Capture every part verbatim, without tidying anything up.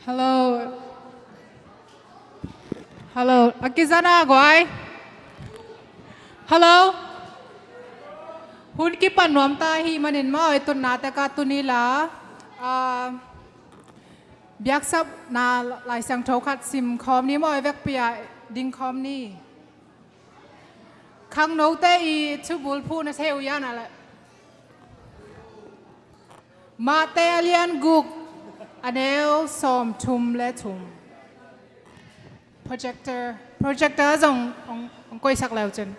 Hello. Hello. A kizana guai. Hello. Hun kipan nuam ta hi manin maw, i tutna teka tuni la, ah, biaksapna Lai Siangtho khat sim khawm ni maw, i vekpi-a ding khawm ni. Khangnote i thubulphuh na thei uh hiam a leh? Mate a lian guk, a neu sawmthum le thum. Projector, projector zong hong, hong koihsak leu cin.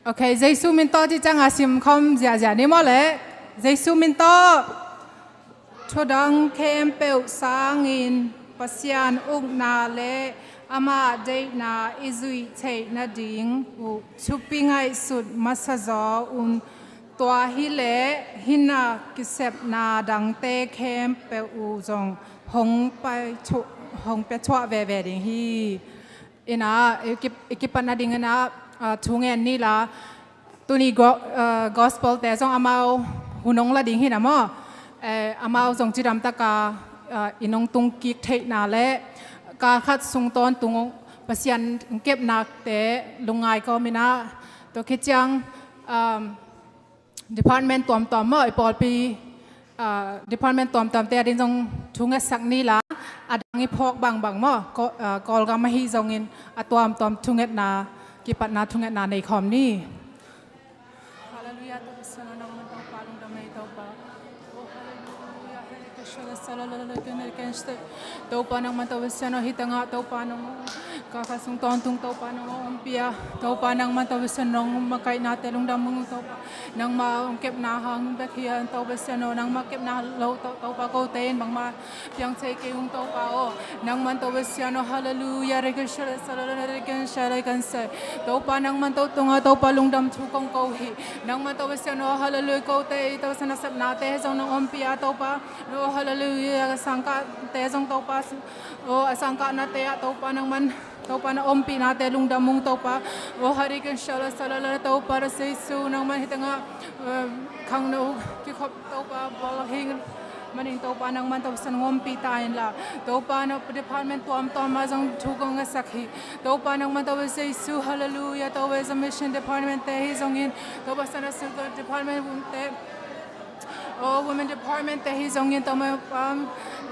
Ok, Jesu min tawh cih ciangin sim khawm ziahziah ni maw leh. Jesu min tawh. Thudang khempeuh sangin Pasian ukna le amah deihna i zuih theih nading uh thupi ngaihsut masa zaw un. Tua hi leh hih a kisepna dangte khempeuh uh zong hong pia thuah, hong pia thuah veve ding hi. Ina, i kip, i kipat nading ina, ah, thu ngen ni la, tuni go-, ah, gospel te zong amau hun hong la ding hi na maw. Eh, amau zong cidam taka, ah, i nong tung kik theihna le kal khat sung tawntung Pasian kepnate lungngai kawm ina, tua khit ciang, um, department tuamtuam maw, i pawlpi, ah, department tuamtuamte ading zong thungetsak ni la, a dang i phawk bangbang maw, Kaw-, ah, Kawlgam ahi zongin a tuamtuam thungetna, kipatna thungetna nei khawm ni. Halleluiah, Topa Pasian aw, nangman Topa lungdam ei Topa. Oh, halleluiah, Topa nangman Topa Pasian aw, hih tengah Topa nong kal khat sung tawntung Topa nong ompih a, Topa nangman Topa Pasian nong makaihnate lungdam ung Topa. Nangma hong kepna hang bek hi a Topa Pasian aw, nangma kepna lo To-, Topa kote in bangmah piang thei kei ung Topa aw. Nangman Topa Pasian aw, halleluiah, rekin shalom, shalom, rekin shalom, kan se. Topa nangman Topa tunga Topa lungdam thu kong ko hi. Nangman Topa Pasian aw, halleluiah, kote i Topa Pasian a sepnate zong nong ompih a Topa. Oh, halleluiah, a sangkahte zong Topa, oh, a sangkahnate ah Topa nangman, Topa na ompihnate lungdam ung Topa. Oh, harikin shala shala la Topa ra Jesu nangman hih tengah, eh, khangno kikhop Topa bawlhing manin Topa nangman Topa Pasian hong ompih ta in la. Topa na department tuamtuam ah zong thu kong ngetsak hi. Topa nangman Topa Jesu, halleluiah, Topa Asian mission department te hi zongin, Topa Sunday school department te, oh, women department te hi zongin Topa,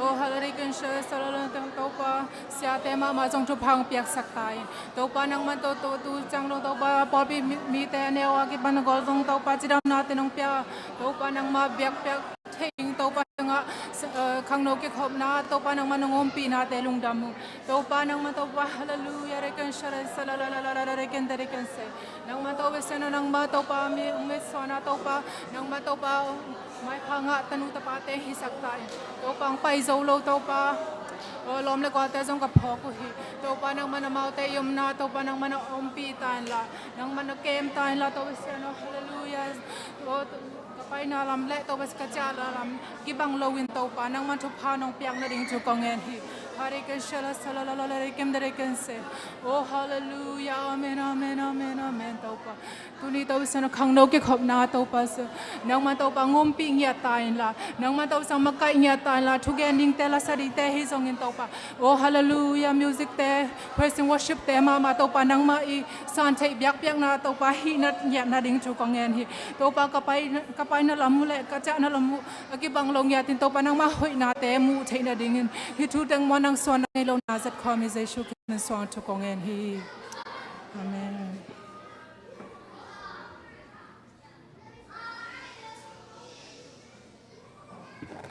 oh, halleluiah, kan shala shala la Topa, siate mahmah zong thupha hong piaksak ta in. Topa nangman Topa tu ciang dong Topa pawlpi mi, mite a neu a kipan a gol zong Topa cidamnate nong pia. Topa nangma biakpiak thei ding Topa nangah, eh, khangno kikhopna Topa nangman nong ompihnate lungdam ung. Topa nangman Topa, halleluiah, rekin shala shala la la la la rekin te rekin se. Nangman Topa Pasian aw, nangma Topa mi ung mit suana Topa, nangman Topa maipha ngah tanu tapate hisak ta in. Topa hong pai zo lo Topa, oh, lawm le gualte zong ka phawk uh hi. Topa nangman amaute i omna Topa nangman a ompih ta in la, nangman a kem ta in la Topa Pasian aw, halleluiah. Oh, ka paina lam le Topa ka ciahna lam kibang loin Topa nangman thupha nong piak nading thu kong ngen hi. Harikin shala shala la la la rekin te rekin se. Oh, halleluiah, amen, amen, amen, amen Topa. Tuni Topa Pasian aw, khangno kikhopna Topa Pasian, nangman Topa hong ompih ngiat ta in la, nangman Topa Pasian makaih ngiat ta in la, thugen dingte, lasa dingte hi zongin Topa, oh, halleluiah, music te, praise and worship te mahmah Topa nangmah i san theih biakpiakna Topa hih na ngiat nading thu kong ngen hi. Topa ka pai, ka paina lam uh le ka ciahna lam uh a kibang lo ngiat in Topa nangmah hoihnate muh theih nadingin hih thu teng muan nang suan na ngei lo na zat khawm hi Jesu Khrist min suang thu kong ngen hi. Amen.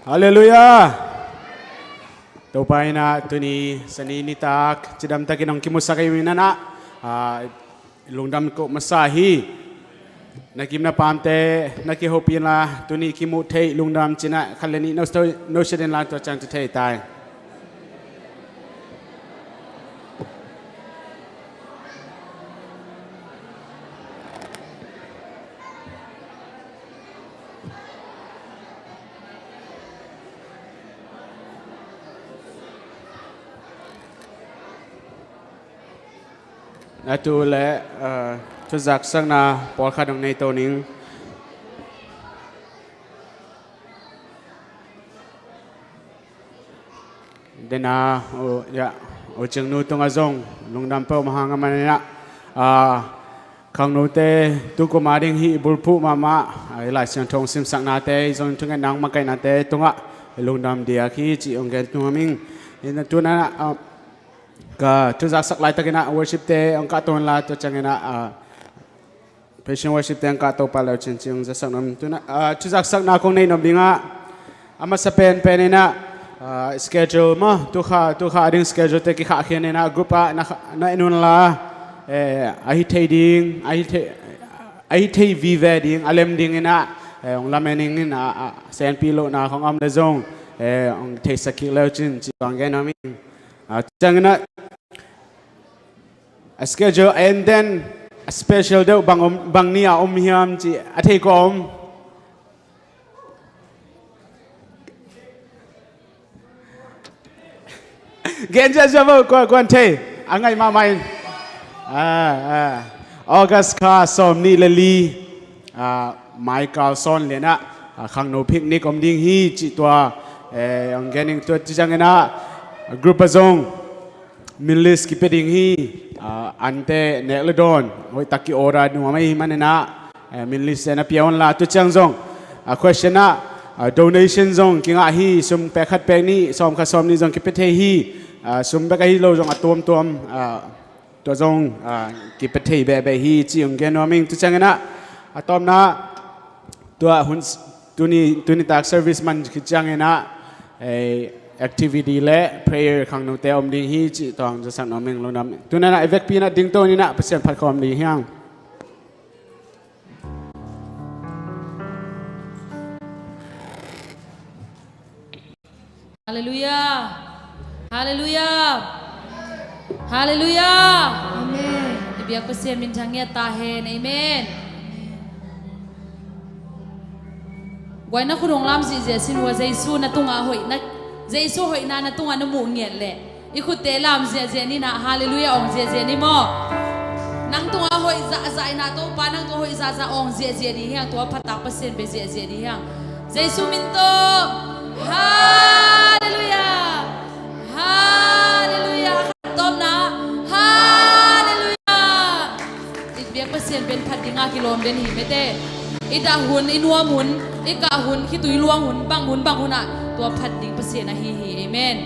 Halleluiah. Topa in ah tuni Sani nitak cidamtakin hong kimusak ahih manin ah, ah, lungdam ko masa hi. Na gimna paamte na kihopih inla, tuni kimuh theih lungdam ci-in ah khat le nih no, no sia inla, tua ciang ci thei tai. A tu leh, eh, thuzaksakna pawlkhat hong nei to ning. Dena, u, ya, u Cingnu tungah zong lungdam peuhmah hang a, aman inah, ah, khangnote tu kum a ding hih bulphuh mahmah, ah, i Lai Siangtho simsaknate, i zong thungetna hong makaihnate tungah lungdam diak hi cih hong gen nuam ing. Inah tu-in ah, ah, ka thuzaksak laitakin ah worship-te hong kahto inla, tua ciangin ah, ah, praise and worship-te hong kahto pah le uh cin cih hong zasak nuam. Tu-in ah, ah, thuzaksakna kong neih nop ding ah, a masa penpen inah, ah, schedule maw, tu kha, tu kha a ding schedule-te kikhahkhia-in ah, group ah na kha, na en unla, eh, a hi thei ding, a hi thei, a hi thei vive ding, a lem ding inah, eh, hong lamen ing in ah, ah, senpi lohna khong om le zong, eh, hong theisak kik le uh cin cih hong gen nuam ing. Ah, ciangin ah, a schedule a enten, a special deuh bang om, bang ni a om hiam cih a thei kua om? Gen ziahziah vo, kua, kuan thei, a ngaih mahmah in. Ah, ah. August kha sawmnih le li, ah, Mai Carlson lian ah, ah, khangno picnic om ding hi cih tua, eh, hong gen ing. Tua ci ciangin ah, group ah zong min list kipia ding hi, ah, ante nek le dawn hoihtak ki-order nuam ahih manin ah, eh, min list-te na pia unla. Tu ciang zong, ah, question ah, ah, donation zong kingah hi, sum pek khat pek nih, sawm khat sawm nih zong kipia thei hi, ah, sum bek ahi lo zong a tuamtuam, ah, tua zong, ah, kipia thei behbeh hi cih hong gen nuam ing. Tu ciangin ah, a tawpna, tua hun s-, tuni, tuni tak service man khit ciangin ah, eh, activity le prayer khangnote om ding hi cih tua hong zasak nuam ing, lungdam. Tu-in ah i vekpi-in ah dingto ni-in ah Pasian phat khawm ding hi hang. Halleluiah. Halleluiah. Halleluiah. Amen. I biak Pasian minthang ngiat ta hen. Amen. Guai, na khut hong lam ziahziah sin ua, Jesu na tungah hoihna, Jesu hoihna na tungah na muh ngiat leh i khutte lam ziahziah ni-in ah, halleluiah awng ziahziah ni maw. Nang tungah hoih zahzah in ah, Topa nang tungah hoih zahzah awng ziahziah ding hi hang, tua phattak Pasian bia ziahziah ding hi hang. Jesu min tawh. Halleluiah. Halleluiah. Tawpna. Halleluiah. I biak Pasian pen phat ding a kilawm den hi mete. I dah hun, i nuam hun, i kah hun, khitui luang hun, bang hun, bang hun ah tua phat ding Pasian ahi hi. Amen.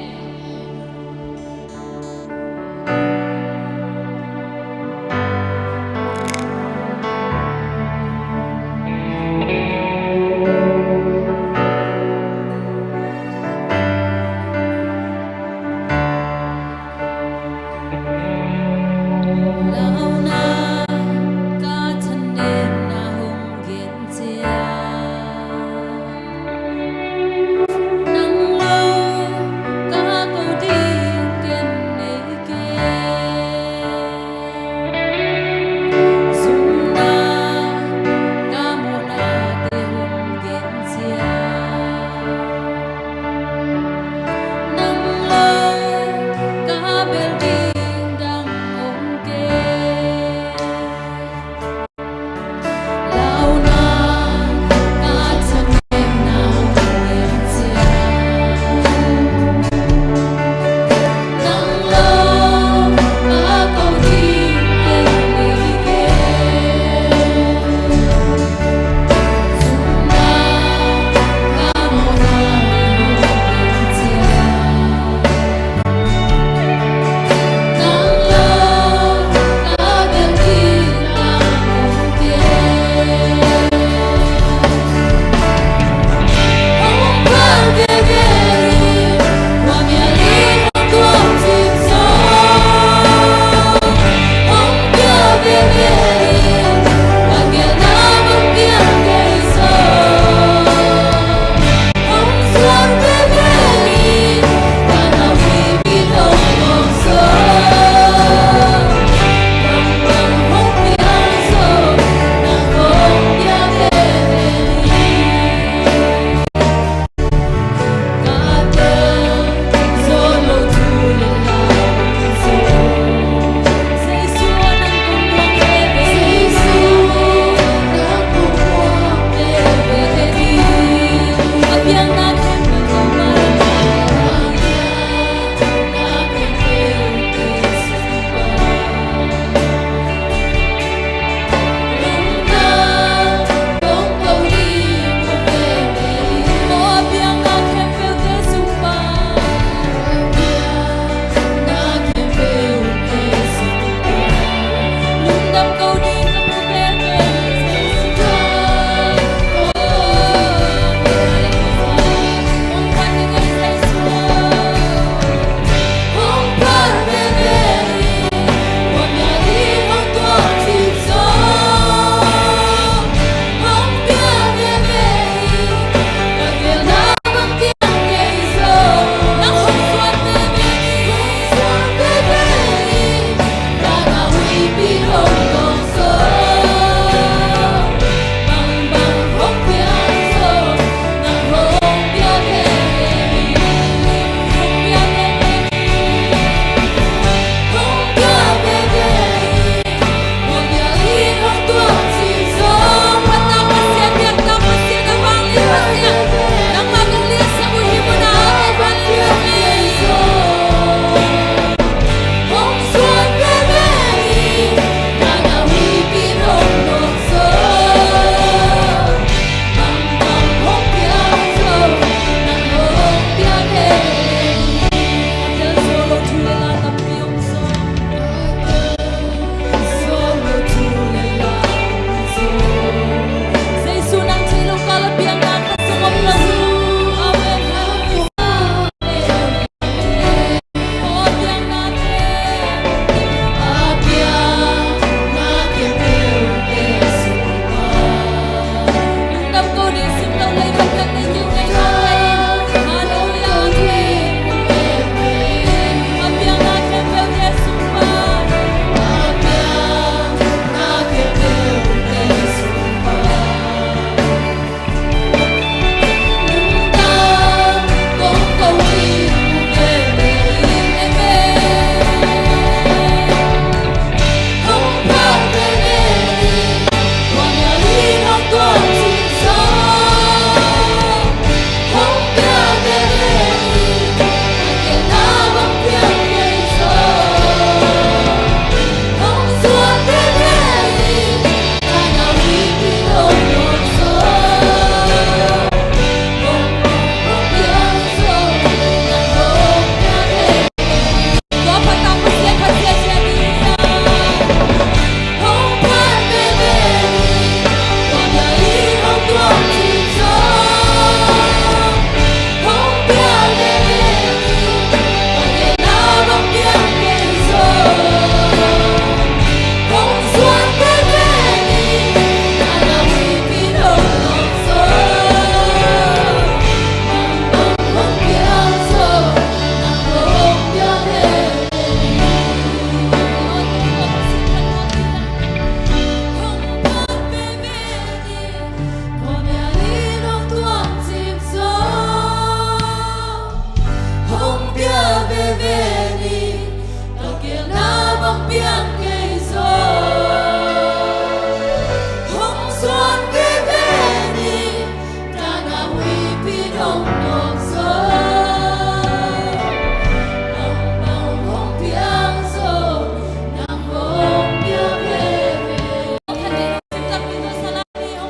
hong piang kei zaw. Hong zuan veve ni, dan a huihpi dong nop zaw. Nang bang hong piang zaw, nang hong piang veve. Hong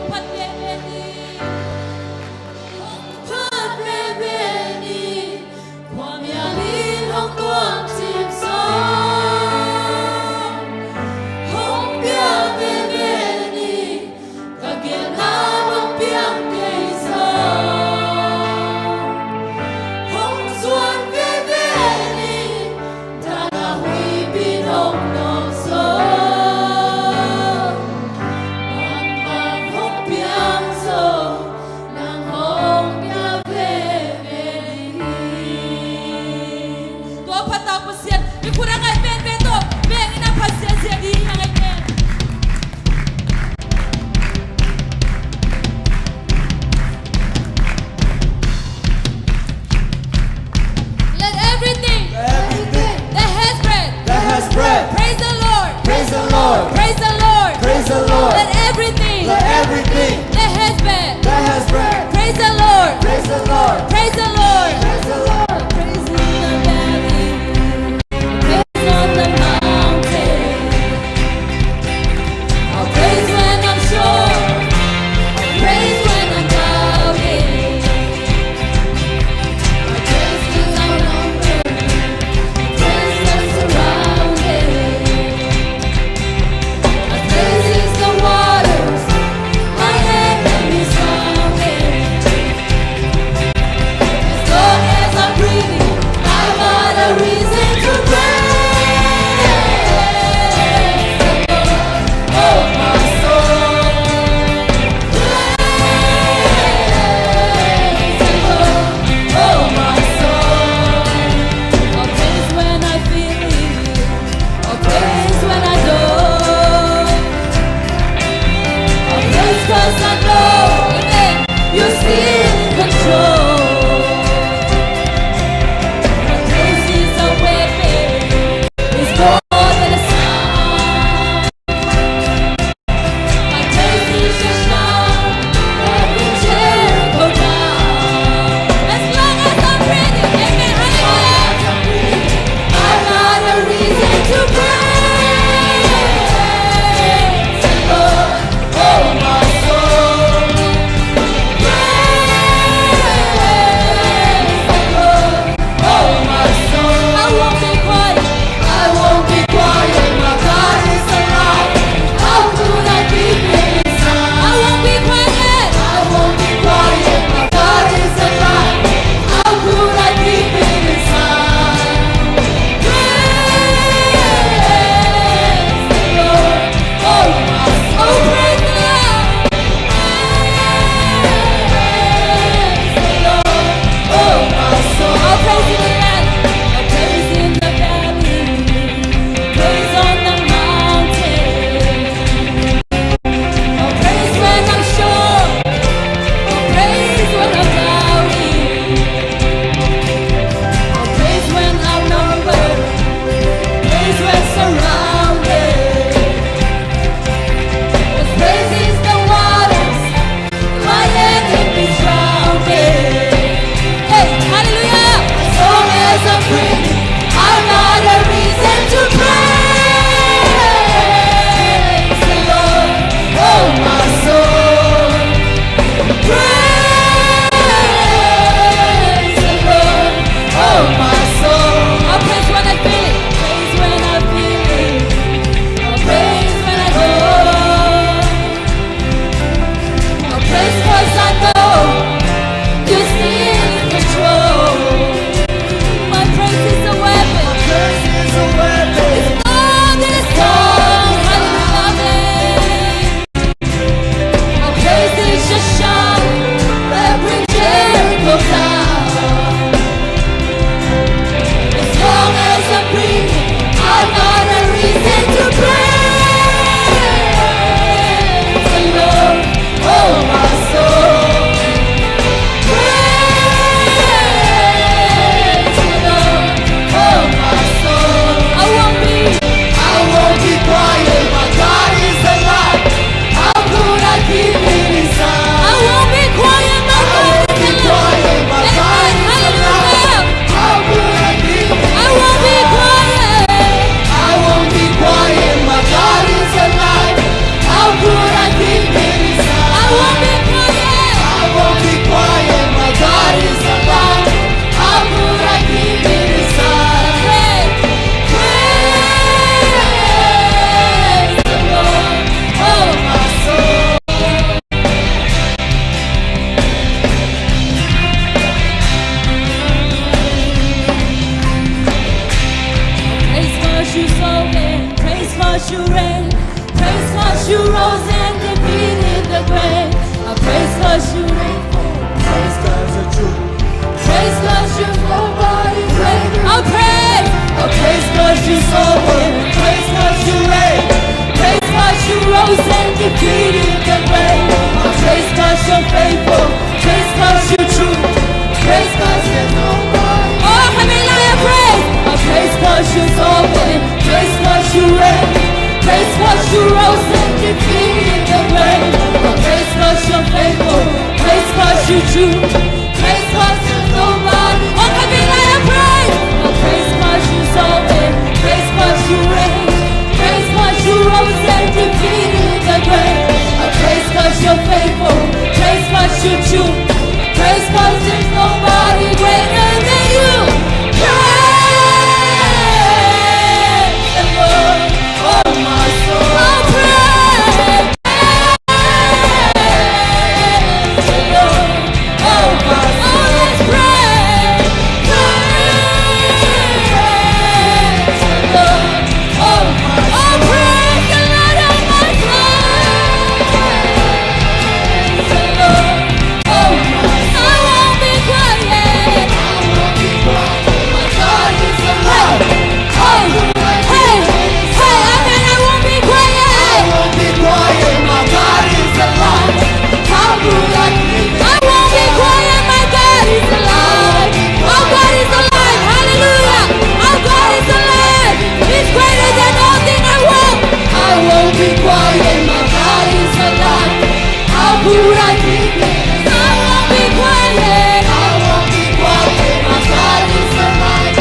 phat veve ni. Hong phat veve ni. Khuamial in hong tuam cip zaw. Hong piang veve ni. Ka gelna hong piang kei zaw. Hong zuan veve ni. Dan a huihpi dong nop zaw. Bang bang hong piang zaw. Nang hong piang veve ni. Tua phat tawh Pasian i khut a ngai penpen tawh veng in a Pasian zia ding a ngai pen. Let everything, everything that has breath, that has breath, praise the Lord. Praise the Lord. Praise the Lord. Praise the Lord. Let everything, let everything that has breath, that has breath, praise the Lord. Praise the Lord. Praise the Lord. Praise the Lord. Praise in the valley. Praise on the mountain. I'll praise when I'm sure. I'll praise when I'm doubting. I'll praise 'cause I'm hungry. I'll praise 'cause surrounded. I'll praise the waters. My head may be sounding. You reign. Praise 'cause you rose and defeated the grave. I praise 'cause you reign. Praise 'cause you're true. Praise 'cause you're nobody greater. I'll praise. I praise 'cause you sovereign. Praise 'cause you reign. Praise 'cause you rose and defeated the grave. I praise 'cause you're faithful. Praise 'cause you're true. Praise 'cause there's nobody. Oh, come in, I praise. I praise 'cause you're sovereign. Praise 'cause you reign. Praise 'cause you rose and defeated the grave. Praise 'cause you're faithful. Praise 'cause you're true. Praise 'cause there's nobody. Oh, come in, I praise. I praise 'cause you're sovereign. Praise 'cause you reign. Praise 'cause you rose and defeated the grave. I praise 'cause you're faithful. Praise 'cause you're true. Praise 'cause there's nobody greater than you. Praise the Lord, oh my soul. Oh, praise the Lord, oh my soul. Oh, let's praise, praise the Lord. Oh, praise the Lord, oh my soul. Praise the Lord, oh my soul. I won't be quiet. I won't be quiet. My God is alive. Hey, hey, hey, amen. I won't be quiet. I won't be quiet. My God is alive. How could I keep it? I won't be quiet. My God is alive. Our God is alive. Hallelujah. Our God is alive. He's greater than all thing I want. I won't be quiet, my God is alive. How could I keep it? I won't be quiet. I won't be quiet, my God is alive.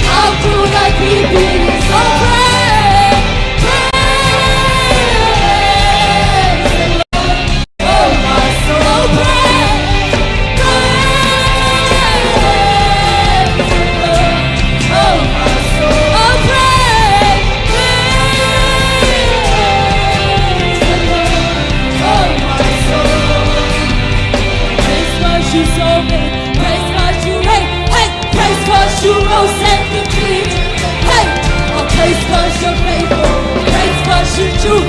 How could I keep it? So praise, praise the Lord. Oh, my soul, praise, praise the Lord. Oh, my soul, oh, praise, praise the Lord. Oh, my soul, praise 'cause you sovereign, praise 'cause you reign. Hey! Praise 'cause you rose and defeated. Hey! Oh, praise 'cause you're faithful. Praise 'cause you're true.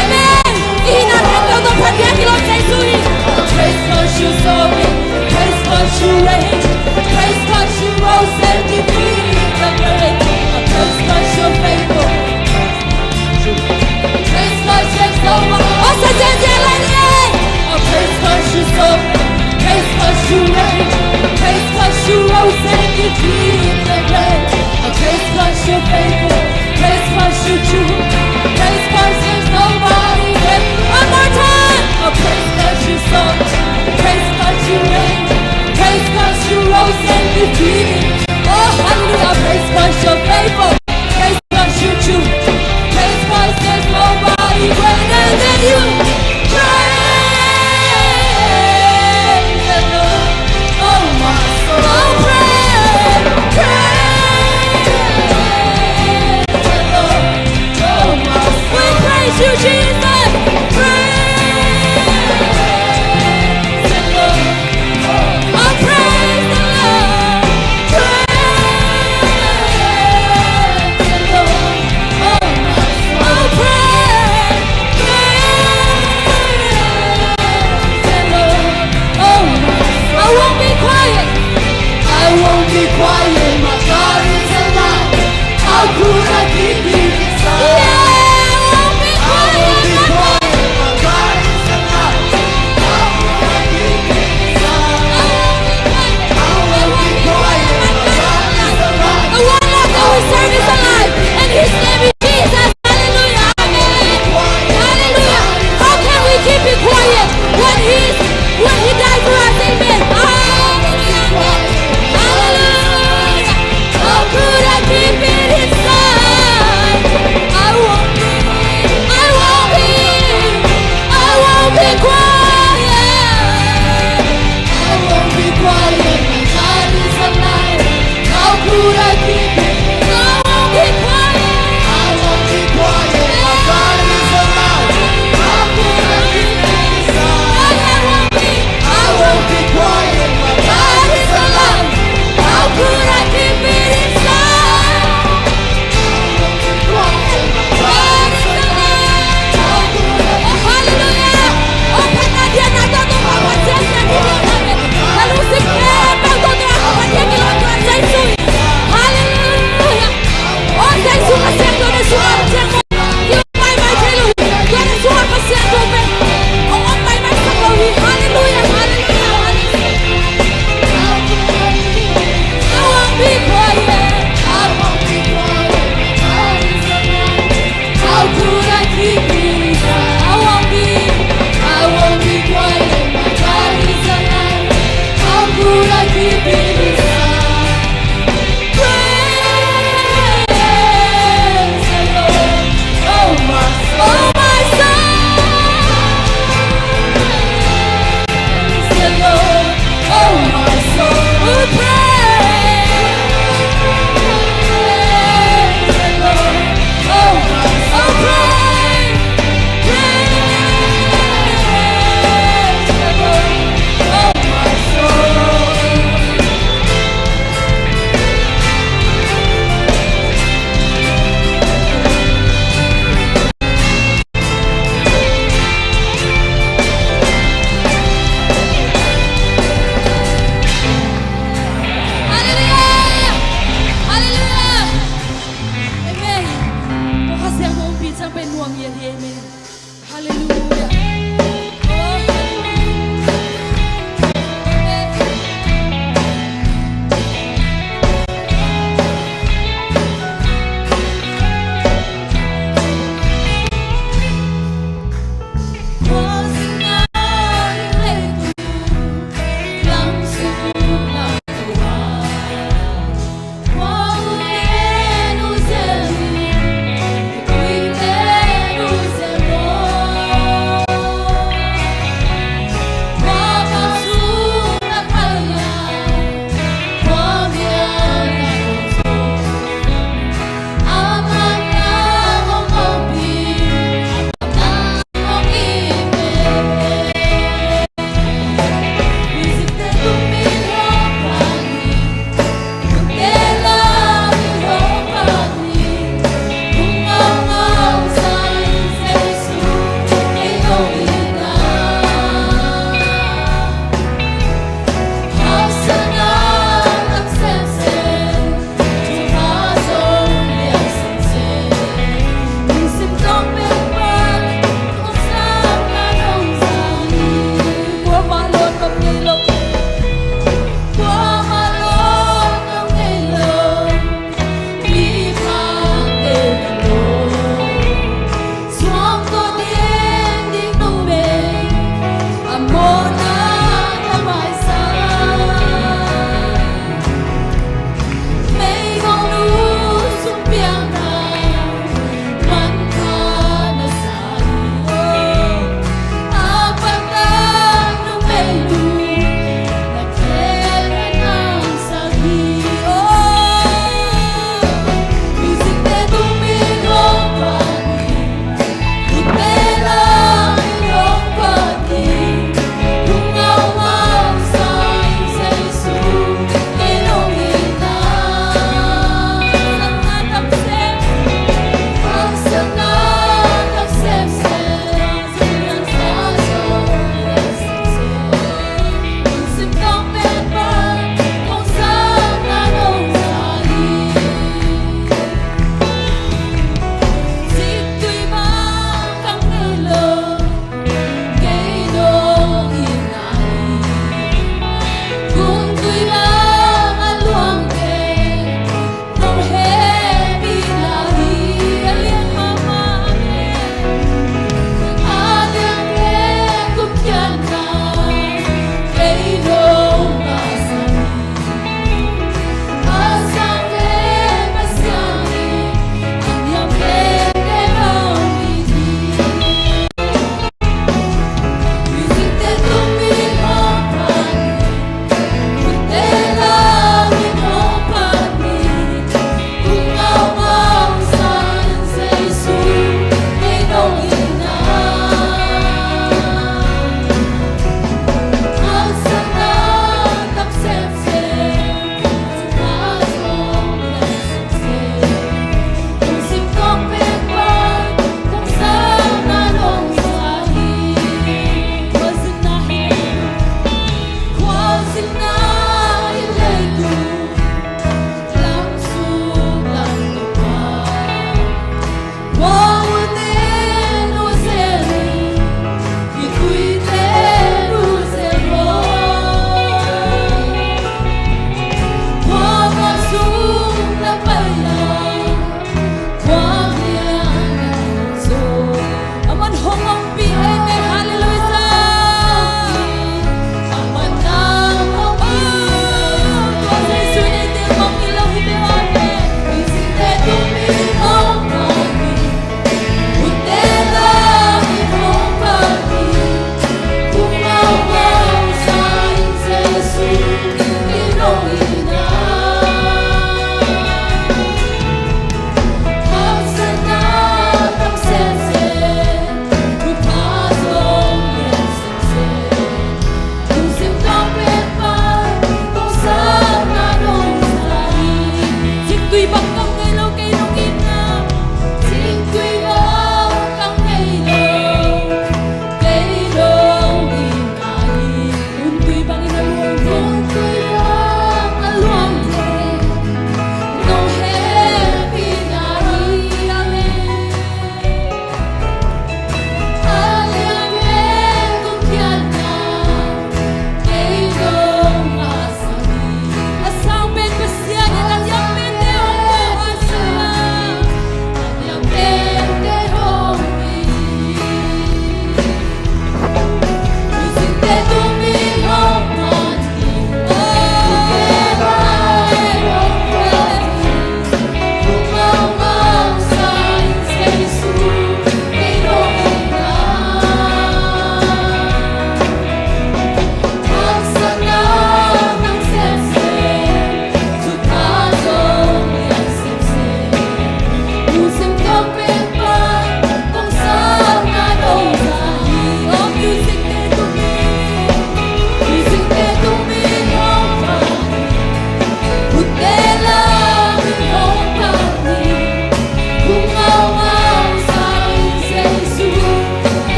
Amen. Ihina rem lo to padiak ilo Jesu hi. Oh, praise 'cause you sovereign. Praise 'cause you reign. Praise 'cause you rose and defeated the grave. Oh, praise 'cause you're faithful. Praise 'cause there's no one. Oh, Satan, yeah, like, yeah. Oh, praise 'cause you sovereign. Praise 'cause you reign. Praise 'cause you rose and defeated the grave. Oh, praise 'cause you're faithful. Praise 'cause you're true. Praise 'cause there's nobody great. One more time. Oh, praise 'cause you sovereign. Praise 'cause you reign. Praise 'cause you rose and defeated. Oh, hallelujah. Praise 'cause you're faithful. Praise 'cause you're true. Praise 'cause there's nobody greater than you. Praise the Lord, oh my soul. Oh, praise, praise the Lord, oh my soul. We praise you, Jesus. Praise the Lord. Oh, praise the Lord. Praise the Lord. Oh, my soul. Oh, praise, praise the Lord. Oh, my soul. I won't be quiet. I won't be quiet. My God is alive. How could I keep it inside? Yeah, I won't be quiet. I won't be quiet. My God is alive. How could I keep it inside? I won't be quiet. I won't be quiet. My God is alive. The one Lord that we serve is alive, and his name is Jesus. Hallelujah. Amen. Hallelujah. How can we keep it quiet when he's, when he died for us? Amen. Hallelujah. Hallelujah.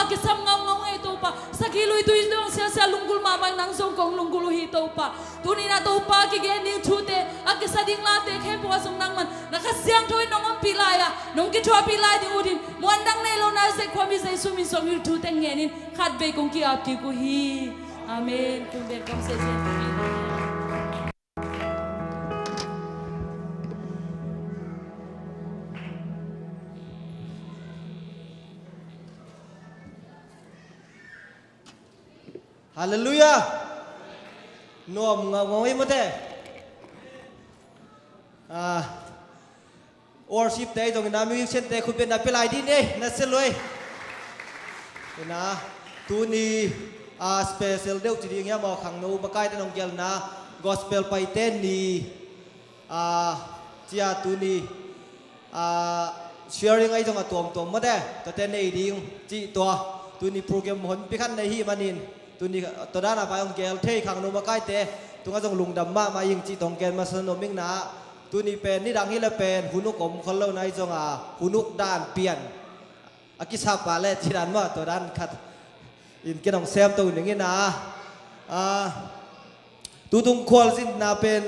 kisam ngaungau ngei Topa. Sagih lui tui dong siasia lunggulh mahmah nang zong kong lunggulh uh hi Topa. Tuni-in ah Topa kigen ding thute, a kisa ding late khempeuh ah zong nangman na Kha Siangtho in nong ompih lai-a nong kithuahpih lai ding uh din muan dang nei lo na Nazareth khuami Jesu min suang hih thute ngenin khatvei kong ki-ap kik uh hi. Amen. Kong bel kong sese. Halleluiah. Nuam ngaungau ei mate. Ah, worship te zong ina, musician te khutbetna pia lai dih ni ei, na sia luai. Ina, tuni, ah, special deuh ci ding hiam aw, khangno makaite nong gelhna gospel paite ni. Ah, cia tuni, ah, sharing ahi zong a tuamtuam mate, tuate nei ding cih tua. Tuni program honpi khat nei hi manin, tuni tua dan a pai hong gel thei khangno makaite tungah zong lungdam mahmah ing cih tawh hong gen masa nuam ing na. Tuni pen nidang hi le pen hun uk om khol lo na hi zong a, hun uk dan pian a kisap a le ci dan mah, tua dan khat in ken hong sem to ning ina. Ah, tutung khualzinna pen,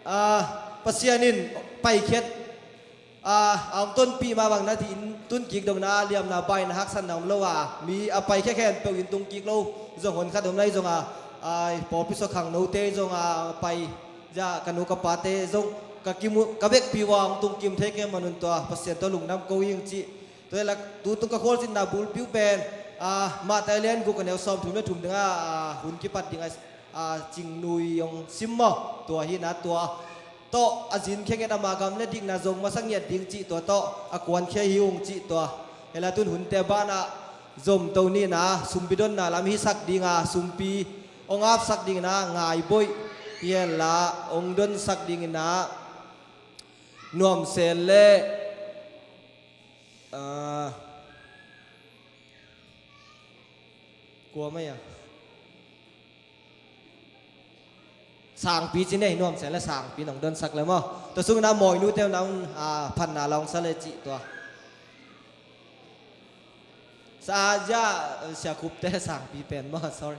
ah, Pasian in paikhiat, ah, a hong tonpih mah bang na, tiin tun kik dong na, liamna baina haksatna om lo a, mi a paikhiat khempeuh in tung kik lo zong hon khat om na hi zong a, ah, pawlpi sua khangnote zong a pai, zia ka nu ka pate zong ka kimu, ka vekpi uh a hong tung kim thei kei man un tua Pasian tawh lungdam ko ing cih. Tua hi leh tutung ka khualzinna bulpi uh pen, ah, Matthai lian guk a neu sawmthum le thum ding a, ah, hun kipat ding a, ah, Cingnui hong sim maw, tua hi na, tua tawh a zin khenget ama gam le dikna zong masa ngiat ding cih tua tawh a kuankhia hi ung cih tua. Hi leh tun hunte banah zom to ni na, sumpi donna lam hisak ding a, sumpi hong apsak ding ina Ngaiboih hi hen la, hong donsak ding ina Nuamsen le, ah, kua mai a, Sangpi ci nei, Nuamsen le Sangpi nong donsak le maw. Tua sung ina Mawinu te nong, ah, phatna la hong sa le cih tua. Sa zia, eh, Sia Khup te Sangpi pen maw, sorry.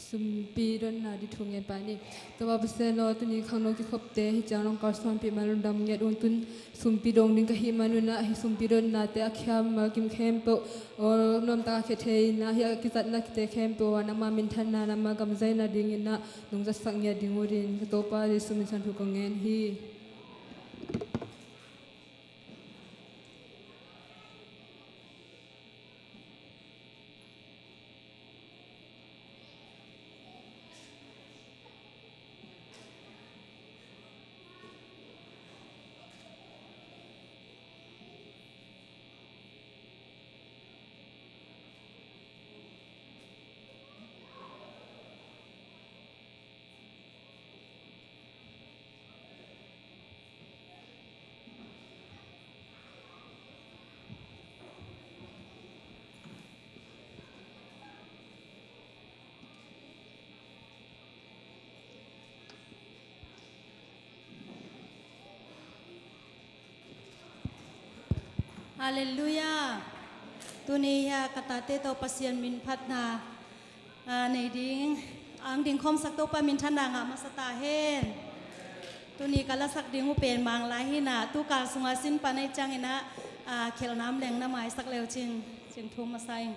Sumpi donna ding thu ngen pah ni. Topa Pasian aw, tuni khangno kikhopte hih ciang nong kalsuanpih man lungdam ngiat ung. Tun sumpi dong ding ka hih man un ah, hih sumpi donnate a khiam malkim khempeuh aw, nuamtak a khia thei ina, hih a kizatnate khempeuh ah nangma minthanna, nangma gamzaina dingin ah nong zatsak ngiat ding uh din ka Topa Jesu min suang thu kong ngen hi. Halleluiah. Tuni hih a ka tate tawh Pasian min phatna, ah, nei ding, ang ding khawmsak Topa minthanna ngah masa ta hen. Tuni ka lasak ding uh pen Manglai hi na, tu kal sungah sin pan ahih ciangin ah, ah, khelh nam leng na maisak le uh cin, cin thum masa ing.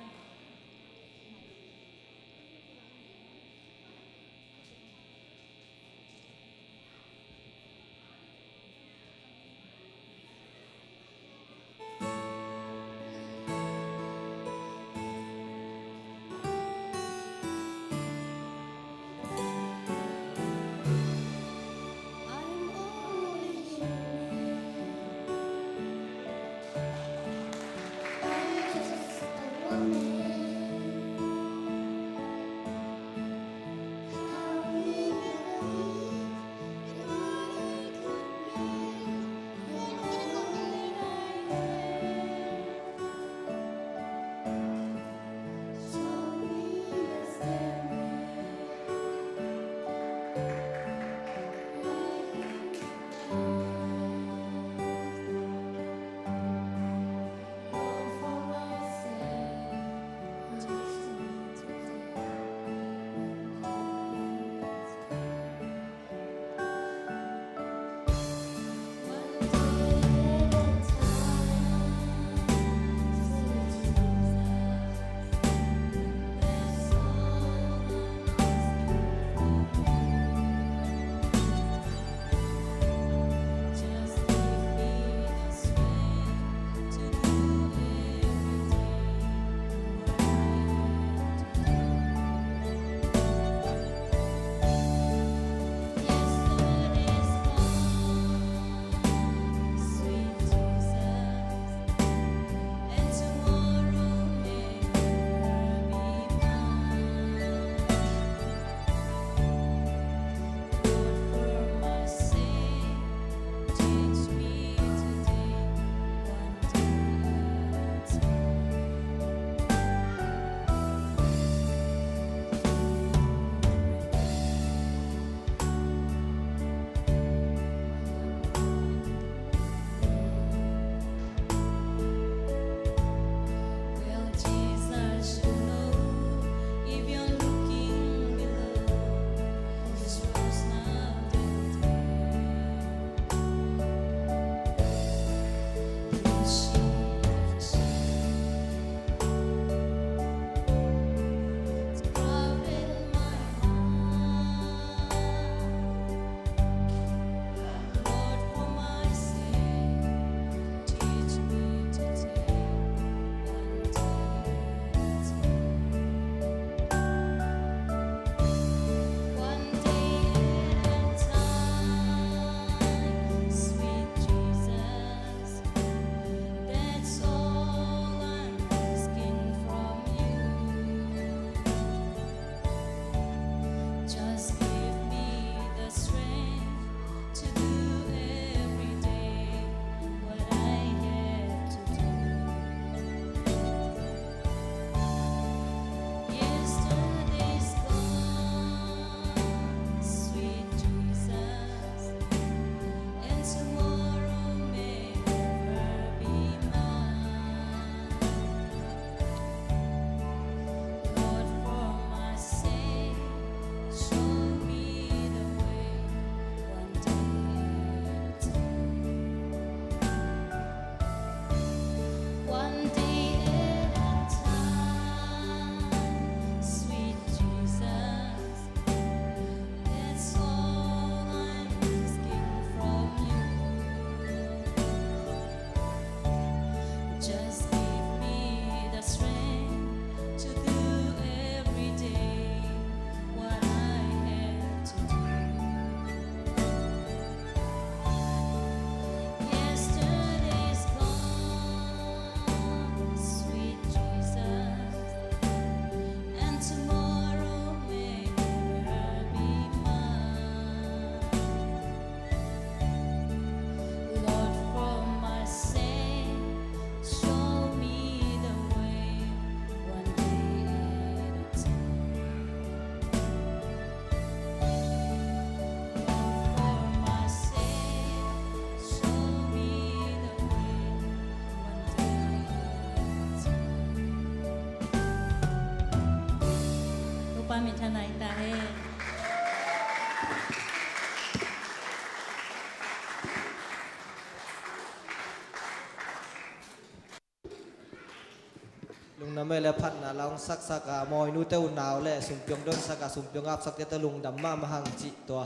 Amah le phatna la hong saksak a, mawinute unau le sumpiong donsak a, sumpiong apsakte tawh lungdam mahmah hang cih tua.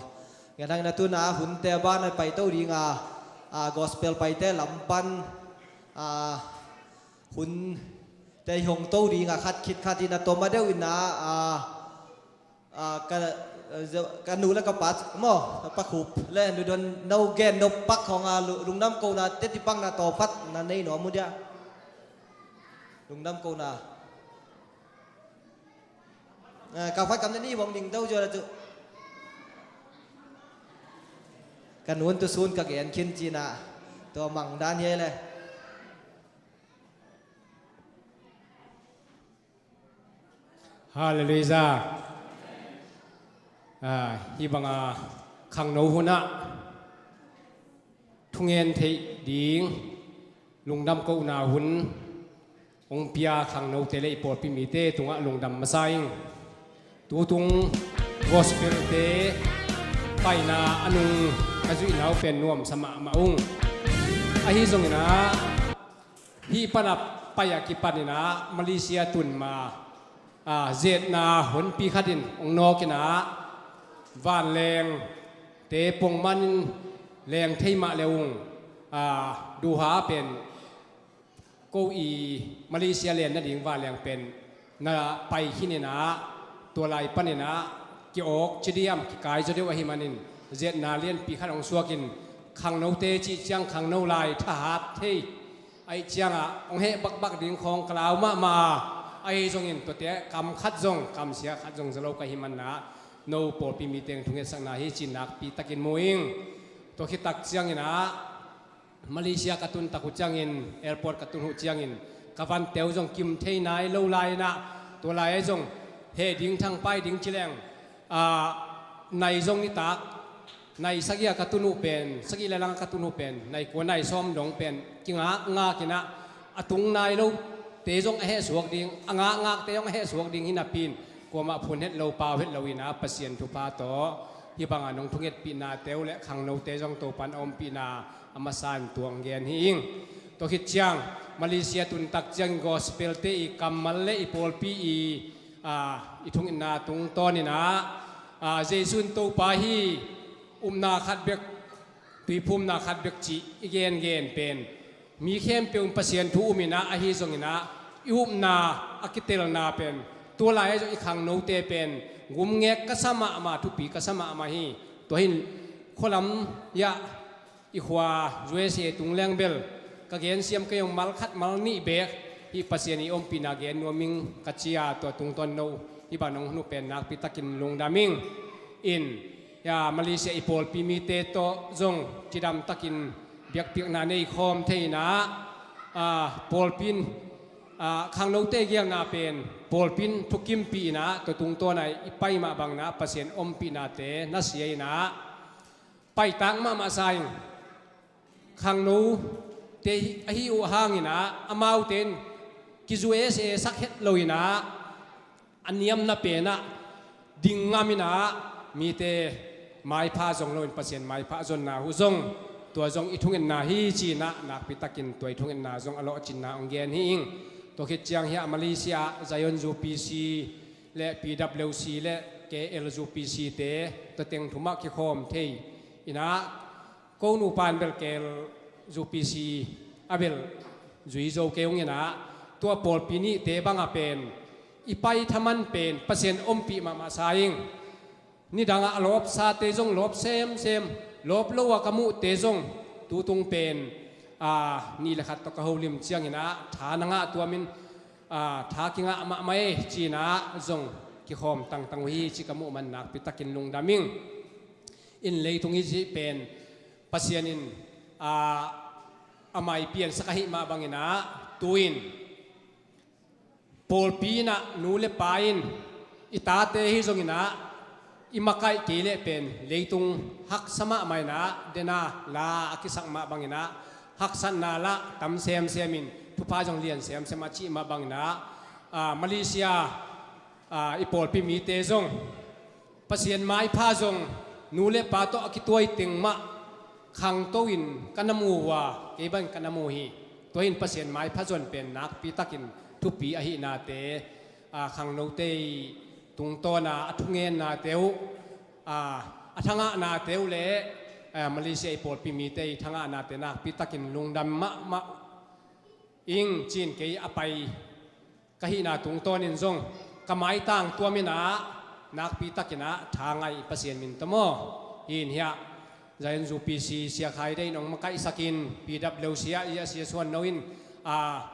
Ngen hang na tuna hunte ban a paito ding a, a, gospel paite lam pan, a, hunte hong to ding a, khat khit khat in a tawm a deuh in a, a, a, ka, ka nu le ka pa maw, ka pa Khup le nu don no gen no pak khong a lu-, lungdam kona teti pakna tawh phat na nei nuam uh dia. Lungdam kona. A, ka phat kam na ni bawng ding do jo la tu. Ka nun tu sun ka gen khin cina. Tua mang dan hi le. Halleluijah. A, hih banga khangno hunah thungen theih ding lungdam kohna hun hong pia khangnote le i pawlpi mite tungah lungdam masa ing. Tutung gospel-te paina a nung a zuihna uh pen nuamsa mahmah ung. Ahi zongin ah hih pan a pai a kipanin ah Malaysia tun ma, a, zetna honpi khat in hong nawkin ah vanlengte pongman in leng thei mah le ung, a, duha pen ko i Malaysia len nading vanleng pen na pai khin in ah, tua lai panin ah ki-awk ci diam, kikai zaw deuh ahih manin zetna lianpi khat hong suakin khangnote cih ciang khangno lai thahat thei ahih ciangah hong heh bakbak ding khawng ka lau mahmah a, ahi zongin tuate kam khat zong, kamsia khat zong za lo ka hih manin ah no pawlpi mite thungetsakna hi ci nakpi takin mu ing. Tua khit tak ciangin ah Malaysia ka tun tak uh ciangin, airport ka tun uh ciangin ka vante uh zong kim thei nai lo lai in ah, tua lai ah zong heh ding thangpai ding ci leng, a, nai zong nitak, nai sagih a ka tun uh pen, sagih le lang a ka tun uh pen, nai kua nai sawm dong pen kingakngak in ah, a tung nai lote zong a heh suak ding, a ngakngakte zong a heh suak ding hi napi in kuamah phun het lo, pau het lo in ah Pasian thupha tawh hih bangah nong thungetpihnate uh le khangnote zong Topan a ompihna a masa in tuang gen hi ing. Tua khit ciang Malaysia tun tak ciangin gospel-te i kammal le i pawlpi i, a, i thungetna tungtawnin ah, a, Jesu in Topa hi, upna khat bek, tuiphumna khat bek cih i gengen pen mi khempeuh in Pasian thu um in ah, ahi zongin ah i upna a kitelna pen, tua lai ah zong i khangnote pen gumngek ka sa mahmah, thupi ka sa mahmah hi. Tua hin khualam ah i khua U S A tung leng bel ka gensiam kei hong mal khat mal nih beek hih Pasian i ompihna gen nuam ing ka ci a, tua tungtawn no hih bang nong hun uh pen nakpi takin lungdam ing. In, ya, Malaysia i pawlpi mite tawh zong cidam takin biakpiakna nei khawm thei in ah, a, pawlpi in, a, khangnote gelna pen pawlpi in thukimpih in ah, tua tungtawn ah i pai mah bangin ah Pasian ompihnate na sia in ah, paitak mahmah sa ing. Khangnote ahi uh hangin ah, amaute in ki-U S A sak het lo in ah, a niamna pen ah ding ngam in ah, mite maipha zong lo in Pasian maipha zonna uh zong, tua zong i thungetna hi ci in ah, nakpi takin tua i thungetna zong a lawhcinna hong gen hi ing. Tua khit ciang hiah Malaysia ah Zion U P C le P W C le K L U P C te tua teng thum ah kikhawm thei in ah, ko nupa in bel K L U P C a bel zui zo kei ung in ah, tua pawlpi nihte bang ah pen i pai thaman pen Pasian ompih mahmah sa ing. Nidang ah a lawpsate zong lawp semsem, lawp lo a ka muhte zong tutung pen, a, nih le khat tawh ka holim ciangin ah tha na ngah tuamin, a, tha kingah mahmah e ci in ah zong kikhawm tangtang uh hi ci ka muh man nakpi takin lungdam ing. In leitung i cih pen Pasian in, a, a mai piansak ahih mah bangin ah, tu-in pawlpi in ah nu le pa in i tate hi zongin ah i makaih kei leh pen leitung haksa mahmah in ah, den a la a kisak mah bangin ah haksatna lah tam semsem in thupha zong lian semsem a cih mah bangin ah, a, Malaysia, a, i pawlpi mite zong Pasian maipha zong nu le pa tawh a kituai teng mah khangto in ka na mu uh a, kei bang ka na mu hi. Tua in Pasian maipha zon pen nakpi takin thupi ahihnate, a, khangnote tungtawna a thungennate uh, a, a thangahnate uh le, a, Malaysia i pawlpi mite i thangahnate nakpi takin lungdam mahmah ing cin kei a pai ka hihna tungtawnin zong ka maitang tuamin ah nakpi takin ah tha ngaih Pasian min tawh maw. Hi in hiah Zion U P C Sia Khai Dei in hong makaihsakin P W C ah i a sia suan no in, a,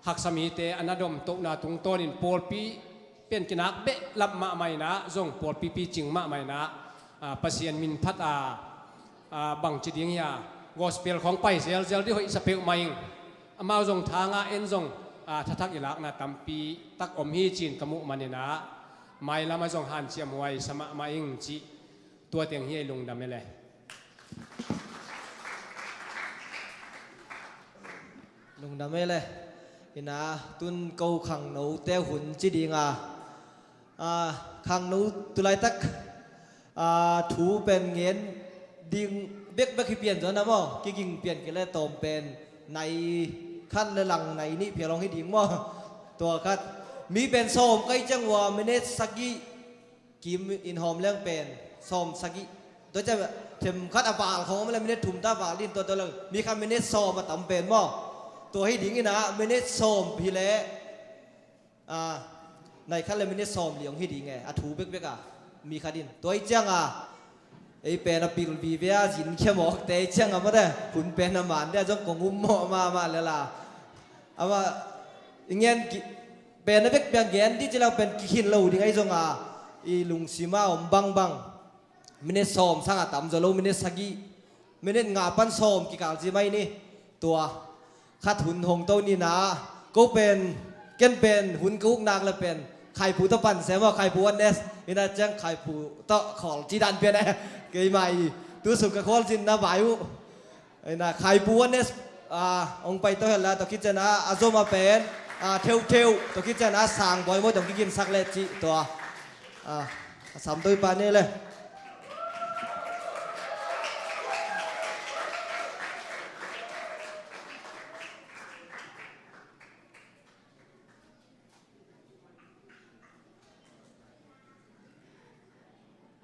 haksa mite a na domtohna tungtawnin pawlpi pen kinak behlap mahmah in ah zong pawlpi picing mahmah in ah, a, Pasian min phat a, a, bangci ding hi a, gospel khawng pai zelzel dih hoih sa peuhmah ing. Amau zong tha ngah en zong, a, thathak i lakna tampi tak om hi cin ka muh manin ah mailam ah zong hanciam huai sa mahmah ing cih tua teng hi ei lungdam e le. Lungdam e le. Ina tun ko khangnote hun ci dinga, a, khangno tulaitak, a, thu pen ngen ding bekbek hi pian zaw na maw, kiging pian kei le tawm pen nai khat le lang nai nih phial hong hi ding maw. Tua khat mi pen sawm kai ciang ua minute sagih kim in hawm leng pen sawm sagih. Tua ciang themkhat a val khawng om le minute thum ta val in tua tua leng mi khat minute sawm a tam pen maw. Tua hi ding ina minute sawm hi le, a, nai khat le minute sawm li hong hi ding e, a thu bekbek a mi khat in. Tua hi ciang a ei pen a pil vive a zin khia mawkte hi ciang a mawte hun pen a man de a zong kong um mawh mahmah le la. Ama i ngen ki pen a bekbek a ngen di ci lau pen kikhin lo ding ahi zong a i lungsim a om bangbang. Minute sawm sang a tam zaw lo, minute sagih, minute nga pan sawm kikal ci mai ni. Tua khat hun hong to ni na, ko pen, ken pen hun ka uk nak le pen Khaipu tawh pan se maw, Khaipu Oneness ina ciang Khaipu tawh khawl ci dan pian e. Keimah i tu sung ka khawl cin na vai uh. Ina Khaipu Oneness, a, hong pai to hel la, tua khit ciang a, a zom a pen, a, theuhtheuh, tua khit ciang a sang bawi maw tawh kiginsak le cih tua, a, a sam to i pa ne le.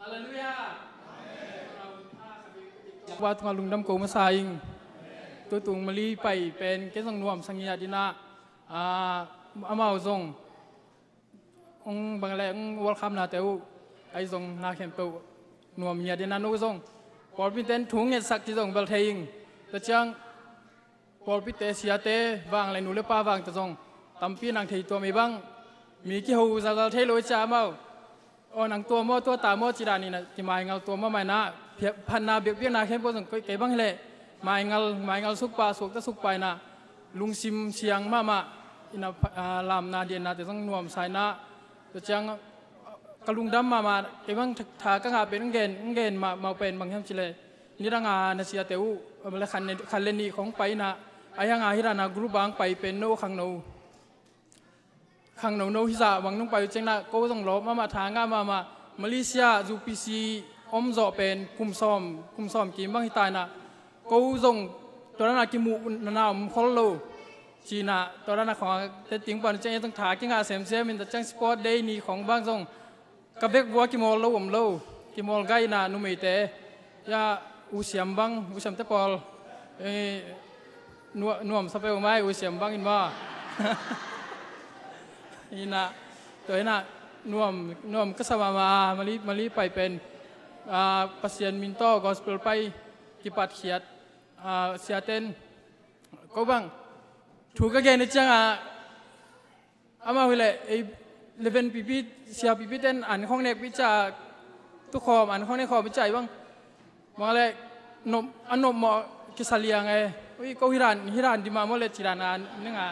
Halleluiah. Amen. Tua tungah lungdam ko masa ing. Tutung Mali pai pen kei zong nuam sa ngiat ina, a, amau zong hong bang le hong welcome nate uh ahi zong na khempeuh nuam ngiat ina no zong pawlpi ten thu ngetsak ci zong bel thei ing. Tua ciang pawlpite siate vang le nu le pa vang ta zong tampi nang thei tua mi bang mi kiho zalzal thei lo i cia amau. Aw nang tua maw tua ta maw ci dan ina kimaingal tua maw maina phatna biakpiakna khempeuh zong kei bang hileh maingal maingal sukpa suakta sukpa ina lungsim siang mahmah ina, a, lamna dianna te zong nuamsa ina. Tua ciang ka lungdam mahmah kei bang tha ka ngah pen hong gen hong gen mahmah pen bang hiam cileh nidanga na siate uh khan le nih khong pai ina ahi hanga hi dana group a hong pai pen no khangno khangno no hizah bang nong pai uh ciangna ko zong lawp mahmah tha ngah mahmah Malaysia U P C om zawh pen kum sawm kum sawm kim bang hi ta ina ko zong tua dana kimuh nana om khol lo. Cina tua dana khong a te ting pan ciang e zong tha kingah semsem in ta ciang sport day ni khong bang zong ka vek vua kimawl lo om lo. Kimawl gaina numeite ya usiam bang usiamte pawl nuam sa peuh mai usiam bangin ma. Ina tua ina nuam nuam ka sa mahmah a Mali Mali pai pen, a, Pasian min tawh gospel pai kipatkhiat, a, siaten ko bang thu ka gen i cianga amau hileh ei leven pipi sia pipi ten an khong nek pi ca tukhawm an khong nek khawm pi ca i bang bang le nop a nop mawh kisa liang e. Ui ko hiran hiran dima mawh le cidan a ninga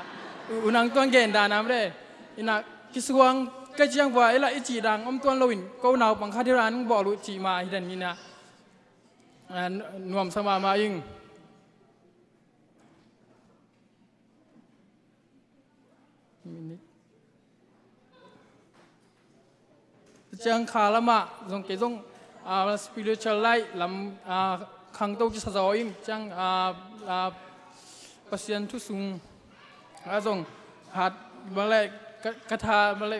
unang tuang gen dan am le ina kisuang ka ciang vua ila i ci dang om tuan loin ko naupang khat hiran bawl uh ci ma hidan nina. Nuam sa mahmah ing. Ciang kha lamah zong kei zong, a, spiritual life lam, a, khangto kisa zaw ing ciang, a, a, Pasian thu sung a zong hat bang le ka, ka tha bang le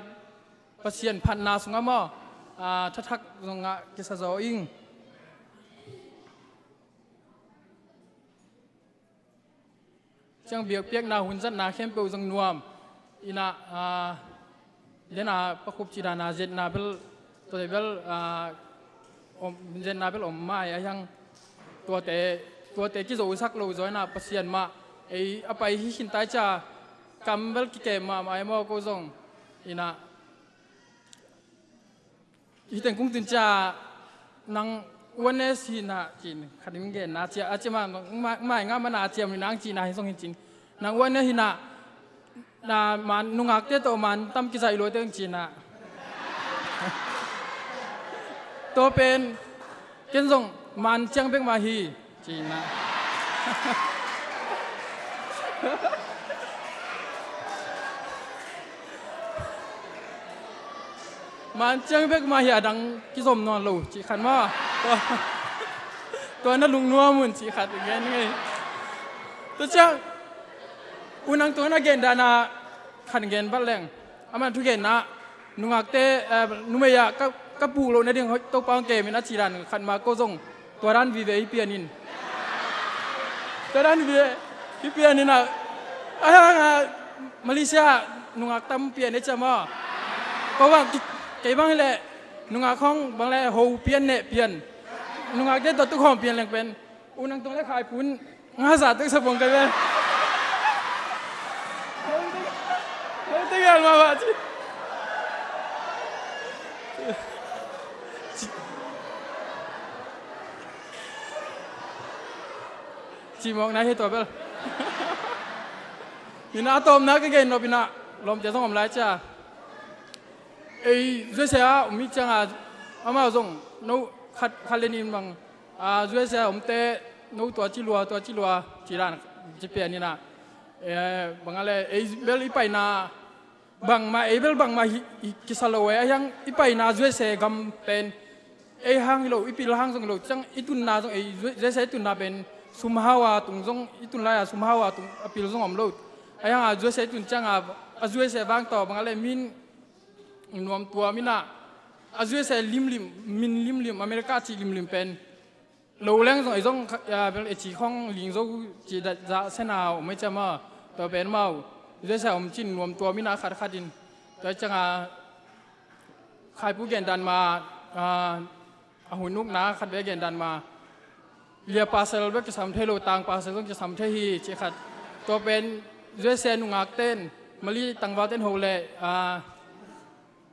Pasian phatna sungah maw, a, thathak zongah kisa zaw ing. Ciang biakpiakna hun zatna khempeuh zong nuam. Inah, a, dena pakhup ci dana zetna bel, tua bel, a, om, zetna bel om mai a hiang. Tuate, tuate kizosak lo zaw inah Pasian mah ei a pai hi khin tai cia, kam bel kikem mahmah ei maw ko zong. Inah Hi teng kung tun cia nang U N S hi na cin khat in genna cia, a cia ma, ma, mai nga mana a cia mi nang cina hi zong hi cin. Nang U N S hi na, na man nungakte tawh man tam kizaih lua teng cina. Tua pen ken zong man ciang bek mah hi. Cina. Man ciang bek mah hi a dang kizom nawn lo, cih khat maw. Tua, tua na lungnuam un cih khat gen ngei. Tua ciang, u nang tua na gen dana khat gen bat leng. Aman thu genna, nungakte, eh, numei ah ka, ka puh loh nading hoih Topa hong kemin a ci dan khat ma ko zong tua dan vive hi pian in. Tua dan vive hi pian in a, a, a, Malaysia nungak tam pian e cia maw. Ko bang, kei bang hi leh nungak hong bang le ho pian neh pian. Nungakte tua tuk hawm pian leng pen. U nang tung le khai pun. Nga za tek sa pong kai ve. Lo tek yal ma ba ci. Ci mawk na hi tua bel. Ina a tawpna ka gen nop ina lawmte zong om lai cia. Ei, U S A a om mi cianga amau zong no khat, khat le nin bang. A, U S A omte no tua ci lua, tua ci lua, ci dan, ci pian ina. Eh, bang a le, ei bel i paina, bangma, ei bel bangma hi, hi kisa lo e, a hiang i paina U S A gam pen, ei hang hi lo, i pil hang zong hi lo, ciang i tunna zong, ei U S A i tunna pen, sum hau a tung zong, i tun lai a sum hau a tung, a pil zong om lo. A hiang a U S A i tun ciang a, a U S A vang tawh, bang a le min, nuam tua mina, a U S A limlim, min limlim, America ci limlim pen, lo leng zong, ei zong, ah, bel ei ci khong ling zo ci da, za sena om ei cia ma, tua pen mau, U S A om cin nuam tua mina khat khat in, tua cianga, khaipu gen dan ma, ah, a hun ukna khat ve gen dan ma, lia pasal ve kisam thei lo, tang pasal zong kisam thei hi, ci khat. Tua pen, U S A nungak ten, Mali tangval ten ho le, ah,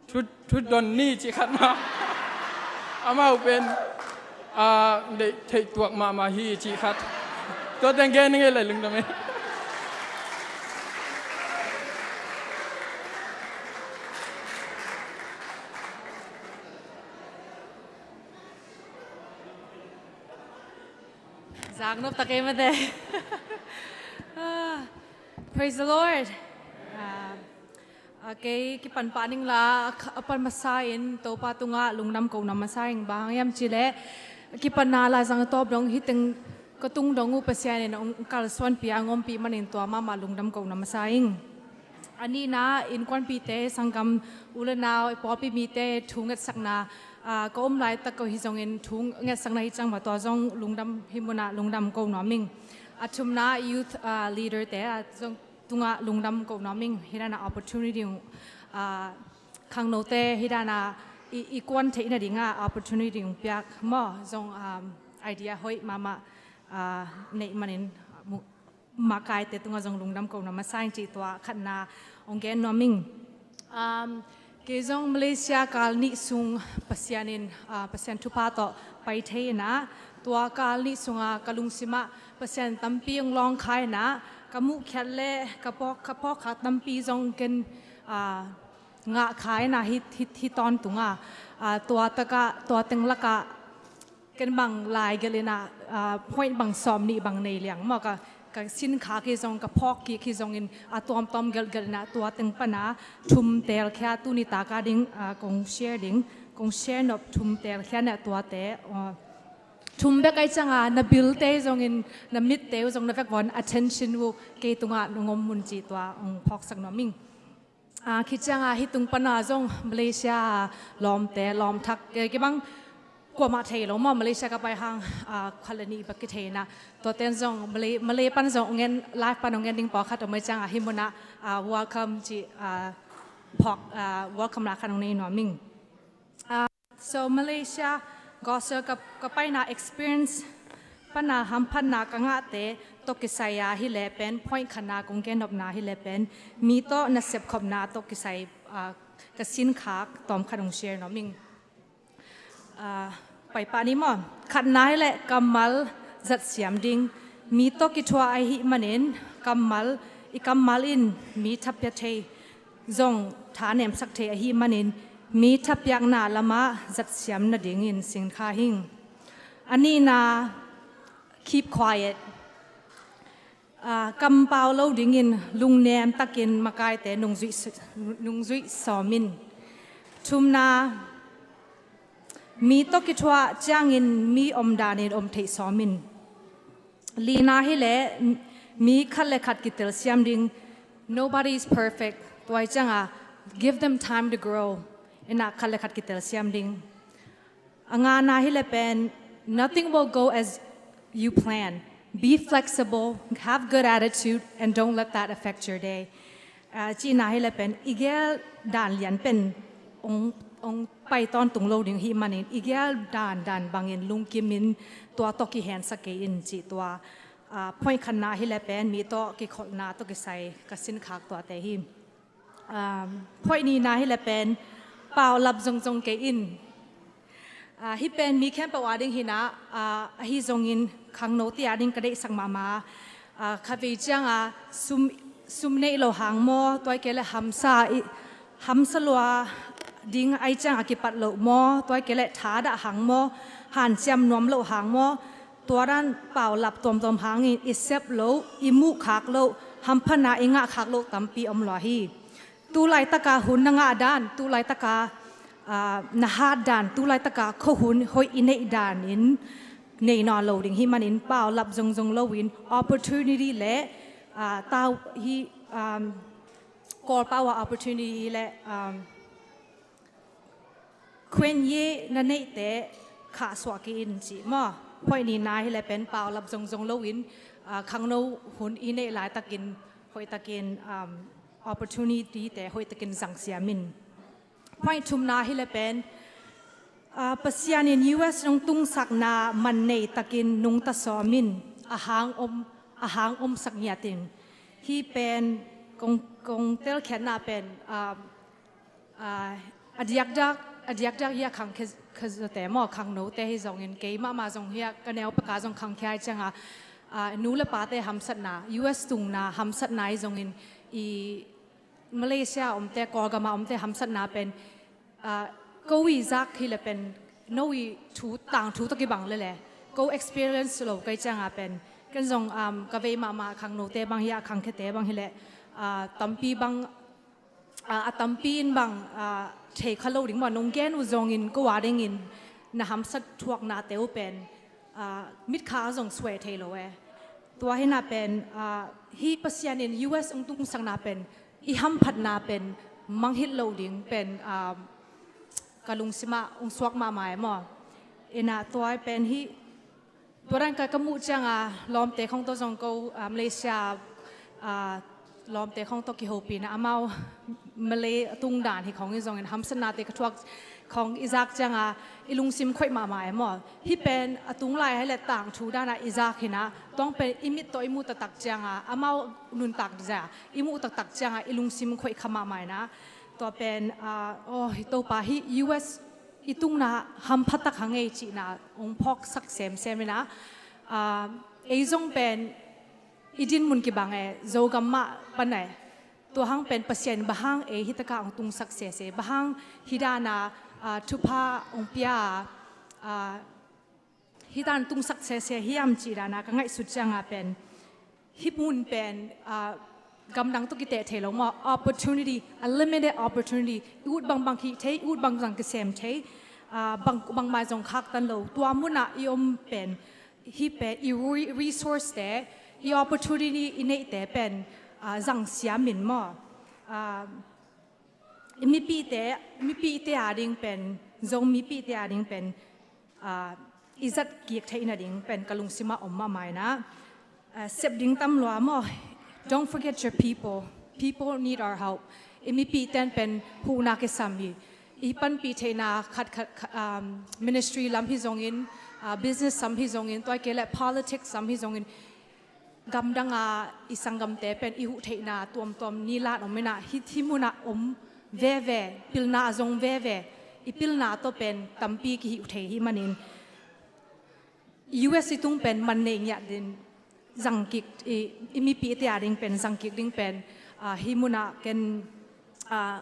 Thut, thut don ni cih khat ma. Amau pen, a, deih theih tuak mahmah hi cih khat. Tua teng gen ngei lai lungdam e. Zak nop tak e mate. Ah, praise the Lord. Ah, a kei kipan pah ning la, a kha-, a pan masa in Topa tungah lungdam ko na masa ing, bang hang hiam cih leh kipanna la zang a tawp dong hi teng ka tung dong uh Pasian in hong kalsuanpih a hong ompih manin tua mahmah lungdam ko na masa ing. A nihna innkuanpihte, sanggam u le nau, i pawlpi mite thu ngetsakna, ah, ka om laitak ko hi zongin thu ngetsakna hi ciang mah tua zong lungdam hi munah lungdam ko nuam ing. A thumna youth, ah, leader te, ah, zong tungah lungdam ko nuam ing, hih dana opportunity, ah, khangnote hih dana i, i kuan theih nadinga opportunity hong piak maw, zong, um, idea hoih mahmah, ah, neih manin, mu-, makaite tungah zong lungdam ko na masa ing cih tua khatna hong gen nuam ing. Um, kei zong Malaysia kal nih sung Pasian in, ah, Pasian thupha tawh pai thei inah, tua kal nih sunga ka lungsimah Pasian tampi hong lawngkha inah, ka muhkhiat le ka phawk, ka phawkkha tampi zong ken, ah, ngahkha inah hi, hi, hi tawntunga, ah, tua takah, tua teng lakah, ken bang lai gelh inah, ah, point bang sawm nih bang nei liang maw, ka, ka sin khak hi zong, ka phawk kik hi zongin a tuamtuam gelhgelh inah tua teng pana thum teelkhia tuni taka ding, ah, kong share ding, kong share nop thum teelkhia inah tuate, ah, thum bek ai cianga na bilte zongin na mitte uh zong na vekvon attention uh kei tungah nong om mun cih tua hong phawksak nuam ing. Ah, khit ciangah hih tung pana zong Malaysia lawmte, lawmthak, eh, kibang kuamah thei lo maw, Malaysia ka pai hang, ah, khat le nih bek kithei na. Tuaten zong Malay, Malay pan zong ong en, live pan ong en ding pawlkhat om ei ciangah hih munah, ah, welcome ci, ah, phawk, ah, welcome na khat ong nei nuam ing. Ah, so Malaysia, Gospel ka, ka paina experience pana hamphatna ka ngahte tawh kisai a hi leh pen, point khatna kong gen nopna hi leh pen, mi tawh na sepkhopna tawh kisai, ah, ka sinkhak tawmkhat ong share nuam ing. Ah, pai pah ni maw. Khatna hi leh kammal zat siam ding. Mi tawh kithuah ahih manin kammal, i kammal in mi thapia thei zong thanemsak thei ahih manin mi thapiakna lamah zat siam nadingin sinkha hing. A nihna, keep quiet. Ah, kampau lo dingin lungnem takin makaite nungzuih s-, nungzuih sawm in. Thumna, mi tawh kithuah ciangin mi omdanin om theih sawm in. Lina hi leh, mi khat le khat kitel siam ding. Nobody is perfect. Tua hi ciangah, give them time to grow. Ina khat le khat kitel siam ding. A ngana hi leh pen, nothing will go as you plan. Be flexible, have good attitude, and don't let that affect your day. Ah, cihna hi leh pen, i gel dan lian pen ong, ong pai tawntung lo ding hih manin, i gel dan, dan bangin lungkimin tua tawh kihensa kei in cih tua, ah, point khatna hi leh pen, mi tawh kikholhna tawh kisai ka sinkhak tuate hi. Um, point nihna hi leh pen, paulap zongzong kei in. Ah, hih pen mi khempeuh a ding hi na, ah, ahi zongin khangnote a ding ka deihsak mahmah. Ah, khatvei ciangah sum, sum neih loh hang maw, tua hi kei leh hamsa i, hamsa lua ding ahih ciangah kipat loh maw, tua hi kei leh thadah hang maw, hanciam nuam loh hang maw, tua dan paulap tuamtuam hangin i sep loh, i muhkhak loh, hamphatna i ngahkhak loh tampi om lua hi. Tu laitaka hun na ngah dan, tu laitaka, ah, na hat dan, tu laitaka khuahun hoih i neih danin nei nawn lo ding hih manin paulap zongzong loin opportunity le, ah, tau hi, um, Kawlpau ah opportunity le, um, khuenye na neihte khahsuah kei in cih maw. Point nihna hi leh pen paulap zongzong loin, ah, khangno hun i neih laitakin hoihtakin, um, opportunity te hoihtakin zang siam in. Point thumna hi leh pen, ah, Pasian in U S hong tungsakna man nei takin nungta sawm in, a hang om, a hang omsak ngiat in. Hih pen kong, kong telkhiatna pen, ah, ah, a diakdiak, a diakdiak hi a khangkhia, khia zawte maw, khangnote hi zongin, kei mahmah zong hi a, ka neu peka zong khangkhia hi ciangah, ah, nu le pate hamsatna, U S tungna hamsatna hi zongin, i Malaysia omte, Kawlgama omte hamsatna pen, ah, ko i zak hi leh pen, no i thu, tangthu tawh kibang lel e. Ko experience lo ka hih ciangah pen, ken zong, um, ka vei mahmah khangnote bang hi a, khangkhiate bang hi leh, ah, tampi bang, ah, a tampi in bang, ah, thei kha lo ding maw, nong gen uh zongin ko a dingin na hamsat thuaknate uh pen, ah, mitkha ah zong suai thei lo e. Tua hi na pen, ah, hih Pasian in U S hong tungsakna pen, i hamphatna pen manghilh lo ding pen, ah, ka lungsimah hong suak mahmah e maw. Ina tua pen hih, tua dan ka, ka muh ciangah lawmte khong tawh zong ko, ah, Malaysia, ah, lawmte khong tawh kihopihna, amau Malay a tung dan hi khong hi zongin hamsatnate ka thuak khong i zak ciangah i lungsim khoih mahmah e maw. Hih pen a tung lai hi leh tangthu danah i zak hi na, tua pen i mit tawh i muh taktak ciangah, amau nuntak zia i muh taktak ciangah i lungsim khoih kha mahmah hi na. Tua pen, ah, aw, hi Topa, hih U S i tungna hamphat tak hang ei cihna hong phawksak semsem hi na. Ah, ei zong pen i din mun kibang e, Zogam mah pan e. Tua hang pen Pasian in bang hang ei hih takah hong tungsak sese, bang hang hih dana, ah, thupha hong pia, ah, hih dan tungsak sese hiam cih dana ka ngaihsut ciangah pen, hih mun pen, ah, gamdang tawh kiteh thei lo maw, opportunity, a limited opportunity, i ut bangbang hih thei, i ut bangbang kisem thei, ah, bang, bangmah zong khaktan lo, tua munah i om pen, hih pen i re-, resource te, i opportunity i neihte pen, ah, zang siam in maw. Ah, I mipite, mipite a ding pen, Zo mipite a ding pen, ah, i zat kik theih nading pen ka lungsim ah om mahmah in ah, ah, sep ding tam lua maw. Don't forget your people. People need our help. I mipite pen huhna kisam hi. I panpih theihna khat khat, khat, um, ministry lam hi zongin, ah, business lam hi zongin, tua kei leh politics lam hi zongin, gamdang a i sanggamte pen i huh theihna tuamtuam ni lan om in ah, hih, hih mun ah om veve, pilna a zong veve, i pilna tawh pen tampi kihih uh thei hi manin, U S i tung pen man nei ngiat ding zang kik, i, i mipite a ding pen zang kik ding pen, ah, hih mun ah ken, ah,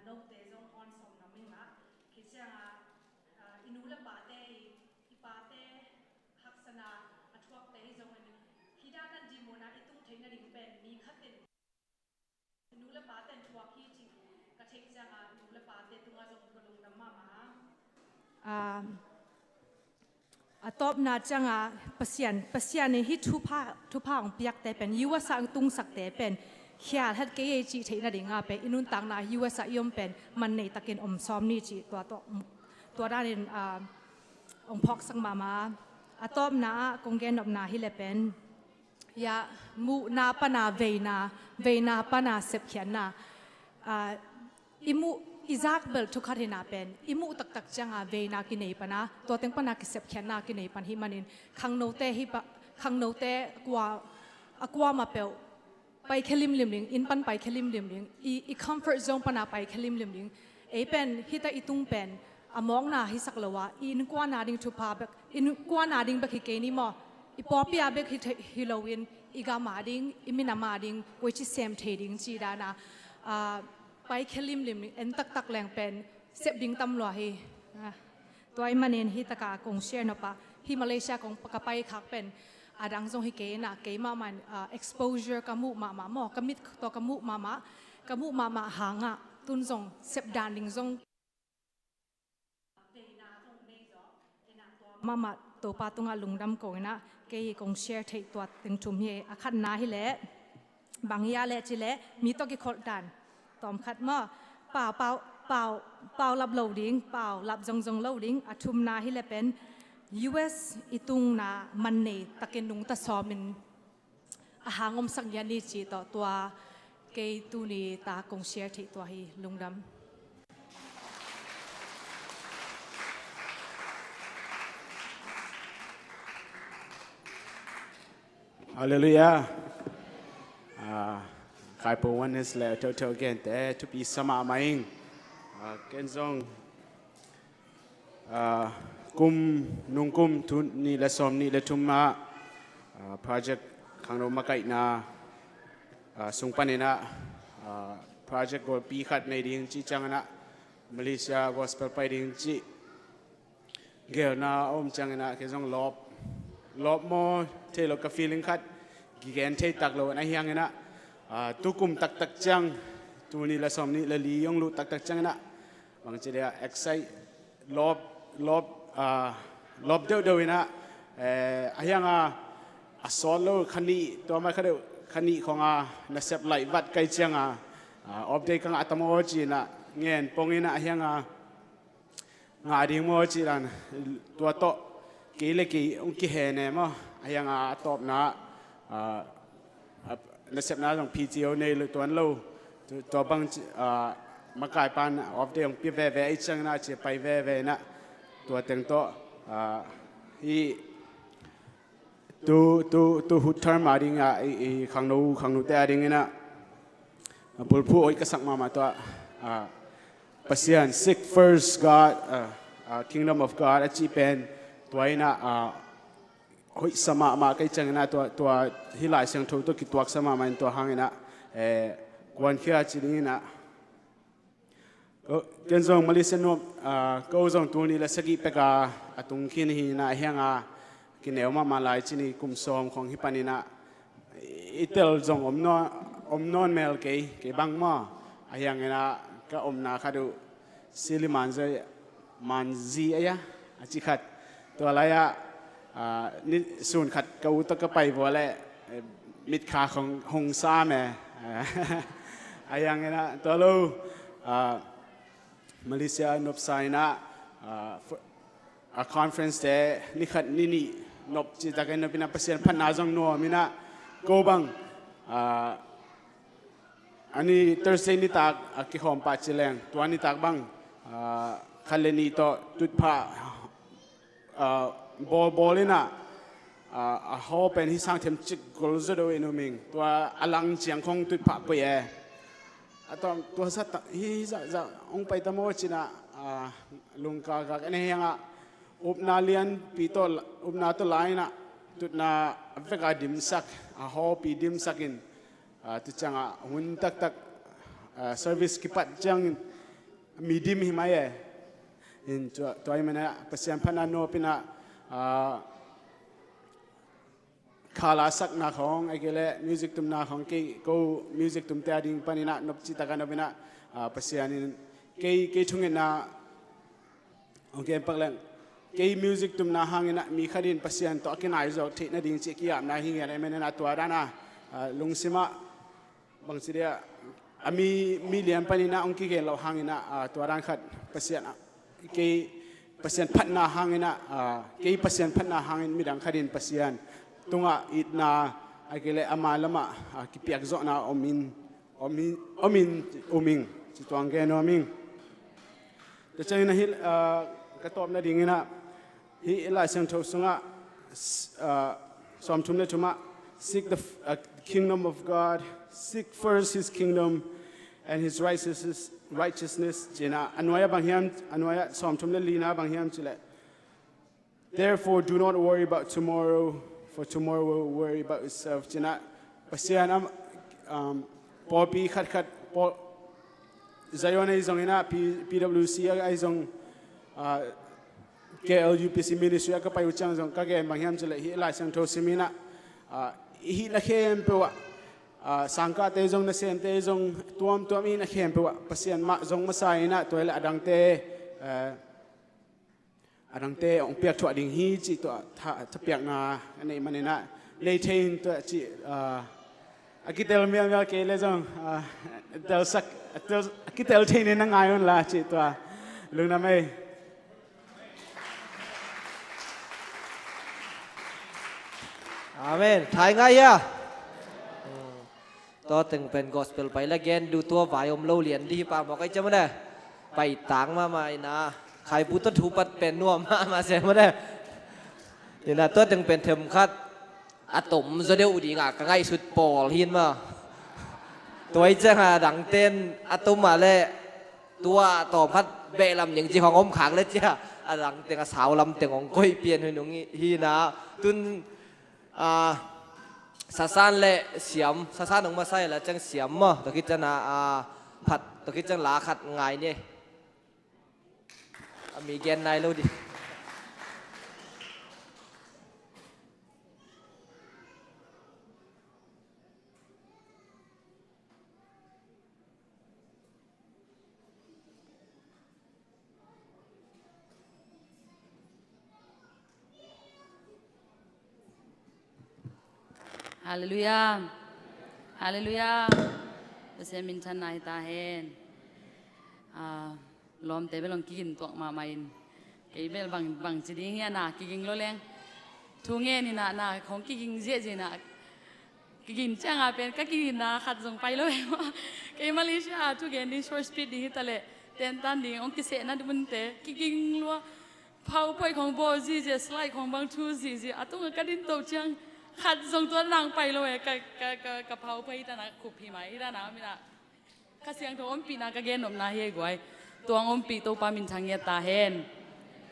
note zong hong sawm nam ing ah, kiciang ah, ah, i nu le pate, i, i pate haksatna a thuakte hi zongin, hih dan a ding mun ah i tung theih nading pen mi khat in nu le pate in thuak hi cih ka theih ciangin nu le pate tungah zong ka lungdam mahmah. Ah, a tawpna ciangin Pasian, Pasian in hih thupha, thupha hong piakte pen, U S ah hong tungsakte pen khial het kei ei cih theih nadingin pen i nuntakna U S ah i om pen man nei takin om sawm ni cih tua tawh, tua danin, ah, hong phawksak mahmah. A tawpna ah kong gen nopna hi leh pen, ya, muhna pana veina, veina pana sepkhiatna. Ah, i muh, i zak bel thukhat hi in ah pen, i muh taktak ciangin veina kinei pan a, tua teng pana kisepkhiatna kinei pan hi manin, khangnote hi pa, khangnote kua, a kuamah peuh paikhia limlim ding, inn pan paikhia limlim ding, i, i comfort zone pana paikhia limlim ding. Ei pen, hih ta i tung pen, a mawkna hisak lo a, i innkuan a ding thupha bek, i innkuan a ding bek hi kei ni maw. I pawlpi a bek hi thei, hi loin, i gam a ding, i minam a ding, koici sem thei ding cih dan a, ah, paikhia limlim ding, en taktak leng pen, sep ding tam lua hi. Ah. Tua ahih manin hih takah kong share nop a, hih Malaysia kong ka paikhak pen, a dang zong hi kei in ah, kei mahmah in, ah, exposure ka muh mahmah maw, ka mit tawh ka muh mahmah, ka muh mahmah hangin, tun zong sep dan ding zong mahmah Topa tungah lungdam ko in ah, kei kong share theih tua teng thum hi, a khatna hi leh, bang hia leh cih leh, mi tawh kikholh dan. Tawmkhat maw, pau, pau, pau, pau lap lo ding, pau lap zongzong lo ding, a thumna hi leh pen, U S i tungna man nei takin nungta sawmin a hang omsak ngiat ni cih tawh tua kei tuni ta kong share theih tua hi, lungdam. Halleluiah. Ah, Kaipo Oneness le thotho gente, thupi sa mahmah ing. Ah, ken zong, ah, kum, nungkum, tul nih le sawm nih le thum ah, ah, project khangno makaihna, ah, sung panin ah, ah, project golpi khat nei ding cih ciangin ah, Malaysia gospel pai ding cih gelna a om ciangin ah, kei zong lawp, lawp maw, thei lo ka feeling khat, kigen thei tak lo in ah, ahi hangin ah, ah, tukum taktak ciang, tul nih le sawm nih le li hong luh taktak ciangin ah, bangci dia excite, lawp, lawp, ah, lawp deuhdeuh in ah, eh, ahi hangin ah, a sawt lo kha nih, tua mai kha deuh, kha nih khawng ah, nasep laih vat kei ciangin ah, ah, off day ka ngah tam aw ci in ah, ngen pong in ah, ahi hangin ah, ngah ding maw cih dan, tua tawh kei le kei hong kihen e maw, ahi hangin a tawpna, ah, ah, nasepna zong P T O nei lo tuan lo, tu-, tua bang ci-, ah, makai pan off day hong pia veve ahih ciangin ah ci pai veve in ah, tua teng tawh, ah, hih tu, tu, tu hut term a ding ah, i, i khangno, khangnote a dingin ah, a bulphuh hoih ka sak mahmah tua, ah, Pasian, seek first God, ah, ah, kingdom of God, a cih pen, tua in ah, ah, hoih sa mahmah kei ciangin ah, tua, tua hih Lai Siangtho tawh kituak sa mahmah in tua hangin ah, eh, kuankhia ci dingin ah, Ko, ken zong Malaysia nuam, ah, ko zong tul nih le sagih pek a, a tung khin hi in ah, ahi hangin a kineu mahmah lai ci ni, kum sawm khawng hi panin ah, i tel zong om nawn, om nawn mel kei, kei bang maw. Ahi hangin ah ka omna khat uh, Sili Manzai, Manzi a ya, a ci khat. Tua lai ah, ah, ni sun khat ka u tawh ka pai vua leh, eh, mitkha khawng hong sam e. A yang inah tua lo, ah, Malaysia nopsa inah, ah, for, ah, conference te ni khat ni nih nop citakin nopinah Pasian phatna zong nuam inah ko bang, ah, ani Thursday nitak a kihawm pah ci leng tua nitak bang, ah, khat le nih tawh tutphah, ah, bawlbawl inah, ah, a haw pen hi sang themcik gol zaw deuh in um ing. Tua a lang ciang khong tutphah koih e. A tawng tua zah hi zahzah hong pai ta maw cinah, ah, lungkagak en a hiangah upna lianpi tawh, upna tawh la inah tutna a veka dimsak, a hawpi dimsak in, ah, tu ciangah hun taktak, ah, service kipat ciangin mi dim hi mai e. In tua, tua hi manah Pasian phatna nopinah, ah, khala sakna khong, a kei le music tumna khong kei ko music tumte a ding paninah nop citaka nopinah, ah, Pasian in kei, kei thungetna hong kem pak leng. Kei music tumna hanginah mi khat in Pasian tawh a kinai zawk theih nading cih kiapna hi ngiat e. Amen. Inah tua dana, ah, lungsimah bangci dia a mi, mi lian paninah hong kigen loh hanginah, ah, tua dan khat Pasian, ah, kei Pasian phatna hanginah, ah, kei Pasian phatna hangin midang khat in Pasian tungah itna a kei le ama lamah, ah, kipiak zawhna om in, om in, om in um ing ci tuang gen nuam ing. Tua ciangin ahi, ah, ka tawp nadinginah hih Lai Siangtho sungah, s-, ah, sawmthum le thumah, "Seek the f-, uh, kingdom of God, seek first his kingdom and his righteousness," righteousness, cinah a nuai-ah bang hiam, a nuai-ah sawmthum le lina bang hiam cileh, "Therefore, do not worry about tomorrow, for tomorrow will worry about itself." Cinah Pasian am, um, pawlpi khatkhat, pawl, Zion ahi zonginah, P-, P W C ahi zong, ah, K L U P C ministry a ka pai uh ciang zong ka gen bang hiam cileh hih Lai Siangtho siminah, ah, hih na khempeuh ah, ah, sangkahte zong, nasemte zong, tuamtuam hih na khempeuh ah Pasian mah zong masa inah tua hileh a dangte, eh, a dangte hong piak thuah ding hi cih tua tha-, thapiakna a neih maninah nei thei in tua cih, ah, a kitel mialmial kei le zong, ah, telsak, a tel, a kitel thei nin na ngai unla cih tua lungdam ei. Amen. Thai ngai hia? Tua teng pen gospel pai la gen duh tua vai om lo lian dih hi pah mawk ai ciam ne. Pai tang mahmah ina. Khaipu tua thupat pen nuam mahmah se mawk ne. Ina tua teng pen themkhat a tom zaw deuh ding a ka ngaihsut pawl hin mah. Tua i ciang a dang ten a tom a leh tua tawm khat beh lam ning ci hong om khak le cia a dang teng a sau lam teng hong koih pian hun hong hi na. Tun a, Sasan le Siam, Sasan hong masa hi la ciang Siam maw, tua khit ciang a, a, Phat, tua khit ciang la khat ngai ni. A mi gen nai lo di. Halleluiah. Halleluiah. Pasian minthanna hi ta hen. Ah, lawmte bel hong kigin tuak mahmah in. Kei bel bang, bang ci ding hia na kiging lo leng. Thu ngen ina na hong kiging ziahziah ina. Kigin cianga pen ka kiginna khat zong pai lo e maw. Kei Malaysia a thugen ding short speech ding hi ta leh tentan ding hong kisehna munte kiging lua. PowerPoint khong bawl zihziah, slide khong bang thu zihziah a tungah ka din to ciang khat zong tua nang pai lo e. Ka, ka, ka, ka PowerPoint hi ta na khup hi mai hi ta na mina. Kha Siangtho ompihna ka gennopna hi ei guai. Tuang ompih Topa minthang ngiat ta hen.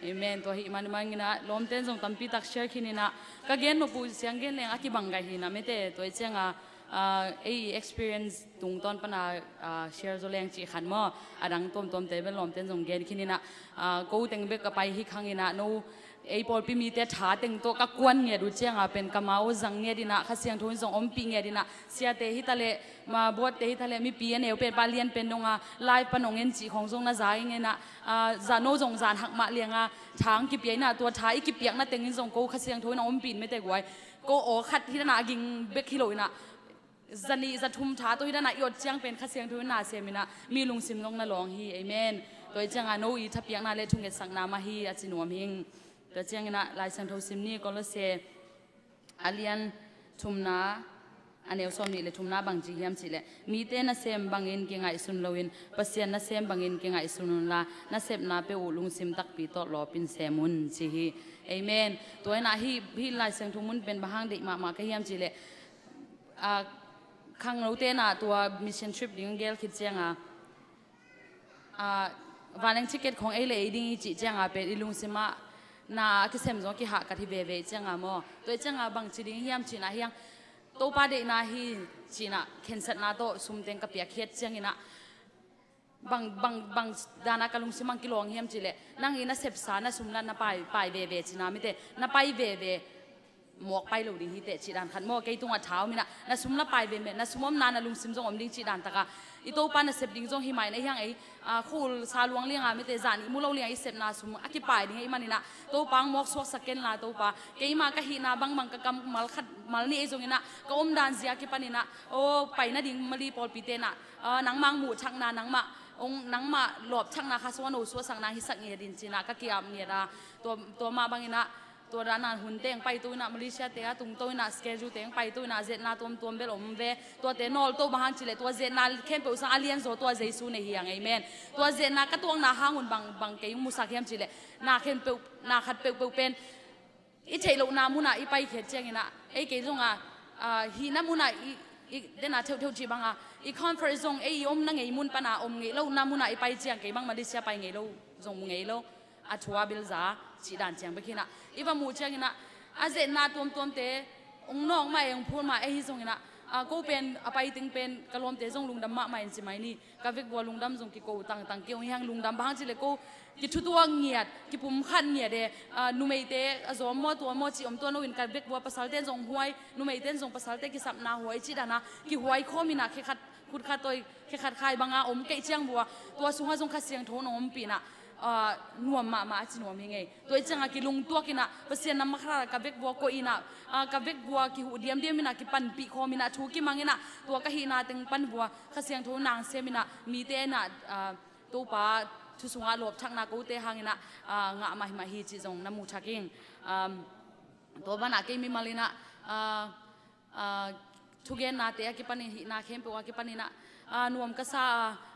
Amen. Tua hih manmang ina lawmten zong tampi tak share khin ina ka gennop uh siang gen leng a kibang gai hi na mete tua i cianga, ah, ei experience tungtawn pana, ah, share zaw leng cih khan maw a dang tuamtuamte bel lawmten zong gen khin ina, ah, ko teng bek ka pai hi khang ina no ei pawlpi mite tha teng tawh ka kuan ngiat uh cianga pen ka mau zang ngiat ina Kha Siangtho in zong ompih ngiat ina siate hi ta leh ma buatte hi ta leh mipi a neu pen pa lian pen donga live pan ong en cih khong zong na za ing ina, ah, za no zong zan hak mah lianga tha ang kipia ina tua tha i kipiakna tengin zong ko Kha Siangtho in a ompih in mete guai ko aw khat hi ta na a ging bek hi lo ina zanih zathum tha tawh hi dan a i ot ciang pen Kha Siangtho in na sem in ah mi lungsim zong na lawng hi. Amen. Tua hi ciang a no i thapiakna le thungetsakna mah hi a ci nuam hing. Tua ciang in ah Lai Siangtho sim ni. Kolose a lian thumna a neu sawm nih le thumna bang ci hiam cih leh, mite nasem bangin kingaihsun loin Pasian nasem bangin kingaihsun unla, nasepna peuh uh lungsim takpi tawh lawpin sem un ci hi. Amen. Tua in ah hih, hih Lai Siangtho mun pen bang hang deih mahmah ka hiam cih leh, a, khangnote in ah tua mission trip ding gel khit ciang a, a, vanleng ticket khong ei le ei ding i cih ciang a pen i lungsim ah na a kisem zong a kihahkat hi veve i ciang a maw. Tua i ciang a bang ci ding hiam cih na hiang, Topa deihna hi cih na khensatna tawh sum teng ka piakkhiat ciang in ah bang, bang, bang dan a ka lungsim bang kilawng hiam cih leh, nang i nasepsa na sum la na pai, pai veve cih na mite, na pai veve mawk pai lo ding hi teh cih dan khat maw. Kei tungah tha om in ah, na sum la pai veve, na sum omna na lungsim zong om ding cih dan tak a, i Topa nasep ding zong hi mai na hiang ei, a, khul sa luang liang a mite, zan i mu lo liang i sepna sum a kipai ding ahih man in ah, Topa hong mawk suaksak ken la Topa, keimah ka hihna bangbang ka kammal khat mal nih ei zong in ah, ka omdan zia kipan in ah, aw, pai nading Mali pawlpite in ah, a, nangmah hong muhthakna, nangmah hong, nangmah lawpthakna Kha sung a no suahsak nang hisak ngiat in cih na ka ki-ap ngiat a, tua, tua mah bang in ah, tua dan a hun teng paito in ah, Malaysia te a tungto in ah, schedule teng paito in ah, zetna tuamtuam bel om ve. Tuate nawlto bang hang cih leh, tua zetna khempeuh sang a lianzaw tua Jesu nei hi hang. Amen. Tua zetna ka tuakna hang un bang, bang kei hong musak hiam cih leh, na khempeuh, na khat peuhpeuh pen i theih lohna mun ah i paikhiat ciang in ah, ei kei zong a, a, hihna mun ah i, i, den a theuhtheuh cih bang a, i comfort zone, ei i omna ngei mun pan a om ngei lohna mun ah i pai ciang, kei bang Malaysia pai ngei lo, zong mu ngei lo, a thu a bel za cih dan ciang bek hi in ah, i va muh ciang in ah, a zetna tuamtuamte hong nawk mah ei, hong phut mah ei hi zong in ah, a, ko pen a pai teng pen ka lawmte zong lungdam mahmah in ci mai ni. Ka vekvua lungdam zong kiko tangtang kei hong hi hang. Lungdam bang hang cih leh ko kithutuak ngiat, kipumkhat ngiat e, a, numeite a zawm maw, tua maw cih om tuan lo in, ka vekvua pasalte in zong huai, numeite in zong pasalte kisapna huai cih dan a kihuai khawm in ah, khe khat khut khat tawi, khe khat khai bang a om kei ciang vua, tua sung ah zong Kha Siangtho nong ompih in ah, a, nuam mahmah a ci nuam hi ngei. Tua i ciang a kilungtuak in ah, Pasian nambat khat a ka vekvua koih in ah, a, ka vekvua kihuh diamdiam in ah, kipanpih khawm in ah, thu kimang in ah, tua ka hihna teng pan vua Kha Siangtho nang sem in ah, mite in ah, a, Topa thu sung ah lawpthakna kote hang in ah, a, ngah mahmah hi cih zong na mu thak ing. Um, tua ban ah kei mimal in ah, a, a, thugennate a kipan in, hihna khempeuh a kipan in ah, a, nuam ka sa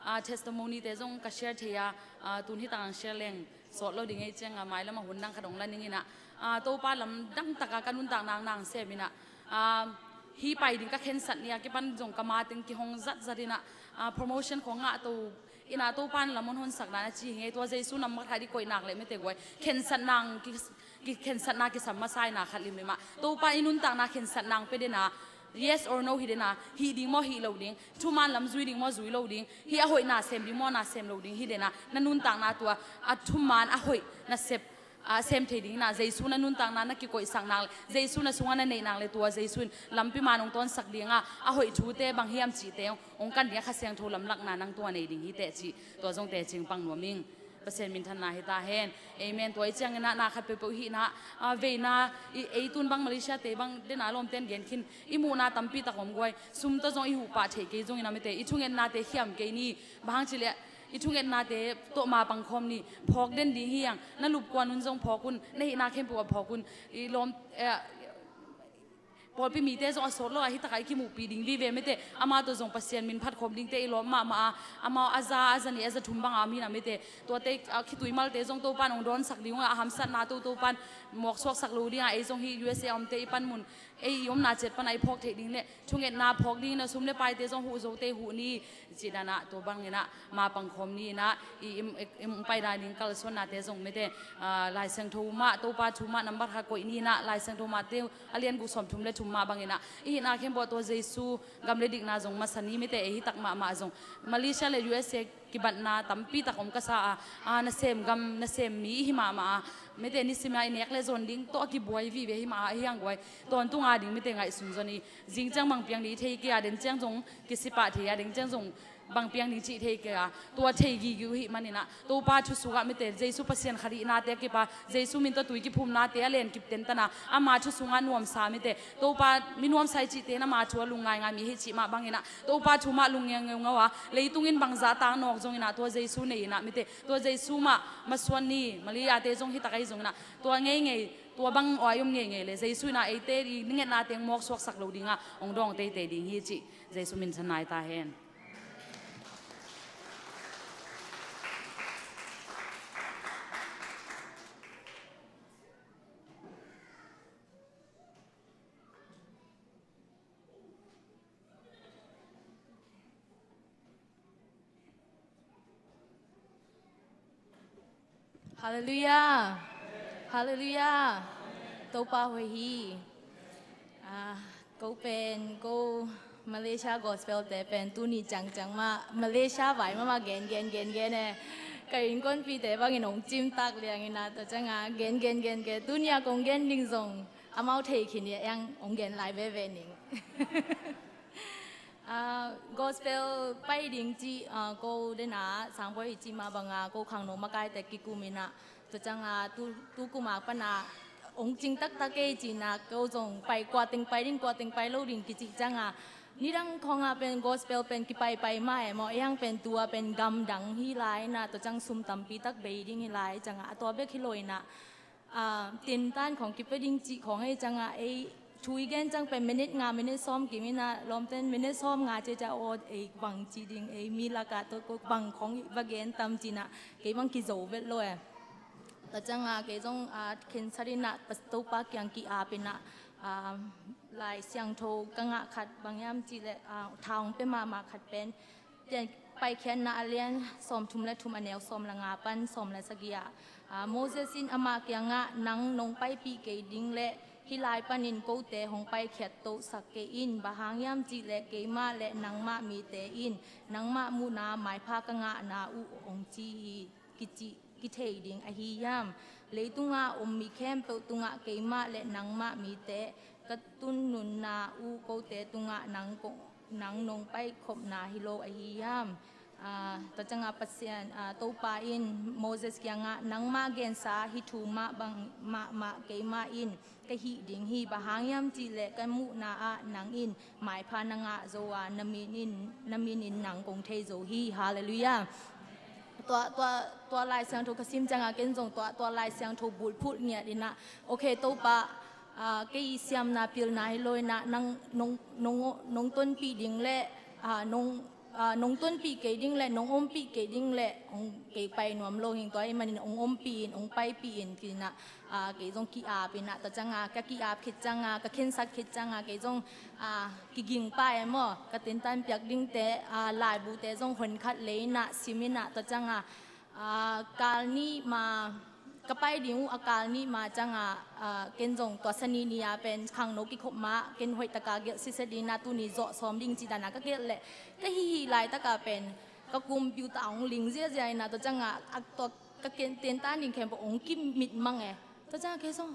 a, a, testimony te zong ka share thei a, a, tun hi tang share leng sawt lo ding ei ciang a, mailam a hun dang khat hong la ning in ah, a, Topa lamdang tak a ka nuntakna nang sem in ah, a, hih pai ding ka khensat ni a kipan zong ka ma teng kihong zatzat in ah, a, promotion khong ngah to in ah, Topa in lam hong honsak dan a ci hi ngei. Tua Jesu nambat khat i koih nak leh mite guai, khensat nang ki, ki, khensatna kisam masa in ah khat limlim ah Topa i nuntakna khensat nang pia den a, yes or no hi den a, hih ding maw hih lo ding, thuman lam zui ding maw zui lo ding, hih a hoih na sem ding maw na sem lo ding hi den a, na nuntakna tua a thuman a hoih na sep, a, sem thei ding in ah, Jesu na nuntakna na kikoihsak nak leh, Jesu na sung ah na neih nak leh, tua Jesu in lampi man hong tawnsak ding a, a hoih thute bang hiam cihte hong, hong kan ding a, Kha Siangtho lamlakna nang tua nei ding hi teh cih, tua zong teci pang nuam ing. Pasian minthanna hi ta hen. Amen. Tua i ciang in ah, na khat peuhpeuh hihna, a, veina, i, ei tun bang Malaysia te bang den a lawmte in gen khin, i muhna tampi tak om guai. Sum tawh zong i huh pah theih kei zong in ah mite, i thungetnate khiam kei ni. Bang hang cih leh, i thungetnate tawh ma pang khawm ni. Phawk den ding hi hang. Na lupkuan un zong phawk un, na hihna khempeuh ah phawk un. I lawm, eh, pawlpi mite zong a sawt lo a, hi tak a i kimuhpih ding vive mite. Amau tawh zong Pasian min phat khawm dingte i lawm mahmah a, amau a za, a za nih, a za thum bang a om hi in ah mite. Tuate, a, khitui malte zong Topa in hong dawnsak ding ung a, a hamsatna tawh Topa in mawk suaksak lo ding a, ei zong hih U S A a omte i panmun, ei i omna ciat pan a i phawk theih ding leh thungetna phawk ding in ah, sum le paite zong huh zote huh ni. Cih dan ah, tua bang in ah, ma pang khawm ni in ah, i, i, i, i pai dan ding kalsuannate zong mite, a, Lai Siangtho mah, Topa thu mah nambat khat koih ni in ah, Lai Siangtho Matthai a lian guk sawm thum le thum mah bang in ah, i hihna khempeuh ah tua Jesu gam le dikna zong masa ni mite. Ei hi tak mahmah zong Malaysia le U S A kibatna tampi tak om ka sa a, a, nasem gam, nasem mi i hi mahmah a, mite nisim a i nek le zon ding tawh a kibuai vive hi mah a, hi hang guai. Tawntung a ding mite ngaihsun zon i, zing ciang bang piang ding i thei kei a, den ciang zong kisi pah thei a, den ciang zong bang piang ding cih thei kei a, tua thei gige uh hih manin ah, Topa thu sungah mite, Jesu Pasian khat hihnate a kipan, Jesu min tawh tui kiphumnate a len kip tentan a, ama thu sungah nuamsa mite, Topa mi nuamsa i cihte in ama thu a lungngaingai mi hi cih mah bangin ah, Topa thu mah lung ngeungeu a, leitung in bangzah a tang nawk zongin ah, tua Jesu nei in ah mite, tua Jesu mah masuan ni, Maria-te zong hi tak ahi zongin ah, tua ngeingei, tua bang a i om ngeingei leh Jesu in ah eite i ngetna teng mawk suaksak lo ding a, hong dawng teitei ding hi cih Jesu min thang nai ta hen. Halleluiah. Halleluiah. Topa hoih hi. Ah, ko pen, ko Malaysia Gospel te pen tuni ciangciang mah, Malaysia vai mahmah gen, gen, gen, gen e. Ka innkuanpihte bangin hong cimtak liangin ah, tua ciangah gen, gen, gen, gen. Tuni a kong gen ding zong amau thei khin hi a, eng hong gen lai veve ning. Ah, gospel pai ding cih, ah, ko dena sangbawi i cih mah banga ko khangno makaite kikum in ah, tua ciangah tu, tu kum a pana hong cing taktak kei cih na, ko zong pai, kua teng pai ding, kua teng pai lo ding kicih ciangah, nidang khawngah pen gospel pen kipaipai mah e maw, ei hang pen tua pen gamdang hi lai in ah, tua ciang sum tampi tak bei ding hi lai ciangah, a tua bek hi lo in ah, ah, tintan khawng kipia ding cih khawng ei ciangah, ei thu i gen ciang pen minute nga, minute sawm kim in ah, lawmten minute sawm nga ciacia aw, ei bang ci ding, ei mi lakah tua ko bang khawng i va gen tam ci in ah, kei bang kizo vet lo e. Tua ciangah kei zong, ah, khensat in ah, Topa kiang ki-ap in ah, ah, Lai Siangtho ka ngah khat bang hiam cih leh, ah, tha hong pia mahmah khat pen, Pian Paikhiatna a lian sawmthum le thum, a neu sawm le nga pan sawm le sagih ah, ah, Moses in amah kiangah, nang nong paipih kei ding leh hih lai panin kote hong paikhiat tosak kei in, bang hang hiam cih leh keimah le nangmah mite in nangmah muhna maipha ka ngahna uh hong ci hi, kicih kithei ding ahi hiam? Leitungah om mi khempeuh tungah keimah le nangmah mite ka tun nunna uh kote tungah nang ko, nang nong paikhopna hi lo ahi hiam? Ah, tua ciangah Pasian, ah, Topa in Moses kiangah, nangmah gensa hih thu mah bang mahmah keimah in ka hih ding hi, bang hang hiam cih leh ka muhna ah nang in maipha na ngah zo a, na min in, na min in nang kong thei zo hi. Halleluiah. Tua, tua, tua Lai Siangtho ka sim ciangah ken zong tua, tua Lai Siangtho bulphuh ngiat in ah, okay Topa, ah, kei i siamna pilna hi lo in ah, nang nong, nong, nong tonpih ding le, ah, nong, ah, nong tonpih kei ding le nong ompih kei ding le hong kei pai nuam lo hing, tua ahih manin hong ompih in, hong paipih in ci in ah, ah, kei zong ki-ap in ah, tua ciangah ka ki-ap khit ciangah, ka khensat khit ciangah kei zong, ah, kiging pah e maw, ka tintan piak dingte, ah, laibute zong honkhat lei in ah sim in ah, tua ciangah, ah, kal nih ma, ka pai ding uh a kal nih ma ciangah, ah, ken zong tua Sani ni-a pen khangno kikhop ma, ken hoih taka gelh sitset ding in ah, tuni zawh sawm ding ci dan a ka gelh leh, ka hih hih laitaka pen ka computer hong ling ziazia in ah, tua ciangah, ah, tua ka ken, tentan ding khempeuh hong kimit mang e. Tua ciangah kei zong,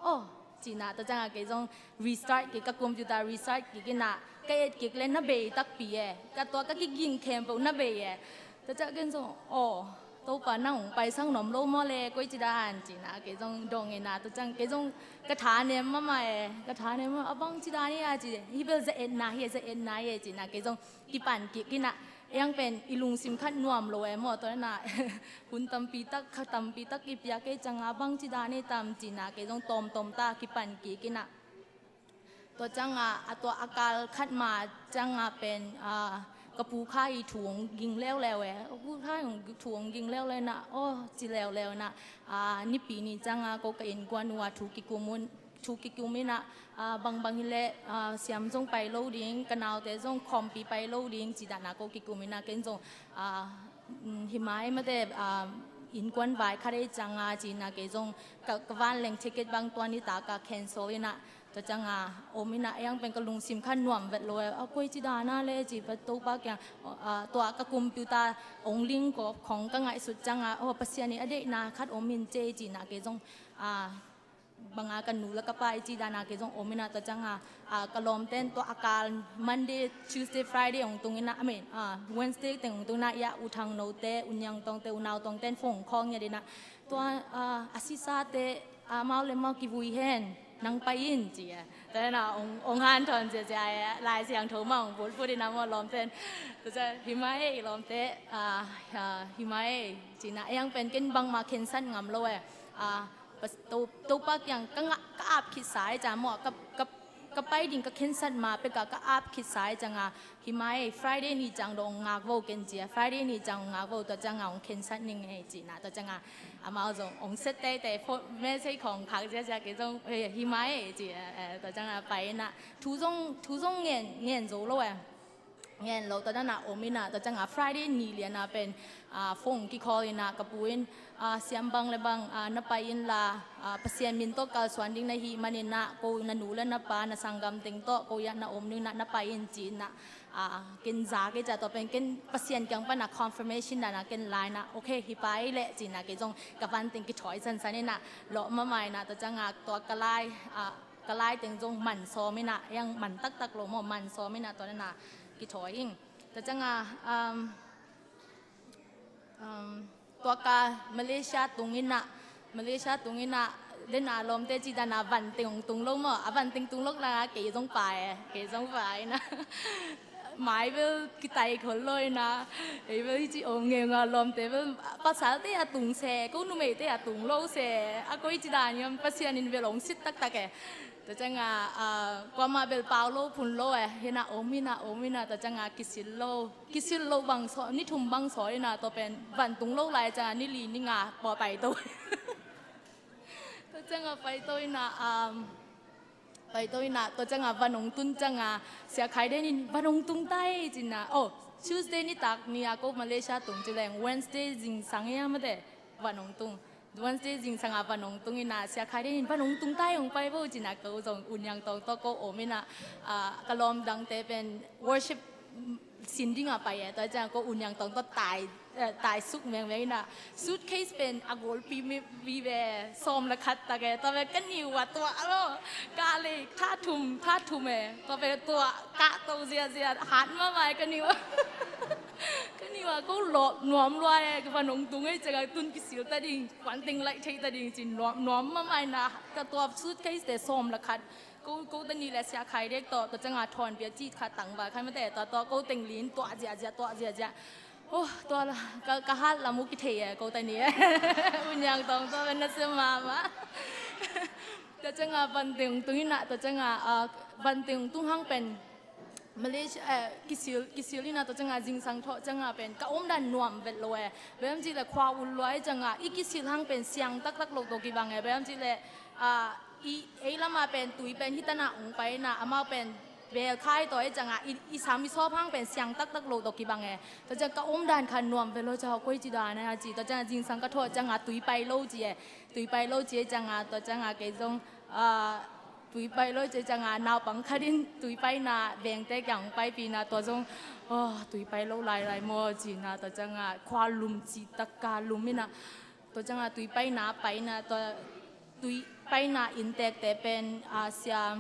aw, ci in ah, tua ciangah kei zong restart kik, ka computer restart kik in ah, ka et kik le na bei takpi e. Ka tua ka kiging khempeuh na bei e. Tua ciangah ken zong, aw, Topa nang hong paisak nuam lo maw le, koi ci dan ci in ah, kei zong dong in ah, tua ciangah kei zong ka tha nem mahmah e, ka tha nem mahmah, a bang ci dan hi a ci, hih bel za etna hi e, za etna hi e ci in ah, kei zong kipan kik in ah, ei hang pen i lungsim khat nuam lo e maw, tua in ah hun tampi tak, kha tampi tak i piak kei ciangah bang ci dan hi tam ci in ah, kei zong tawmtawm ta kipan kik in ah, tua ciangah, a tua a kal khat ma ciangah pen, ah, ka pu Khai i thu hong ging leuleu e, ka pu Khai i thu hong ging leuleu in ah, aw, ci leuleu in ah, ah, Nipi ni ciangah ko ka innkuan uh a thu kikum un, thu kikum in ah, ah, bangbang hi leh, ah, siam zong pai lo ding, ka naute zong khawmpi pai lo ding ci dan a ko kikum in ah, ken zong, ah, mm, hi mai mate, ah, innkuan vai khat ei ciangah ci in ah, kei zong ka, ka vanleng ticket bang tua nitak a cancel in ah, tua ciangah om in ah, ei hang pen ka lungsim khat nuam vet lo e, a koi ci dan a le ci, Topa kiang, ah, tua ka computer hong ling kawp khawng ka ngaihsut ciangah, aw, Pasian i a deihna khat om in ci e ci in ah, kei zong, ah, banga ka nu la ka pa i cih dana kei zong om ina, tua cianga, ah, ka lawmten tua a kal Monday, Tuesday, Friday hong tung ina, I mean, ah, Wednesday teng hong tung ina, ia U Thang No te, U Niang Tong te, U Nau Tong ten phone hong call ngiat ina, tua, ah, a sisate, ah, amau le amau kivui hen, nang pai in ci a. Tua ina hong, hong hanthawn ziazia e, Lai Siangtho mah hong bulput ina maw lawmten. Tua cia hi mai e i lawmte, ah, ah, hi mai e ci ina, ei ang pen ken bangmah khensat ngam lo e. Ah, Pas-, To-, Topa kiang ka ngah, ka ap khitsa e ciang maw, ka, ka, ka pai ding ka khensat ma peka ka ap khitsa e cianga, hi mai e, Friday ni ciang dong ngak vo ken ci a, Friday ni ciang ngak vo, tua cianga hong khensat ning e ci ina, tua cianga amau zong hong set teitei, phone message khong khak ziazia kei zong, eh, hi mai e ci a, eh, tua cianga pai ina, thu zong, thu zong ngen, ngen zo lo e. Ngen lo, tua dana om ina, tua cianga Friday ni liana pen, ah, phone ki call ina, ka pu in, ah, siam bang le bang, ah, na pai inla, ah, Pasian min tawh kalsuan ding na hih man ina, ko na nu le na pa, na sanggam teng tawh, ko ia na om ding ina, na pai in ci ina, ah, ken za kei cia, tua pen ken Pasian kiang pana confirmation dana ken la ina, okay, hi pai le ci ina, kei zong ka van teng kithawi sansan ina, lawh mahmah ina, tua cianga tua ka lai, ah, ka lai teng zong man sawm ina, ei ang man taktak lo maw, man sawm ina, tua dana kithawi ing. Tua cianga, um, um, tua ka Malaysia tung ina, Malaysia tung ina, dena lawmte cih dana van teng hong tung lo maw, a van teng tung lo la kei zong pai e, kei zong pai ina. Mai bel kitai khol lo ina, ei bel hi ci om ngeu nga lawmte bel, pasalte a tung se, ko numeite a tung lo se, a koi ci dan hiam Pasian in bel hong sit taktak e. Tua cianga, ah, kuamah bel pau lo phun lo e, hina om ina, om ina, tua cianga kisil lo, kisil lo bang saw, ni thum bang saw ina, tua pen van tung lo lai cianga ni li ni nga pua paito. Tua cianga paito ina, um, paito ina, tua cianga van hong tun cianga, Sia Khai Den in van hong tung tai ci ina, oh, Tuesday nitak ni a ko Malaysia tung ci leng, Wednesday zingsang ia mate, van hong tung. Wednesday zingsanga van hong tung ina, Sia Khai Den in van hong tung tai, hong pai vo ci ina, ko zong U Niang Tong tawh ko om ina, ah, ka lawm dangte pen worship sin dinga pai e, tua cianga ko U Niang Tong tawh tai, eh, tai suk mengmeng ina, suitcase pen a golpi mi, mi ve sawm le khat tak e, tua ve ka niu a tua lo, ka le tha thum, tha thum e, tua ve tua ka to ziazia, hat mahmah e ka niu a. Ka niu a ko lawh nuam lua e, ka van hong tung e cianga tun kisil ta ding, kuan teng laih thei ta ding cin nuam, nuam mahmah ina, ka tua suitcase te sawm le khat, ko, ko ta ni le Sia Khai Dek tawh, tua cianga thawnpia cih khat tangval khai mate, tua, tua ko teng lin tuah ziahziah, tuah ziahziah. Oh, tua la, ka, ka hat lam uh kithei e, ko ta ni e. U Niang Tong tua pen na sia mahmah. Tua cianga van teng tung ina, tua cianga, ah, van teng tung hang pen Malaysia, eh, kisil, kisil ina, tua cianga zingsang thawh cianga pen ka omdan nuam vet lo e. Bang hiam cih le khua ul lua e cianga, i kisil hang pen siang taktak lo tawh kibang e. Bang hiam cih le, ah, i, ei lama pen tui pen hi tana ong pai ina, amau pen bel khai tawh e cianga, i, i sam i sawp hang pen siang taktak lo tawh kibang e. Tua cianga ka omdan kha nuam vet lo cianga, koi ci dan e a ci. Tua cianga zingsang ka thawh cianga tui pai lo ci e. Tui pai lo ci e cianga, tua cianga kei zong, ah, tui pai lo ci e cianga, naupang khat in tui paina vengte kiang paipih ina, tua zong, oh, tui pai lo lailai maw ci ina, tua cianga khua lum ci taka lum ina, tua cianga tui paina pai ina, tua tui paina inntekte pen, ah, sia,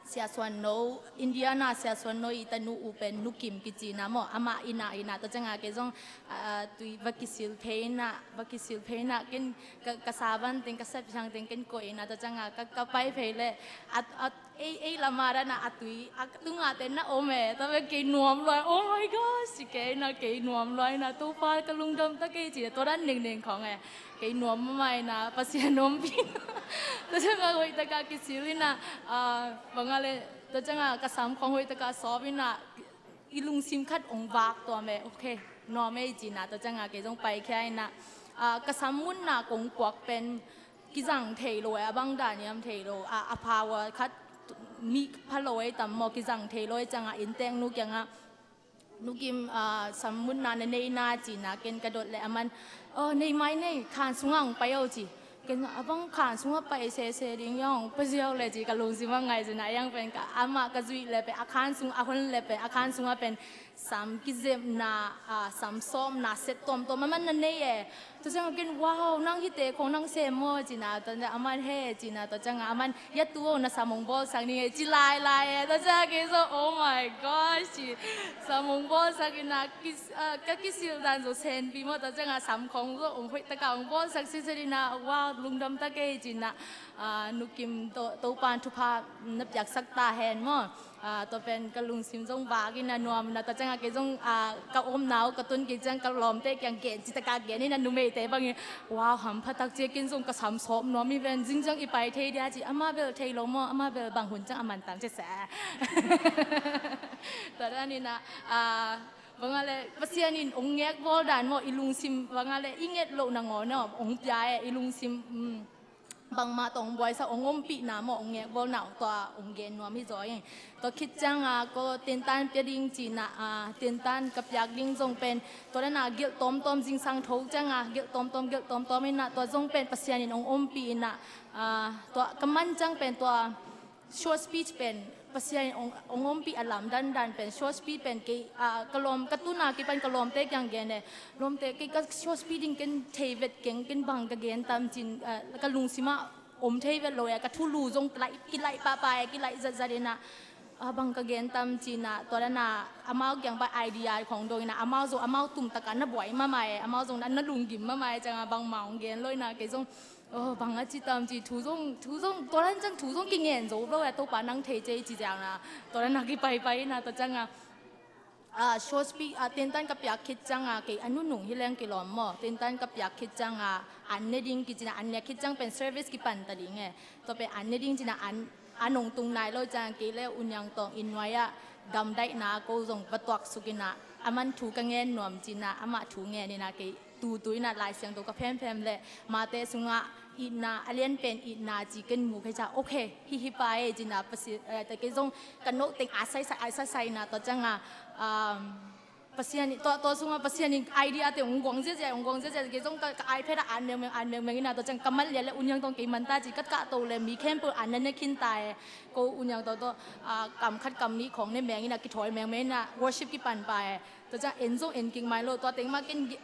Sia Suan No, Indiana Sia Suan No i tanu u pen Nu Kim kici ina maw, amah ina ina, tua cianga kei zong, ah, tui va kisil phei ina, va kisil phei ina, ken ka, ka savan teng, ka sapiang teng ken koih ina, tua cianga ka, ka pai phei le, a, a, ei, ei lama dana a tui, a tunga te na om e, tua ve kei nuam lua, oh my gosh, ci kei ina, kei nuam lua ina, Topa ka lungdam ta kei ci, tua dan nengneng khong e. Kei nuam mahmah ina, Pasian ompih. Tua cianga hoih taka kisil ina, ah, bang a le, tua cianga ka sam khong hoih taka sawp ina, i lungsim khat ong vak tua me, okay, nuam e ci ina, tua cianga kei zong paikhia ina, ah, ka sam munna kong puak pen kizang thei lo e, a bang dan hiam thei lo, ah, a power khat mi pha lo e tam maw, kizang thei lo e cianga inntek nu kianga, Nu Kim, ah, sam munna na nei na ci ina, ken ka dot le aman, oh, nei mai nei, khan sunga ong pai o ci. Ken a bang khan sunga pai sese ding hiam, ong pai ziau le ci, ka lungsim a ngaih ci ina, ei ang pen ka amah ka zuih le pen a khan sung, a hon le pen a khan sunga pen sam kizepna, ah, sam sawpna set tuamtuam aman na nei e. Tua ciangah ken, "Wow, nang hihte khong nang sem maw?" ci-in ah, tua ciangah aman, "He," ci-in ah, tua ciangah aman, "Ya tu aw, na sam hong bawlsak ning e," ci lailai e. Tua ciangah kei zong, "Oh my gosh," ci, sam hong bawlsak in ah, kis-, ah, ka kisil dan zong senpi maw, tua ciangah sam khong zong hong hoih takah hong bawlsak sitset in ah, "Wow, lungdam ta kei," ci-in ah, ah, Nu Kim, To-, Topa'n thupha na piaksak ta hen maw. Ah, tua pen ka lungsim zong vak in ah nuam in ah, tua ciangah kei zong, ah, ka omna uh ka tun kik ciang ka lawmte kiang gen, cih takah gen in ah, numeite bangin, "Wow, hampha tak ci e, ken zong ka sam sawp nuam hi ven, zing ciang i pai thei dia," ci. "Amah bel thei lo maw, amah bel bang hun ciang a man tam," ci seh. Tua dan in ah, ah, bang a leh Pasian in hong ngekbawl dan maw, i lungsim bang a leh i nget loh nangawn aw hong pia e, i lungsim, um, bangmah tawh hong buaisak, hong ompihna maw, hong ngekbawlna, tua hong gen nuam hi zaw ing. Tua khit ciangah ko tentan pia ding ci-in ah, ah, tentan ka piak ding zong pen, tua dan ah gelh tawmtawm, zingsang tho ciangah gelh tawmtawm, gelh tawmtawm in ah, tua zong pen Pasian in hong ompih in ah, ah, tua ka man ciang pen tua short speech pen Pasian in hong, hong ompih a lamdang dan pen, short speech pen kei, ah, ka lawm, ka tun a kipan ka lawmte kiang gen e, "Lawmte, kei ka short speech ding ken thei vet keng, ken bang ka gen tam," ci-in, ah, ka lungsim ah om thei vet lo e, ka thulu zong kilaih, kilaih pahpah e, kilaih zatzat in ah, ah, "Bang ka gen tam," ci-in ah, tua dan ah amau kiang pan idea khong dong in ah, amau zong amau tum takah na buai mahmah e, amau zong na, na lunggim mahmah e, ciangah bangmah hong gen lo in ah, kei zong, "Oh, bang a ci tam," ci, thu zong, thu zong, tua dan ciang thu zong kingen zo lo e, "Topa nang thei ci e," ci ciangah, tua dan ah kipaipai in ah, tua ciangah, ah, short speech, ah, tentan ka piak khit ciangah, kei a nunung hi leng kilawm maw, tentan ka piak khit ciangah, an ne ding kici-in ah, an ne khit ciang pen service kipan ta ding e, tua pen an ne ding ci-in ah, an, an hong tung nai lo ciangah, kei le U Niang Tawng inn nuai ah gamdaihna ko zong va tuaksuk in ah, aman thu ka ngen nuam ci-in ah, amah thu ngen in ah, kei tutu in ah Lai Siangtho ka phemphem le Mate sungah itna, a lianpen itna ci ken mu khit ciang, "Okay, hih, hih pa e," ci-in ah, Pasi-, eh, tua kei zong ka note teng a saisai, a saisai in ah, tua ciangah, um, Pasian in, tua, tua sungah Pasian in idea te hong guang ziazia, hong guang ziazia, kei zong ka, ka iPad ah an mengmeng, an mengmeng in ah, tua ciang ka man lian le U Niang Tawng kei man ta ci, ka kahto le mi khempeuh an na ne khin ta e, ko U Niang Tawng tawh, ah, kam khat kam nih khong ne meng in ah, kithawi mengmeng in ah, worship kipan pah e. Tua ciang en zong en kik mai lo, tua teng mah ken ge-,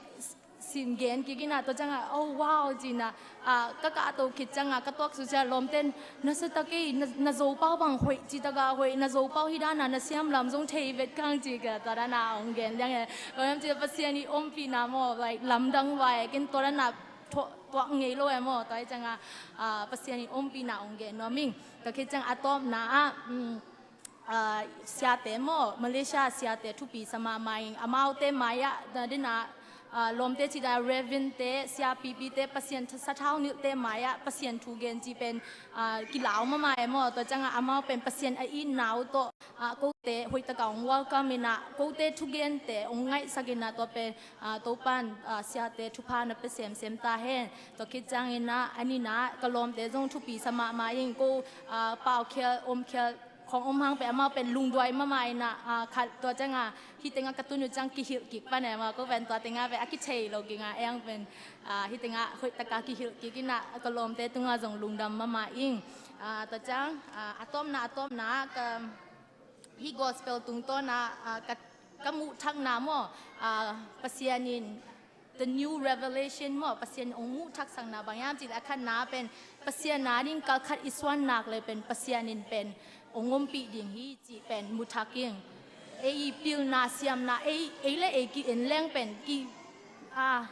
sin gen kik in ah, tua ciangah, "Oh, wow," ci-in ah, ah, ka kahto khit ciangah ka tuaksuk ciang lawmte'n, "Na sa tak e, na, na Zopau bang hoih, ci takah hoih, na Zopau hih dan ah na siam lam zong thei vet kang," ci ka, tua dan ah hong gen liang e. Tua dan ci Pasian i ompihna maw, like, lamdang vai, ken tua dan ah thu-, tuak ngei lo e maw, tua hi ciangah, ah, Pasian i ompihna hong gen nuam ing. Tua khit ciang a tawpna ah, um, ah, siate maw, Malaysia siate thupi sa mahmah ing, amaute mai-ah, na dena, ah, lawmte cih dan Reverend te, siapipite, Pasian sathau nilhte mai-ah Pasian thu gen cih pen, ah, kilau mahmah e maw, tua ciangah amau pen Pasian a itna uh tawh, ah, kote hoih takah hong welcome in ah, kote thugente hong ngaihsak in ah, tua pen, ah, Topa'n, ah, siate thupha na pia semsem ta hen. Tua khit ciangin ah, a nihna ah ka lawmte zong thupi sa mahmah ing, ko, ah, paukhial, omkhial, khong om hang pen amau pen lungduai mahmah in ah, ah, khat tua ciangah, hih tengah ka tun uh ciang kihilh kik pan e maw, ko pen tua tengah pen a kithei lo kik a, eng pen, ah, hih tengah hoih takah kihilh kik in ah, ka lawmte tungah zong lungdam mahmah ing. Ah, tua ciang, ah, a tawpna, a tawpna, ka, hih gospel tungtawn ah, ah, ka, ka muh thakna maw, ah, Pasian in, the new revelation maw, Pasian hong muh thaksakna bang hiam cih leh, a khatna pen Pasian a ding kal khat i suan nak leh pen Pasian in pen hong ompih ding hi cih pen mu thak ing. Ei i pilna siamna, ei, ei le ei ki-en leng pen ki, a,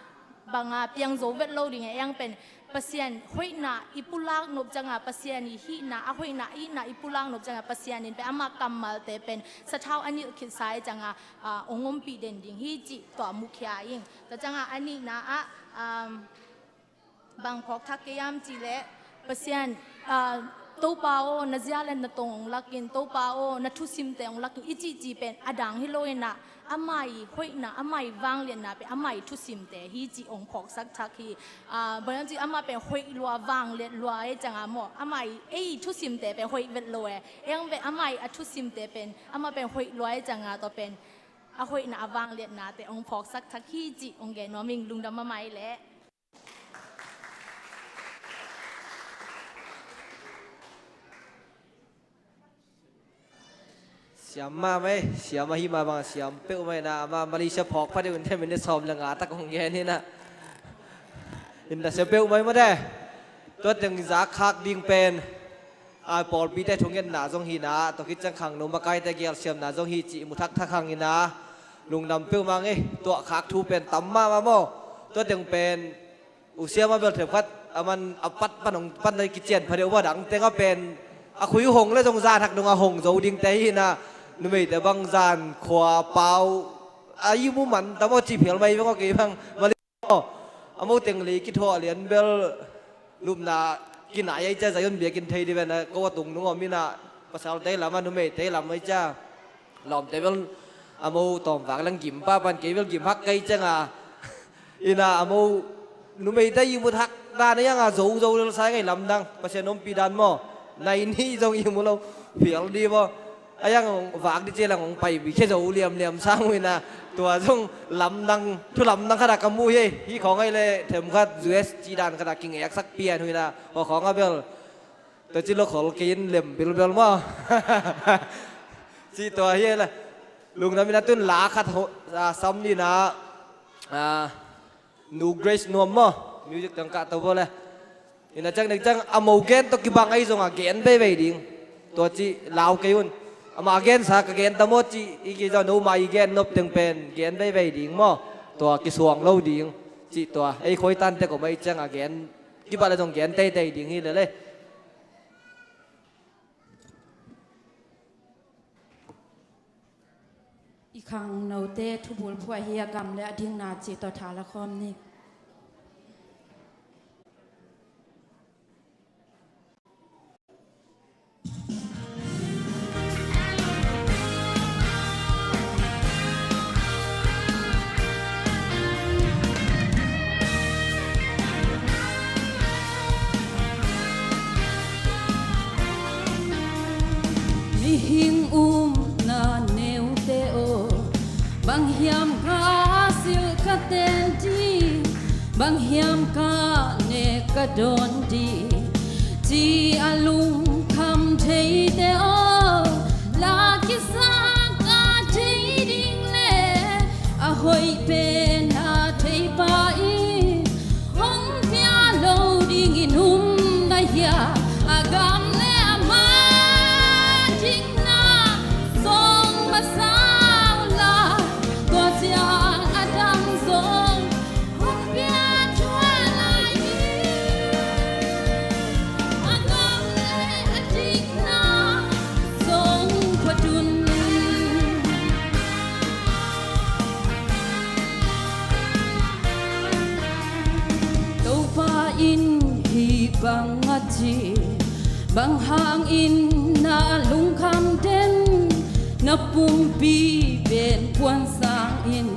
bang a piang zo vet lo ding e, eng pen Pasian hoihna i pulak nop ciangah, Pasian i hihna, a hoihna, a itna i pulak nop ciangah, Pasian in pen amah kammalte pen sathau a nilh khitsa i ciangah, ah, hong ompih den ding hi cih tua mukhia ing. Tua ciangah a nihna ah, um, bang phawk thak kei hiam cih leh, Pasian, ah, Topa aw, na zia le na tong hong lak in, Topa aw, na thusimte hong lak in, i cihcih pen a dang hi lo in ah, amah i hoihna, amah i vangliatna pen amah i thusimte hi cih hong phawksak thak hi. Ah, bang hiam cih leh amah pen hoih lua, vangliat lua e ciangah maw, amah i, ei i thusimte pen hoih vet lo e, eng pen amah i a thusimte pen, amah pen hoih lua e ciangah, tua pen a hoihna, a vangliatnate hong phawksak thak hi cih hong gen nuam ing. Lungdam mahmah i leh. Siam mahmah ei, siam ahi mah bang siam peuhmah inah, amah Malaysia phawk pha deuh in te minute sawm le nga tak hong gen inah. Inah siam peuhmah ei maw te. Tua teng zak khak ding pen a, pawlpite thungetna zong hi inah, tua khit ciang khangno makaite gelsiamna zong hi cih mu thakthak hang inah, lungdam peuhmah ing ei. Tuah khak thu pen tam mahmah maw. Tua teng pen U Siam a bel themkhat a man a pat pan hong pan a kician pha deuh maw, dang teng a pen a khui hong le zong zan hak dong a hong zo dingte hi inah, numeite bang zan khua pau a i mu man ta maw, ci phial mai bang aw, kei bang mali maw. A mo teng lei kithuah lian bel lupna kinai ai cia, Zion biakinn thei dih ven a ko a tung nung om inah, pasalte lam a numeite lam ai cia. Lawmte bel a mo tawmvak lang gim pah pan, kei bel gim hak kei ciang a. Inah a mo numeite ihmut hak dan a iang a zo zo lel sa ing ei, lamdang Pasian ompih dan maw. Nai nih zong ihmu lo phial dih maw. A iang hong vak dih cia lang hong pai bi khia zo liamliam sang uh inah, tua zong lamdang, thu lamdang khat a ka mu hi ei. Hih khawng ai le themkhat U S cih dan khat a kingeksak pian uh inah, hua khawng a bel tua ci lo khol kei in lem bilbel maw. Cih tua hi ei le. Lungdam inah tun la khat ho, a, sam ni inah, a, Nu Grace Nuam maw, music tang kah to bo le. Inah ciang ding ciang a mo gen tawh kibang ahi zong a gen veivei ding. Tua ci lau kei un. Amah a gensa ka gen ta maw ci i kei zong, no mah i gen nop teng pen gen veivei ding maw. Tua kisuang lo ding. Cih tua ei khuaitan tek om ahi ciang a gen kibat le zong gen teitei ding hi lel ei. I khangnote thubul phuah hi, a gam le a dikna cih tawh tha la khawm ni. Mihing umna neute aw, bang hiam ka silh ka ten ding, bang hiam ka nek ka dawn ding, ci a lungkham theite aw, la kisam ka thei ding le a hoih pen a theipa in hong pia lo dingin um na hia? A gam le a man dikna zong masa uh la, tua ciang a dang zong hong pia thuah lai hi. A gam le a dikna zong phat un. Topa in hih bang a ci: Bang hangin na lungkham den, na pumpi pen puan sangin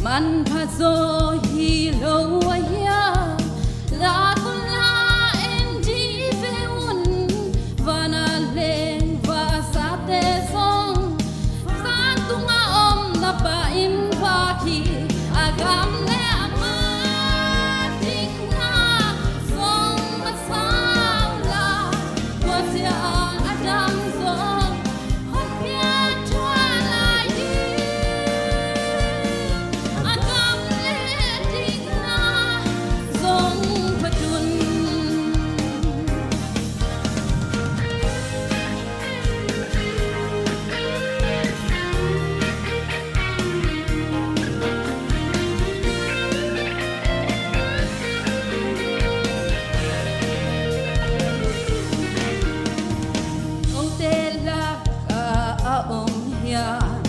manpha zaw hi lo a hia? La tun la en dih ve un, van a leng vasate zong vantungah om na Pa in vak hi. A gam le a man dikna zong masa uh la, tua ciang a dang zong hong pia thuah lai hi. A gam le dikna zong phat un. Note lakah a om hiam,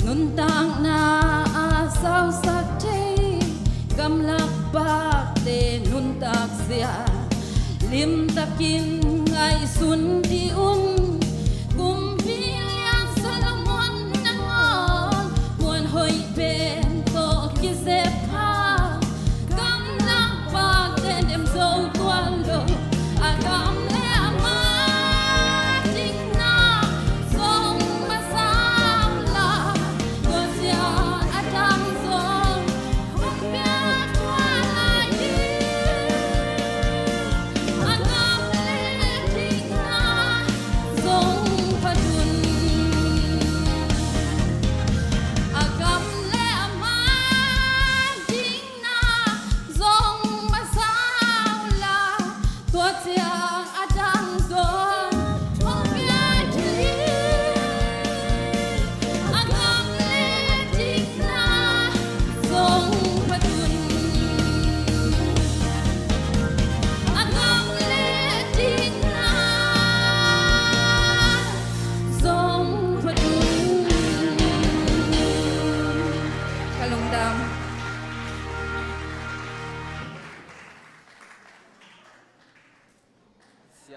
nuntakna a sausak thei, gamlak pakte nuntak zia limtakin ngaihsun dih un. Kumpi lian Solomon nangawn muanhoih pen tawh kizep kha, gamlak pakte nem zo tuan lo. A gam le a man dikna zong masa uh la, tua ciang a dang zong hong pia thuah lai hi. A gam le dikna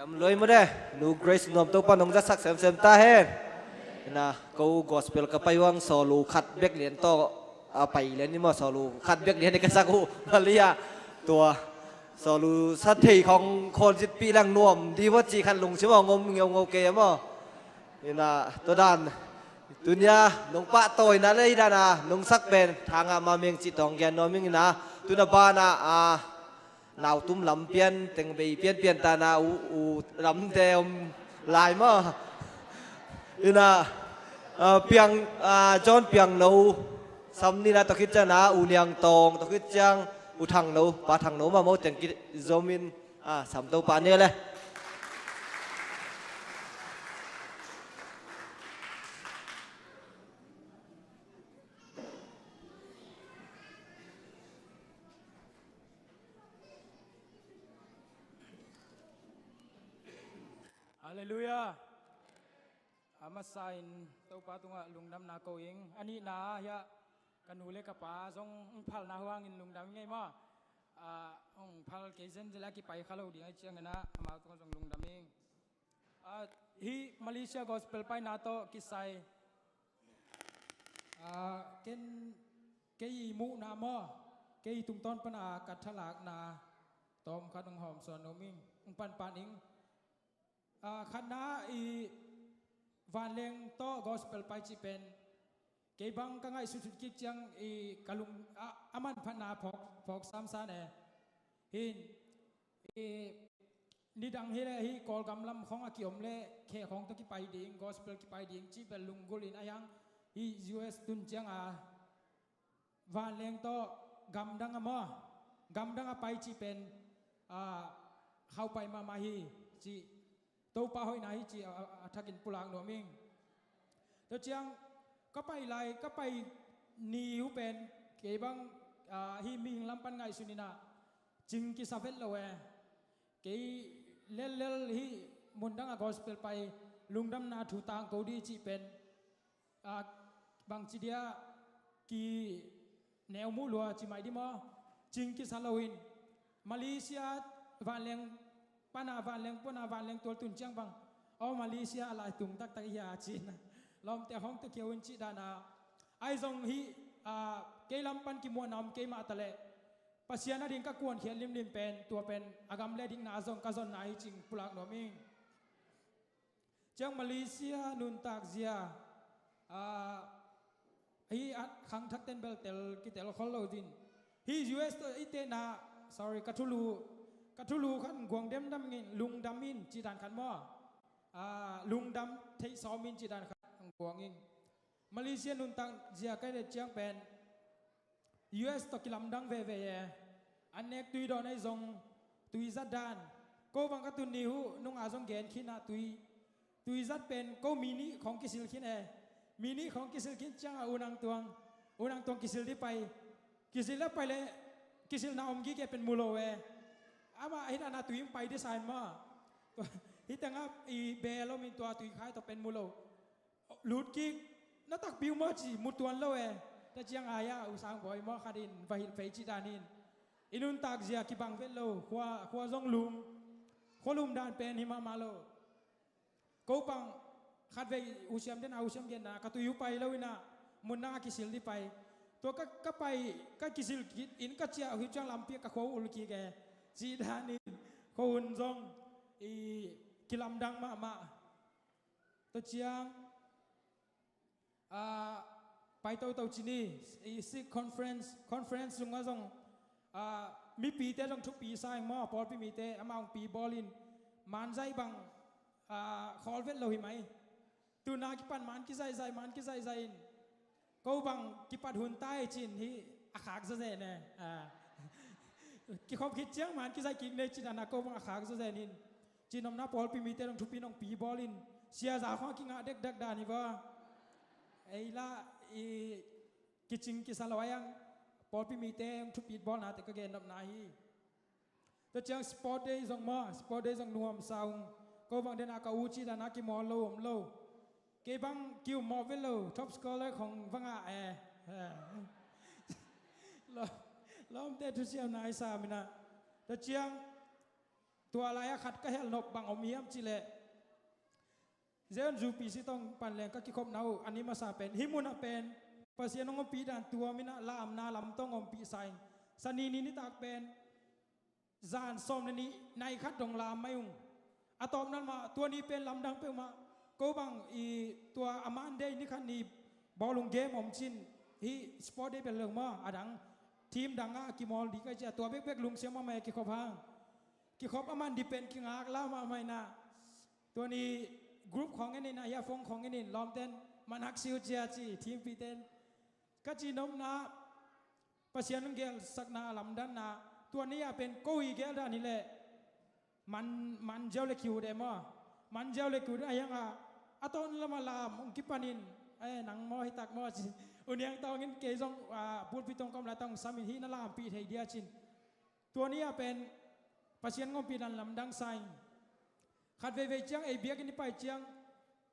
Lam lua i maw de, nu Grace nuam, Topa nong zatsak semsem ta hen. Ina, ko gospel ka pai uang solo khat bek lian tawh a pai lian i maw, solo khat bek lian i ka sak uh Malia. Tua solo sa thei khong khon zitpih lang nuam di maw ci khat lungsim a ngom ngeungau kei a maw. Ina, tua dan tunia nong pahtawina le i dana nong sak pen thanga mameng ci tawng gian nuam ing ina, tuna bana a nautum lam pian, tengbei pian pian tana u, u lamte om lai maw. Ina, ah, piang, ah, John Piangno, Sam Nina tawh khit ciang a, U Niang Tawng tawh khit ciang, U Thangno, Pa Thangno mah maw teng kizomin, ah, Sam Topa ne le. Halleluiah. A masa in Topa tungah lungdamna ko ing. A nihna ah hiah ka nu le ka pa zong hong phalna huangin lungdam ing ei maw. Ah, hong phal kei zenzel a kipai kha lo ding ahih ciangin ah amau tungah zong lungdam ing. Ah, hih Malaysia gospel paina tawh kisai, ah, ken, kei i muhna maw, kei i tungtawn pana ka thalakna tawm khat hong hawmsawn nuam ing, hong panpan ing. Ah, khatna i vanleng tawh gospel pai cih pen kei bang ka ngaihsutsut kik ciang i ka lung, ah, a manphatna phawk, phawk samsa ne. Hin, i, nidang hi le hi Kawlgam lam khong a kiom le khek khong tawh kipai ding, gospel kipai ding cih bel lunggulh in a hiang hi U S tun cianga vanleng tawh gamdang a maw, gamdang a pai cih pen, ah, khaupai mahmah hi cih, Topa hoihna hi cih a, a, a thakin pulak nuam ing. Tua ciang ka pai lai, ka pai ni uh pen kei bang, ah, hih mihing lam pan ngaihsun inah cing kisa vet lo e. Kei lellel hih mundang a gospel pai lungdamna thu tangko dih cih pen, ah, bangci dia ki neu muh lua ci mai di maw? Cing kisa loin Malaysia vanleng pana, vanleng pana, vanleng tual tun ciang bang, aw, Malaysia a lai tung taktak hi a ci-in lawmte hong tua kiau in cih dana. Ai zong hih, ah, kei lam pan kimuahna om kei mah ta leh Pasian a ding ka kuankhiat limlim pen, tua pen a gam le dikna zong ka zonna hi cih pulak nuam ing. Ciang Malaysia nuntak zia, ah, hi at khangthak ten bel tel, kitel khol lo din. Hi U S tawh i tehna, sorry, ka thulu, ka thulu khan guang demdam in, lungdam in, cih dan khat maw. Ah, lungdam theih sawm in, cih dan khat guang in. Malaysia nuntak zia ka i det ciang pen U S tawh kilamdang veve e. An nek tui dawn ahi zong tui zat dan. Ko bang ka tun ni uh nunga zong gen khin ah tui, tui zat pen ko mi nih khong kisil khin e. Mi nih khong kisil khin ciangah unang tuang, unang tuang kisil dih pai. Kisil dih pai le kisilna om gige pen mu lo e. Amah hih dana tui in pai dih sa in mah. Hih tengah i bel om in tua tui khai tawh pen mu lo. Lut kik, na takpi uh maw ci, mu tuan lo e. Tua ciang ai-ah U Sang Bawi maw khat in va hilh phei cih dan in, i nuntak zia kibang vet lo, khua, khua zong lum. Khua lum dan pen hi mahmah lo. Ko bang khatvei U Siam den a, U Siam genna ka tui uh pai lo inah, mun dang a kisil dih pai. Tua ka, ka pai, ka kisil kik in ka ciah uh hi ciang lampi ah ka khua uh ul kik e. Cih dan in khua hun zong i kilamdang mahmah. Tua ciang, ah, pai toto ci ni, i Sikh conference, conference sungah zong, ah, mipite zong thupi sa ing maw, pawlpi mite, amah hong pi bawl in, manzaih bang, ah, khawl vet lo hi mai. Tuna kipan man kizaihzaih, man kizaihzaih in. Ko bang kipat hun tai cin hi a khak zazen e. Ah. Kikhop khit ciang man kizaih kik nei cin ana ko bang a khak zazen in. Cin omna pawlpi mite nong thupi nong pi bawl in. Siaza khong a kingah dekdek dan hi va. Ei lah i kicing kisa lo a yang pawlpi mite nong thupi bawlnate ka gen nopna hi. Tua ciang sport day zong maw, sport day zong nuam sa ung. Ko bang dena ka u ci dana kimawl lo om lo. Kei bang ki-um mawh vet lo, top scholar khong va ngah e. Lawmte thusiamna i sa minah. Tua ciang Tua lai-ah khat ka helhnop bang om hiam cih leh, Zion UPC tawh pan leng ka kikhopna uh a ni masa pen, hih munah pen Pasian hong ompih dan tuam in ah lamna lam tawh hong ompih sa ing. Sani ni nitak pen zan sawm le nih nai khat dong lam mai ung. A tawpna mah tua ni pen lamdang peuhmah. Ko bang i tua a Monday ni khat ni bawlung game om cin, hih sport day bel lo maw, a dang team dang ah kimawl ding ka hih ciang tua bekbek lungsiam mahmah e, kikhop hang. Kikhop a man ding pen kingak la mahmah in ah. Tua ni group khawng en in ah, hia phone khawng en in, lawmten man hak si uh cia ci, team piten. Ka cihnopna Pasian hong gelsakna a lamdanna, tua ni-ah pen ko i gel dan hi leh man, man ziau le kiu de maw. Man ziau le kiu de a hiang a, a tawn lamah lam hong kipan in, eh, nang maw hi tak maw ci. U Niang Tawng in kei zong, ah, pulpit tawng ka om lai tawng sam in hih na lampih thei dia cin. Tua ni-ah pen Pasian hong ompih dan lamdang sa ing. Khat veivei ciang ei biakinn i pai ciang,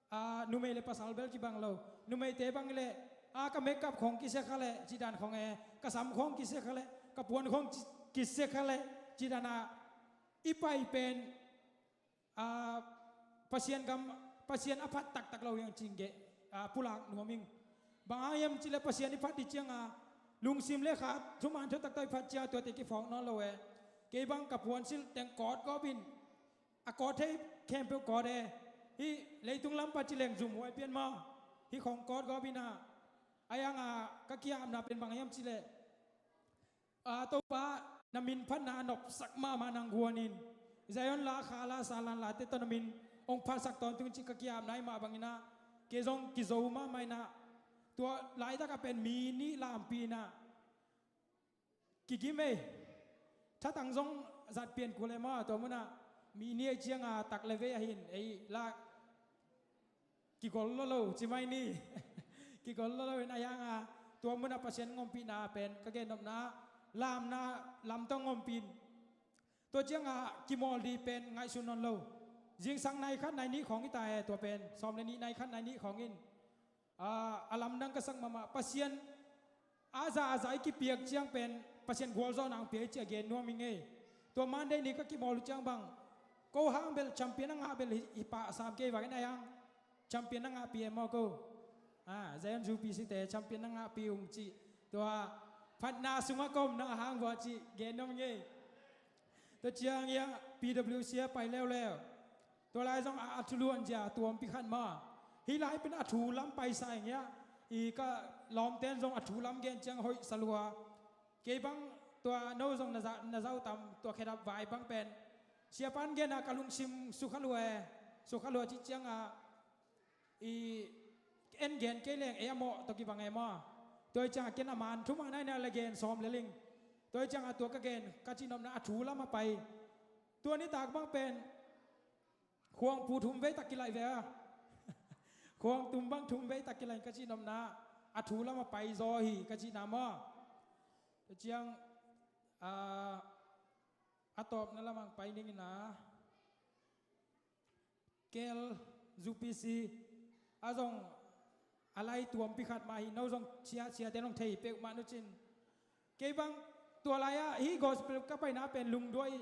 a, numei le pasal bel kibang lo. Numeite bang leh, a, ka makeup khawng kisia kha leh cih dan khawng e, ka sam khawng kisia kha leh, ka puan khawng ci-, kisia kha leh cih dan a i pai pen, a, Pasian gam, Pasian a phat taktak lo hiang cih geh, a, pulak nuam ing. Bang hang hiam cih leh Pasian i phat ding ciang a lungsim le kha thuman thutak tawh i phat ciang a tuate kiphawk nawn lo e. Kei bang ka puan silh teng kawt gawp in, a kawt thei khempeuh kawt e. Hih leitung lam pan ci leng zumhuai pian maw. Hih khawng kawt gawp in ah, a hiang a ka ki-apna pen bang hiam cih leh, a, Topa, na min phatna a nopsak mahmah nang guan in. Zion la, kha la, sa lan late tawh na min hong phatsak tawntung cih ka ki-apna hi mah bang in ah, kei zong kizo mahmah in ah. Tua laitak ah pen mi nih lampih in ah kigim ei. Thatang zong zat pian kul e maw, tua munah mi nih ei ciang a tak le vei a hin ei la kigol lo lo ci mai ni. Kigol lo lo in a hiang a, tua munah Pasian hong ompihna pen ka gennopna, lamna lam tawh hong ompih in. Tua ciang a kimawl ding pen ngaihsun nawn lo. Zingsang nai khat nai nih khawng hi ta e, tua pen sawm le nih nai khat nai nih khawng in, a, a lamdang ka sak mahmah. Pasian a za a za i kipiak ciang pen Pasian gualzawhna hong pia hi ci a gen nuam ing ei. Tua Monday ni ka kimawl uh ciang bang, ko hang bel champion a ngah bel hi, hi pah sam kei vak in a hiang. Champion na ngahpih e maw ko. A, Zion UPC te champion na ngahpih ung cih. Tua phatna sungah ka omna hang vua cih gen nuam ing ei. Tua ciang hiah PWC ah pai leuleu. Tua lai zong a, a thuluan zia tuampi khat maw. Hih lai pen a thu lam paisa ing hiah. I ka lawmten zong a thu lam gen ciang hoih sa lua. Kei bang tua no zong na za, na za uh tam, tua khedap vai bang pen. Siapa'n gen a ka lungsim sukha lua e. Sukha lua cih ciang a, i en gen kei leng ei a mawh tawh kibang e maw. Tua hi ciang a ken a man thu mah nai nai le gen sawm le ling. Tua hi ciang a tua ka gen, ka cihnopna a thu lam a pai. Tua nitak bang pen khuangpu thum vei tak kilaih ve a. Khuangtum bang thum vei tak kilaih ka cihnopna a thu lam a pai zaw hi ka cihna maw. Tua ciang, a, a tawpna lamah pai dingin a, Kel, UPC a zong a lai tuampi khat mah hi, no zong sia, siate nong thei peuhmah nucin. Kei bang tua lai-ah hih gospel ka paina pen lungduai,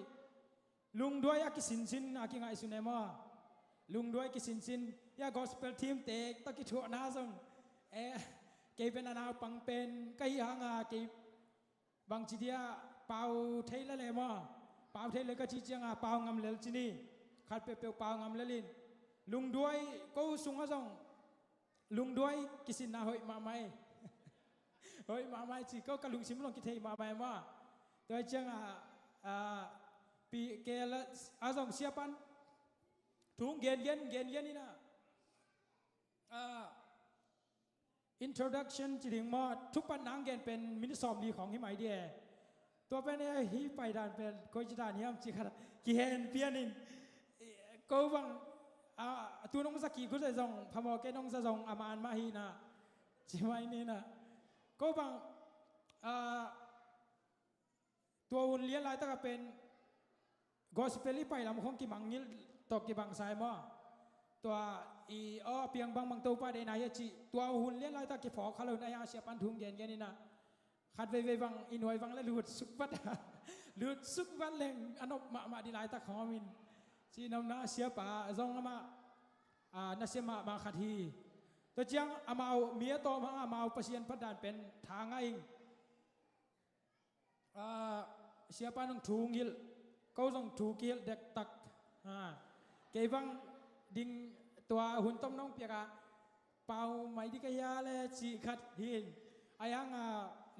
lungduai a kisinsin a kingaihsun e maw. Lungduai kisinsin, hiah gospel team te tawh kithuahna zong, eh, kei pen a naupang pen ka hih hanga kei bangci dia pau thei le le maw. Pau thei le ka cih cianga pau ngam lel ci ni. Khat peuhpeuh pau ngam lel in. Lungduai ko sungah zong lungduai kisinna hoih mahmah e. Hoih mahmah e ci ko ka lungsim zong kithei mahmah e maw. Tua hi cianga, a, pi ke la a zong siapan thu gengen gengen ina, a, introduction ci ding maw, thupatna hong gen pen minute sawmli khawng hi mai di e. Tua pen e, hih paidan pen koici dan hiam ci khat kihen pian in. Ko bang, a, tu nong za kik uh zong phamawh kei, nong za zong a man mah hi na. Ci mai ni na. Ko bang, a, tua hun lian laitakah pen gospel i pai lam khong kimangngilh tawh kibang sa e maw. Tua i aw piang bangbang Topa deihna hi a cih tua hun lian laitak kiphawk kha lo in a, a siapan thu hong gengen ina. Khat veivei bang i nuai bang le lut suk pat a. Lutsuk vat leng a nop mahmah dih laitak khawm in. Cihnopna siapa zong amah, ah, nasia mahmah khat hi. Tua ciang amau mi a tawm hang amau Pasian phatdan pen tha ngah ing. Ah, siapa nong thu ngilh, ko zong thu kihilh dektak. Ah, kei bang ding tua hun tom nong piak ah pau mai dih ka hia le cih khat hi in. Ai hang a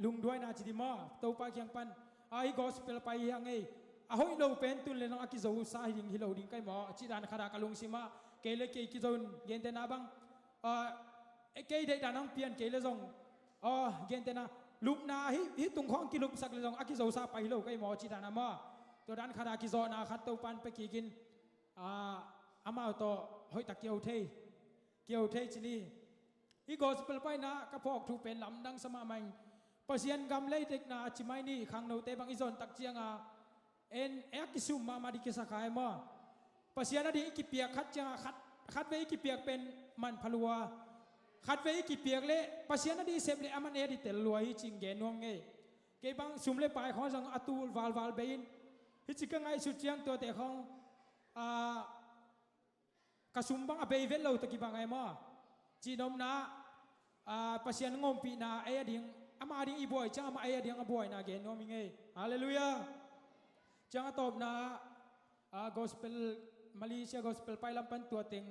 lungduaina ci dih maw, Topa kiang pan. A, hih gospel pai hi hang ei. A hoih lo pen tun le nong a kizosa hi ding hi lo ding kai maw, cih dan khat a ka lungsim ah kei le kei kizo in, gentehna bang, a, kei deihdan hong pian kei le zong, a, gentehna lupna hih, hih tung khawng kilupsak le zong a kizosa pai hi lo kai maw, cih dan a maw. Tua dan khat a kizawhna khat Topa in pia kik in, a, amau tawh hoihtak kiho thei, kiho thei ci ni. Hih gospel paina ka phawk thu pen lamdang sa mahmah ing. Pasian gam lei dekna a ci mai ni, khangnote bang i zon tak cianga en, e a kisum mahmah dih kisa kha e maw. Pasian a ding i kipiak khat cianga khat, khat vei i kipiak pen manpha lua. Khat vei i kipiak le Pasian a ding i sep le aman e a ding tel lua hi cih gen nuam ngei. Kei bang sum le pai khawng zong a tul valval bei in. Hih ci ka ngaihsut ciang tuate khawng, a, ka sum bang a bei vet lo tawh kibang ai maw. Cihnopna, a, Pasian ngompihna ei a ding, ama ding i buai ciang ama ei a ding a buaina gen nuam i ngei. Halleluiah. Ciang a tawpna, a, gospel, Malaysia gospel pai lam pan tua teng,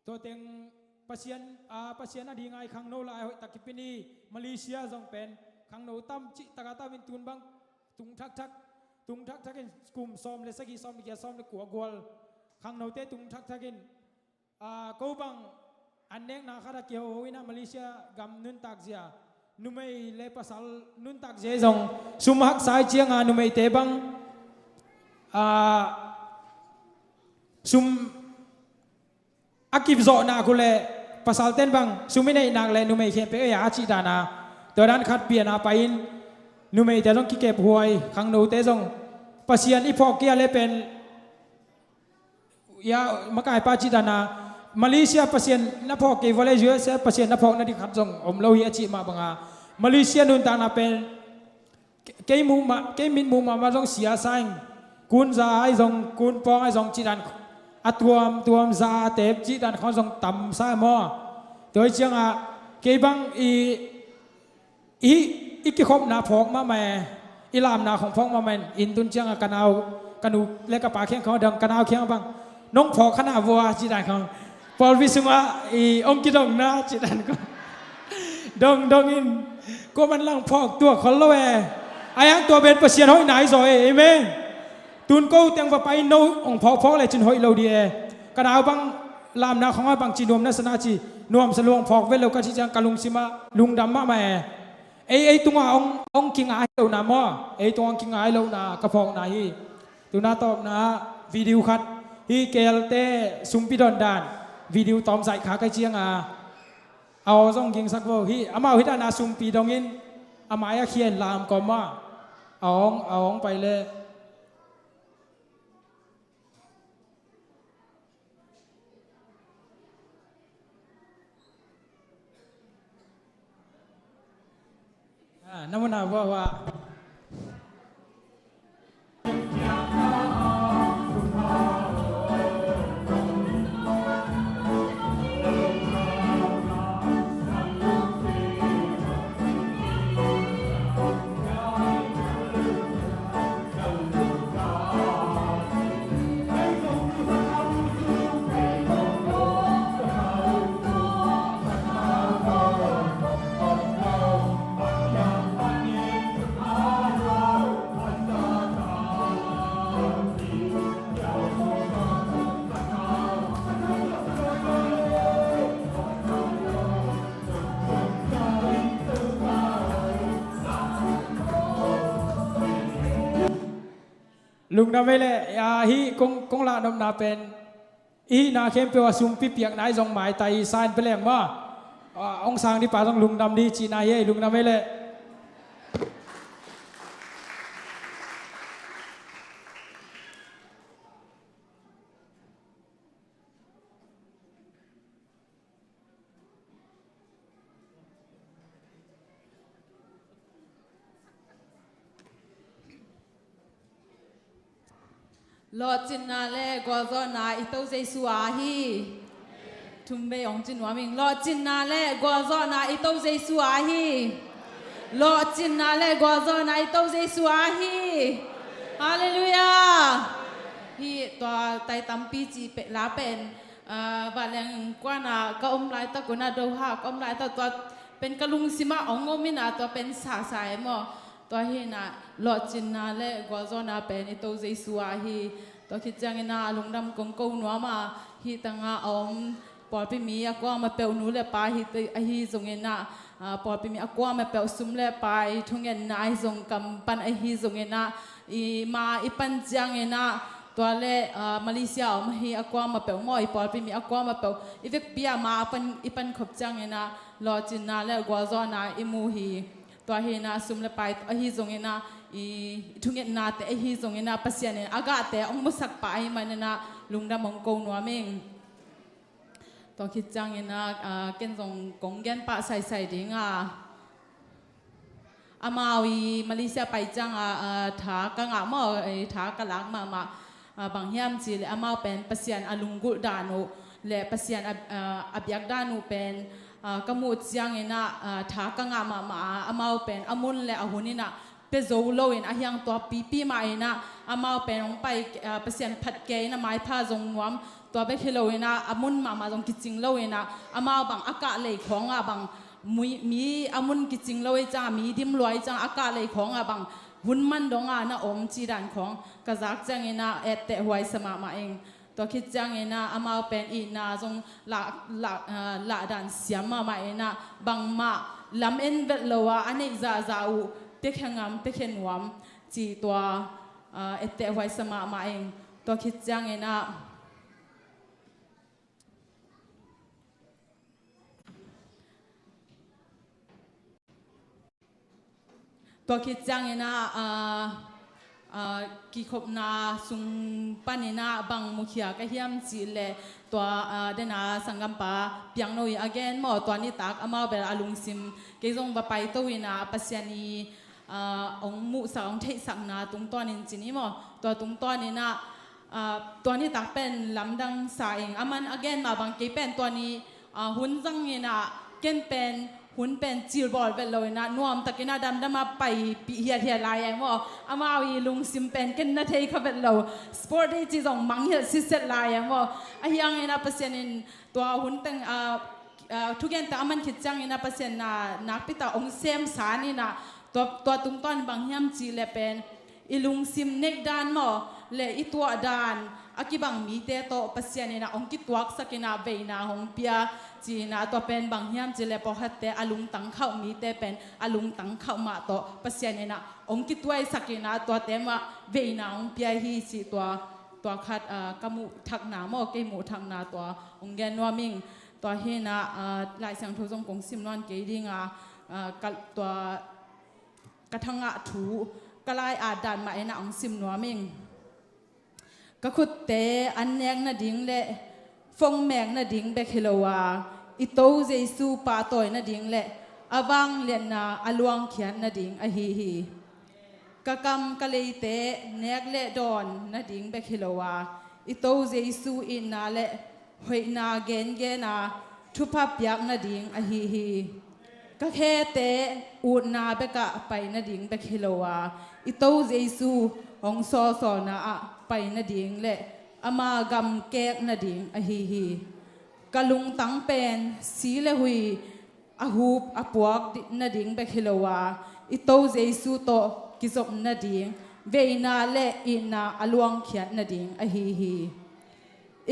tua teng Pasian, a, Pasian a ding ai khangno lai hoihtak kipia ni. Malaysia zong pen khangno tam cih taka tam in tun bang tung thakthak, tung thakthak in kum sawm le sagih, sawm le giat, sawm le kua gual khangnote tung thakthak in, a, ko bang an nekna khat a kihoho in a Malaysia gam nuntak zia, numei le pasal nuntak zia zong sum haksa i cianga numeite bang, a, sum a kipzawhnak uh le pasalten bang sum i neihnak le numei khempeuh ei a cih dana, tua dan khat piana pai in numeite zong kikep huai, khangnote zong Pasian i phawk kei a le pen, ia, makaipa cih dana, Malaysia Pasian na phawk kei vua le U S A Pasian na phawk na ding khat zong om lo hi a cih mah banga, Malaysia nuntakna pen Ke-, kei muh mah, kei mit muh mahmah zong sia sa ing. Kun za ai zong, kun pawng ai zong cih dan a tuamtuam za a tep cih dan khawng zong tam sa maw. Tua hi ciangah kei bang i, i, i kikhopna phawk mahmah e, i lamna khong phawk mahmah in, inn tun ciangah ka nau, ka nu le ka pa khiang khawng dang, ka nau khiang bang nong phawk kha na vua cih dan khawng, pawlpi sungah i ong kidongna cih dan khawng dong dong in, kuaman lang phawk tuak khol lo e. Ai hang tua pen Pasian hoihna hi zaw e. Amen. Tun ko teng va pai in no hong phawk phawk lecin hoih lo dih e. Ka nau bang lamna khawng a bang ci nuam na sa na ci, nuamsa lua hong phawk vet lo ka cih ciang ka lungsimah lungdam mahmah e. Ei, ei tungah hong, hong kingai lohna maw, ei tungah hong kingai lohna ka phawkna hi. Tuna tawpna video khat hi, K L te sumpi don dan video tawm zaih kha kai cianga, a aw zong gingsak vo hi, amau hi dana sumpi dongin a mai a khian lam kawm a, a awng, a awng pai le. Ah, na muna vua vua. Lungdam ei le, a, hih kong, kong lahnopna pen, i hihna khempeuh a sumpi piakna i zong maitai sign peleng maw. A, hong sang dih pa zong lungdam dih cihna hi ei, lungdam ei le. Lawhcinna le gualzawhna i To Jesu a hi. Thum vei hong ci nuam ing. Lawhcinna le gualzawhna i To Jesu a hi. Lawhcinna le gualzawhna i To Jesu a hi. Halleluiah. Hi tua tai tampi ci peh la pen, ah, vanleng kuana ka om laitak una Doha ka om laitak tua pen ka lungsimah hong om ina tua pen sasa e maw. Tua hi ina lawhcinna le gualzawhna pen i To Jesu a hi. Tua khit ciang ina lungdam kong ko nuam a, hi tanga a om pawlpi mi a kuama peuh nu le pa hi te, ahi zong ina, ah, pawlpi mi a kuama peuh sum le pai thungetna ahi zong kam pan ahi zong ina i ma i pan ciang ina tua le, ah, Malaysia a om hi a kuama peuh maw i pawlpi mi a kuama peuh i vekpi a ma a pan i pan khop ciang ina lawhcinna le gualzawhna i mu hi. Tua hi ina sum le pai ahi zong ina i thungetnate ahi zong ina Pasian in a gahte hong musak pah ahi man ina lungdam hong ko nuam ing. Tua khit ciang ina, ah, ken zong kong gen pah saisai ding a, amau i Malaysia pai ciang a, ah, tha ka ngah maw, eh, tha ka lak mahmah, ah, bang hiam ci le amau pen Pasian a lunggulh dan uh le Pasian a, ah, a biak dan uh pen, ah, ka muh ciang ina, ah, tha ka ngah mahmah a, amau pen a mun le a hun ina pia zo lo in a hiang tua pipi mah ina amau pen hong pai, ah, Pasian phat kei ina maipha zong nuam tua bek hi lo ina a mun mahmah zong kicing lo ina amau bang a kah lei khawng ah bang mi, mi a mun kicing lo i ciang a mi dim lua i ciang a kah lei khawng ah bang hun man dong a na om ci dan khawng ka zak ciang ina etteh huai sa mahmah ing. Tua khit ciang ina amau pen itna zong lah, lah, ah, lah dan siam mahmah ina bangmah lam en vet lo a a neih zahzah uh piakhia ngam piakhia nuam ci tua, ah, etteh huai sa mahmah ing. Tua khit ciang ina Tua khit ciang ina, ah, ah, kikhopna sung pan ina bang mukhia ka hiam ci le tua, ah, dena sanggampa piang no i a gen maw tua nitak amau bel a lungsim kei zong va paito ina Pasian i, ah, hong muhsak hong theihsakna tungtawn in ci ni maw tua tungtawn ina, ah, tua nitak pen lamdang sa ing aman a gen mah bang kei pen tua ni, ah, hun zang ina ken pen hun pen cilbawl vet lo ina nuamtak ina damdam a paipih hiathiat lai e maw amau i lungsim pen ken na thei kha vet lo sport day ci zong manghiat sitset lai e maw a hiang ina Pasian in tua hun teng, ah, ah, thugente a man khit ciang ina Pasian na nakpitak hong sem san ina tua, tua tungtawn bang hiam ci le pen i lungsim neih dan maw le i tuah dan a kibang mite tawh Pasian ina hong kituaksak ina veina hong pia ci ina tua pen bang hiam ci le pawlkhatte a lungtang khauh mite pen a lungtang khauh mah tawh Pasian ina hong kituaisak ina tuate mah veina hong pia hi ci tua, tua khat, ah, ka muh thakna maw kei muh thakna tua hong gen nuam ing. Tua hi ina, ah, Lai Siangtho zong kong sim nuam kei ding a, ah, ka, tua ka thangah thu ka lai-at dan mah ina hong sim nuam ing. Ka khutte an nek nading le fong mek nading bek hi lo a i To Jesu pahtawi nading le a vangliatna a luangkhiat nading ahi hi. Ka kam ka leite nek le dawn nading bek hi lo a i To Jesu itna le hoihna gengen a thupha piak nading ahi hi. Ka khete utna bekah pai nading bek hi lo a i To Jesu hong sawlsawlna ah pai nading le ama gam kek nading ahi hi. Ka lungtang pen si le hui a hup a puak di-, nading bek hi lo a i To Jesu tawh kizop nading veina le itna a luangkhiat nading ahi hi.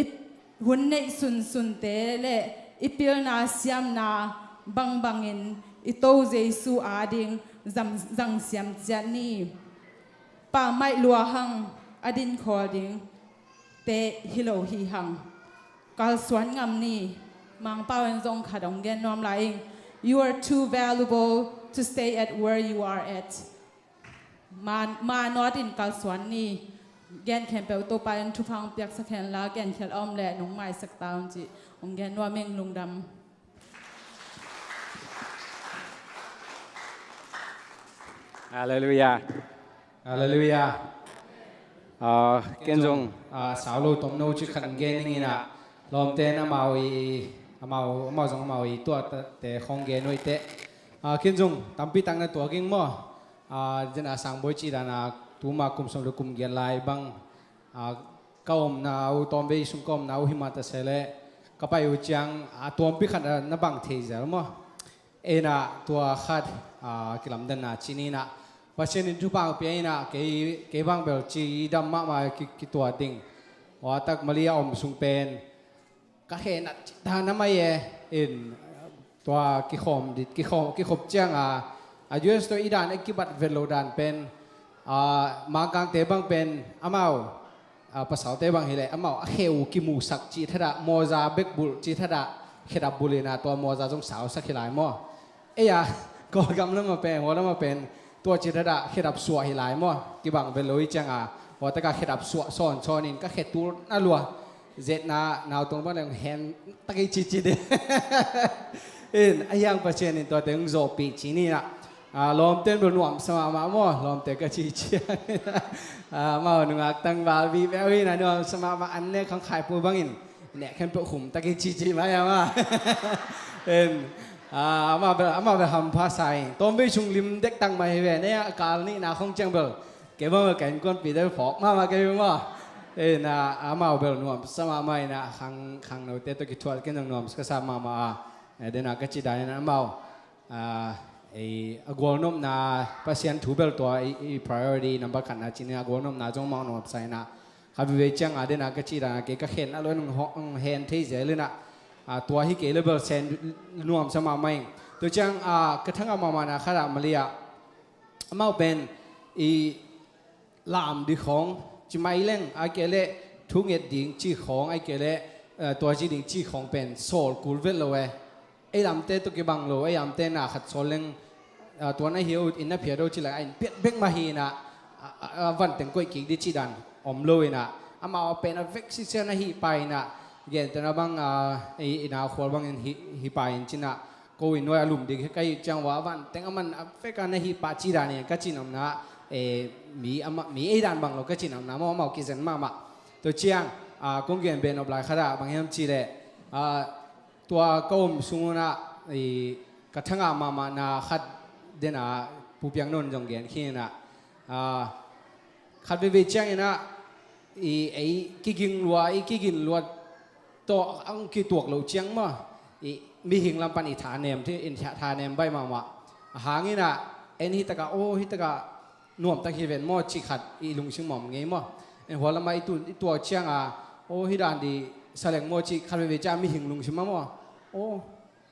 I hun neih sunsunte le i pilna siamna bangbangin i To Jesu ading zam-, zangsiam ciat ni. Pammaih luahang a dinkhawl ding te hi lo hi hang. Kalsuan ngam ni. Mangpau in zong khat hong gen nuam lai ing. You are too valuable to stay at where you are at. Ma, ma nawt in kalsuan ni. Gen khempeuh Topa in thupha hong piaksak hen la, gen khial a om leh nong maisak ta un ci. Hong gen nuam ing lungdam. Halleluiah. Halleluiah. Ah, ken zong, ah, sau lo tomno ci khat gen ning in ah, lawmte in amau i, amau, amau zong amau i tuahte khong gen uh i teh. Ah, ken zong tampi tak na tuak ing maw. Ah, zen a Sangboi ci dan a tuma kum sawm le kum giat lai bang, ah, ka omna uh, Tawmvei sung ka omna uh hi mah ta se leh, ka pai uh ciang a tuampi khat a na bang thei zel maw. Ei in ah tua khat, ah, kilamdanna ci ni in ah, Pasian in thupha pia in ah, kei, kei bang bel cidam mahmah ki, kituat ding. Ua tak Malaysia a om sung pen ka khenat cih dan a mai e. In tua kikhawm dit, kikhawm, kikhop ciang a, a U S tawh i dan a kibat vet lo dan pen, ah, Mangkangte bang pen amau, ah, pasalte bang hi leh amau a khe uh kimusak cih thadah, mawza bek bulh cih thadah, khedap bulh in ah tua mawza zong sausak hi lai maw. Ei a, Kawlgam lam a pen, hua lam a pen, tua cih thadah khedap suah hi lai maw. Kibang vet lo i ciang a, hua tak a khedap suah sawnsawn in ka khe tul na lua. Zetna nautong bang leng hen tak i cici de. In a hiang Pasian in tuate hong zawhpih ci ni in ah. Ah, lawmte in bel nuamsa mahmah maw, lawmte ka ci ciang. Ah, amau nungak tangval vive uh hi in ah, nuamsa mahmah, an nek khangkhai pu bangin nek khempeuh khum tak i cici mai a maw. In, ah, amau bel, amau bel hampha sa ing. Tawmvei sung lim dek tak mai hi ve, ne a kal nihna khong ciang bel kei bang bel ka innkuanpihte phawk mahmah kei maw. In ah, amau bel nuamsa mahmah in ah, khang, khangnote tawh kithuah ken zong nuamsa ka sa mahmah a. Eh, den a ka ci dan in ah amau, ah, ei, a gualnopna, Pasian thu bel tua i, i priority number khatna ci ni a, gualnopna zong amau nuamsa in ah. Khat veve ciang a den a ka ci dan a kei ka khen a lo in hong, hong hen thei zel in ah. Ah, tua hi kei le bel sen nuamsa mahmah ing. Tua ciang, ah, ka thangah mahmahna khat ah Malaysia amau pen i lam ding khawng, ci mai leng, ai kei leh thu nget ding ci khawng, ai kei leh, eh, tua ci ding ci khawng pen sawl kul vet lo e. Ei lamte tawh kibang lo, ei lamte na khat sawl leng, eh, tua na hi uh in na phiat uh ci lai, a in phiat bek mah hi in ah, a, a, a van teng koih kik ding ci dan om lo in ah, amau pen a vek sisia na hi pah in ah, gentehna bang, ah, i, i nau khual bangin hi, hi pah in ci in ah, ko in nuai a lum ding ka hih ciang ua, a van teng a man a vek a na hih pah ci dan in ka ci nopna, eh, mi a ma, mi ei dan bang lo ka ci nopna maw, amau kizen mahmah. Tua ciang, ah, kong gen beh nop lai khat ah bang hiam cih leh, ah, tua ka om sung un ah, i, ka thangah mahmahna khat den a Pu Piang Nawn zong gen khin in ah, ah, khat veve ciang in ah, i, ei kiging lua, i kigin lua tawh ang kituak lo ciang maw, i, mihing lam pan i thanem, i thanem baih mahmah. A hang in ah, en hi tak a, aw, hi tak a nuam tak hi ven maw, ci khat i lungsim om ngei maw. En hua lam a i tu, i tuak ciang a, aw, hi dan ding sa leng maw, ci khat veve ciang a mihing lungsim a maw. Aw,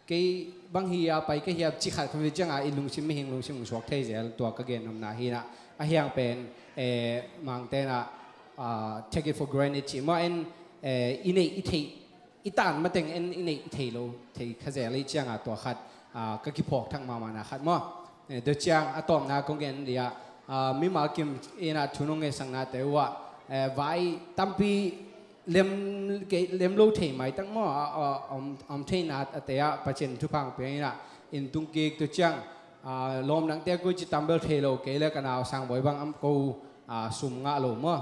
kei bang hi a pai ka hi a, ci khat khat veve ciang a i lungsim, mihing lungsim hong suak thei zel, tua ka gen nopna hi in ah. A hiang pen, eh, Mangte in ah, ah, take it for granted ci maw, en, eh, i neih i theih, i tan mateng en i neih i thei lo, thei kha zel i ciang a tua khat, ah, ka kiphawk thak mahmahna khat maw. Eh, tua ciang a tawpna kong gen ding ah, ah, mimal kim in ah thu nong ngetsak nate uh ah, eh, vai tampi lem, kei, lem lo thei maitak maw, a, a, om, om theihna a te ah Pasian thupha hong pia in ah, inn tung kik, tua ciang, ah, lawm dangte koici tam bel thei lo, kei le ka nau Sangboi bang am ko, ah, sum ngah lo maw,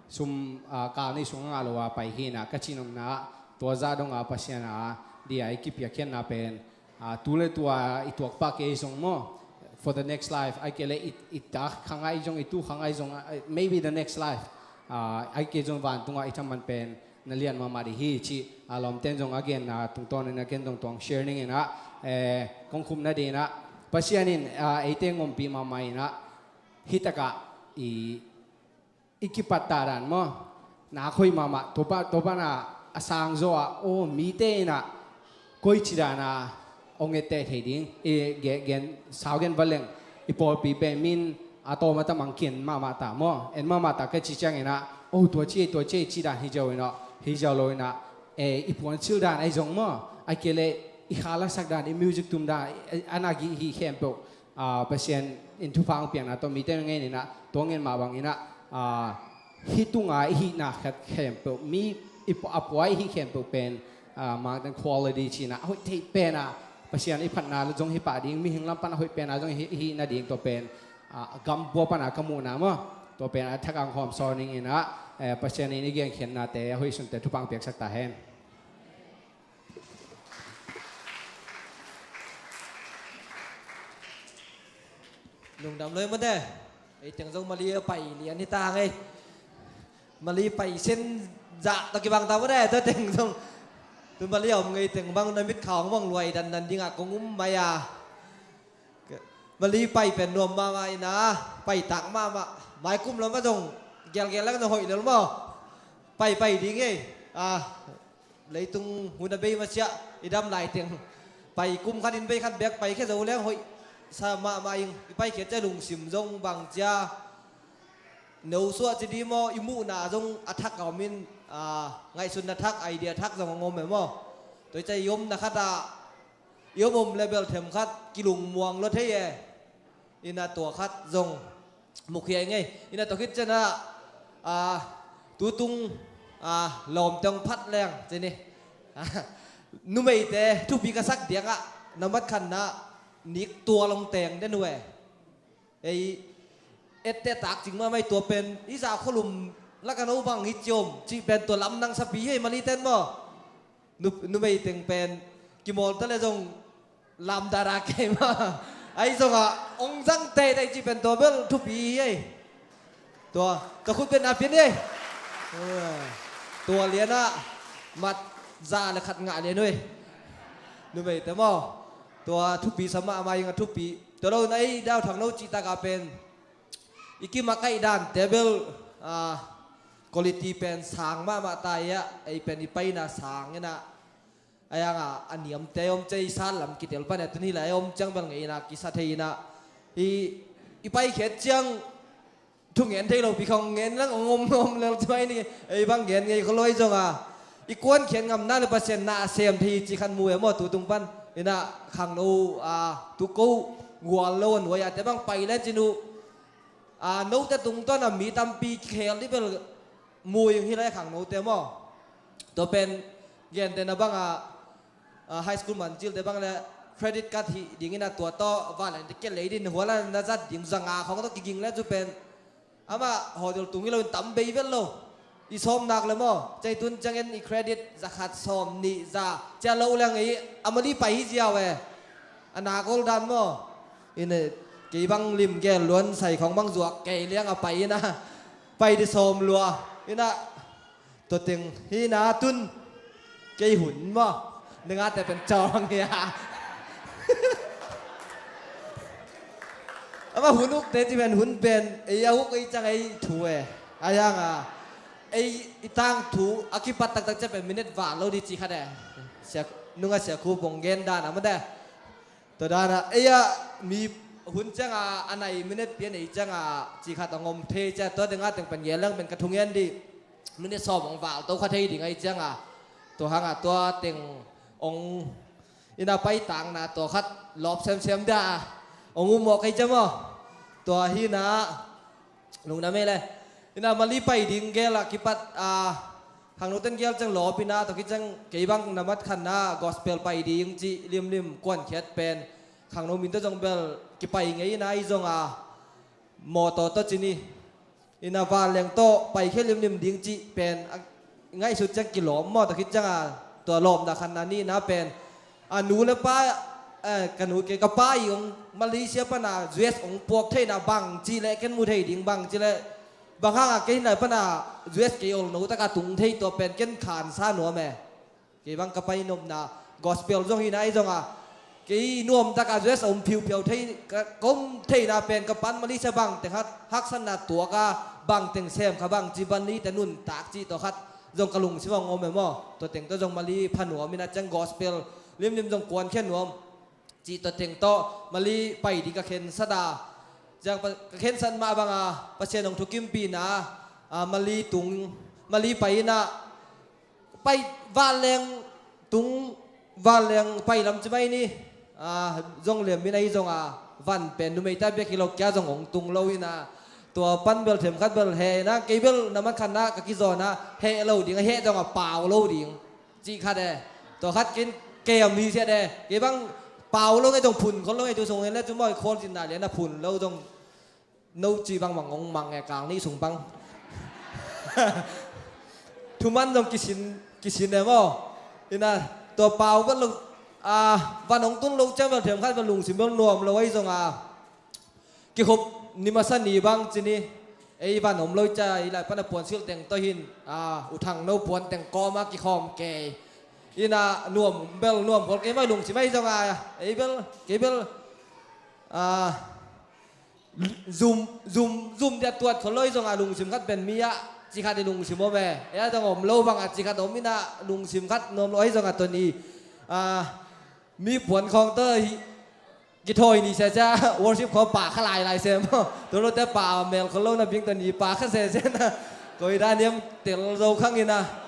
sum, ah, kal nih sung ngah lo a pai hi in ah, ka ci nopna ah, tua zah dong a Pasian a dia i kipiakkhiatna pen, ah, tu le tu a i tuak pah kei zong maw, for the next life, ai kei le i, i ta kha ngai zong, i tu kha ngai zong, ah, maybe the next life, ah, ai kei zong vantung ah i thaman pen na lian mahmah ding hi ci, ah, lawmte in zong a genna tungtawn in ah ken zong tua hong share ning in ah, eh, kong khupna ding in ah, Pasian in, ah, eite hong ompih mahmah in ah, hi tak a i, i kipat ta dan maw, nak hoih mahmah, tua pan, tua pan a, a sang zaw a, aw, mite in ah koici dan a hong etteh thei ding, i gen, gen, sau gen va leng, i pawlpi pen min a tawm a tam ang ki-en mahmah ta maw, en mahmah ta ka ci ciang in ah, aw, tua ci, tua ci, ci dan hi zo in ah, hi zo lo in ah, eh, i puansilh dan ahi zong maw, ai kei le i kha lasak dan, i music tum dan, eh, a na gih hih khempeuh, ah, Pasian in thupha hong piakna tawh mite ngen in ah, tua ngen mah bang in ah, ah, hih tung a i hihna khat khempeuh, mi i pu-, a pua i hih khempeuh pen, ah, Mangte in quality ci in ah, a hoih theih pen a, Pasian i phatna zong hi pah ding, mihing lam pan a hoih pen a zong hi, hih nading tua pen, ah, gam pua pan a ka muhna maw. Tua pen a thak ang hawm sawn ning in ah, eh, Pasian in i genkhiatnate a hoih sunte thupha piaksak ta hen. Lungdam loi mate. Ei teng zong Mali a pai lian hi ta ngei. Mali pai sen zah tawh kibang ta mate, tua teng zong. Tu Mali a om ngei teng bang na mit khawng bang luai dandan dingah kong um mai a. Mali pai pen nuam mahmah ina, pai tak mahmah. Mai kum lam a zong gelgel lang zong hoih lel maw. Pai pai ding ei. Ah, leitung hun a bei masiah i dam lai teng pai kum khat in bei khat bek pai khia zo leng hoih sa mahmah ing. I pai khia cia lungsim zong bang cia no suah ci di maw, i muhna zong a thak a om in, ah, ngaihsutna thak, idea thak zong a ngom e maw. Tua i cia i omna khat ah i om om level them khat kilungmuang lua thei e. Ina tua khat zong mukhia i ngei. Ina tua khit cianah, ah, tutung, ah, lawmte hong phat leng cini. Numeite thupi ka sak diangah na mat khanna nik tua long teng den uh e. Ei ette tak cing mahmah i tua pen i zah kholum laka no bang hi ciom cih pen tua lamdang sapi hei Mali ten maw. Nu, numei teng pen kimawl ta le zong lamdara kei mah. Ahi zongah ong zang teitei cih pen tua bel thupi hi ei. Tua, tua khut pen a pian hi ei. Tua lianah mat za le khat ngah lian uh ei. Numei te maw. Tua thupi sa mahmah ing a thupi. Tua lo na ei dau thang no cih taka pen i kim a kaih dante bel, ah, quality pen sang mahmah ta i ah, ei pen i paina sang inah. A yangah a niamte a om cia i sat lam kitel pan e tun hi lai a om ciang bel ngeina kisa thei inah. I, i paikhiat ciang thu ngen thei lo pi khong ngen lang ong om om lel ci mai ni. Ei bang ngen ngei kholoi zonga i kuankhiat ngamna le Pasian na a sem thei ci khan mu e maw tutung pan. Inah khangno, ah, tuko gual lo a nuai ah te bang pai len cin uh. Ah, note tungtawn a mi tampi khel dih bel mu ing hi lai khang note maw. Tua pen gente na bang a, ah, high school man cil te bang le credit card hi ding ina tua tawh vanleng te kia lei din huala na zat ding zanga khong tawh kiging le cu pen. Amah hotel tung hi lo in tam bei vel lo. I sawm nak le maw, cei tun ciangin i credit za khat sawm nih za cia lo leng i a Mali pai hi ziau e. A nak ol dan maw. Ina kei bang lim gel luan sai khong bang zuak kei liang a pai ina pai di sawm lua ina tua teng hi na tun kei hun maw. Ningate pen cawng hi a. Amah hun ukte ci pen hun pen ei a uk ei cang ei thu e. A yanga ei i tang thu a kipat taktak cia pen minute val lo di ci khat e. Sia, nunga sia khu bong gen dan a mate. Tua dana ei a mi hun cianga a nai minute pian ei cianga ci khat a ngom thei cia tua dinga teng pen gel lang pen ka thungen di. Minute sawm ong val to kha thei ding ei cianga. Tua hanga tua teng ong ina pai tangna tua khat lawp semsem dah a ong um mawk kei ciam aw. Tua hina lungna mei le ina Mali pai ding gel a kipat a khangno ten gel ciang lawp ina tua kiciang kei bang na mat khanna gospel pai ding ci limlim kuankhiat pen khangno min tawh zong bel kipai ngei ina i zong a mawtaw tawh cini. Ina vanleng tawh paikhia limlim ding cih pen a ngaihsut ciang kilawm maw takhin cianga tua lawmna khanna nihna pen a nu le pa, eh, ka nu kei ka pa i ong Malaysia pana U S ong puak theihna bang cih le ken mu thei ding bang cih le bang hanga kei hinai pana U S kei olno taka tung thei tua pen ken khansa nuam e. Kei bang ka pai nopna gospel zong hi nai zonga kei nuam taka U S a om phiuphiau thei ka kom theihna pen ka pan Malaysia bang teng hat haksanna tuaka bang teng sem kha bang ci ban ni te nuntak cih tawh khat zong ka lungsim a ngom e maw. Tua teng tawh zong Mali pha nuam ina ciang gospel limlim zong kuankhia nuam cih tua teng tawh Mali pai ding ka khensat a ciang ka khensat mah banga Pasian hong thukimpina a Mali tung Mali pai ina pai vanleng tung vanleng pai lam ci mai ni. Ah, zong liam min ahi zonga van pen numeita bek hi lo kia zong hong tung lo ina tua pan bel them khat bel he ina kei bel na man khanna ka kizawna he lo ding a he zonga pau lo ding cih khat e. Tua khat kin kem hi siat e kei bang pau lo ngai zong phun khol lo ngai tu song hen le tu mawi khol cin na lian a phun lo zong No cih bangbang hong mang e, kal nih sung bang. Thuman zong kisin, kisin e maw. Ina, tua pau vet lo, a, van hong tun lo ciang bel themkhat bel lungsim bel nuam lo ahi zong a, kikhop ni masa ni bang ci ni, ei van om lo cia, i lai pana puansilh teng tawh hin, a, U Thang no puan teng kawma kikhawm kei. Ina nuam bel nuam khol kei mai lungsim ahi zong a, ei bel, kei bel, a, zum, zum, zum dia tuat khol lo ahi zong a lungsim khat pen mi ah ci khat i lungsim om e. Ei a zong om lo bang a ci khat om ina lungsim khat nuam lo ahi zong a tuni, a, mi puan khawng tawh hi, kithawi ni sia sia, worship khawng pa kha lai lai sem. Tua lo te pa mel khol lo na bing tuni pa kha sia sia na. Koi dan hiam tel zo khang ina.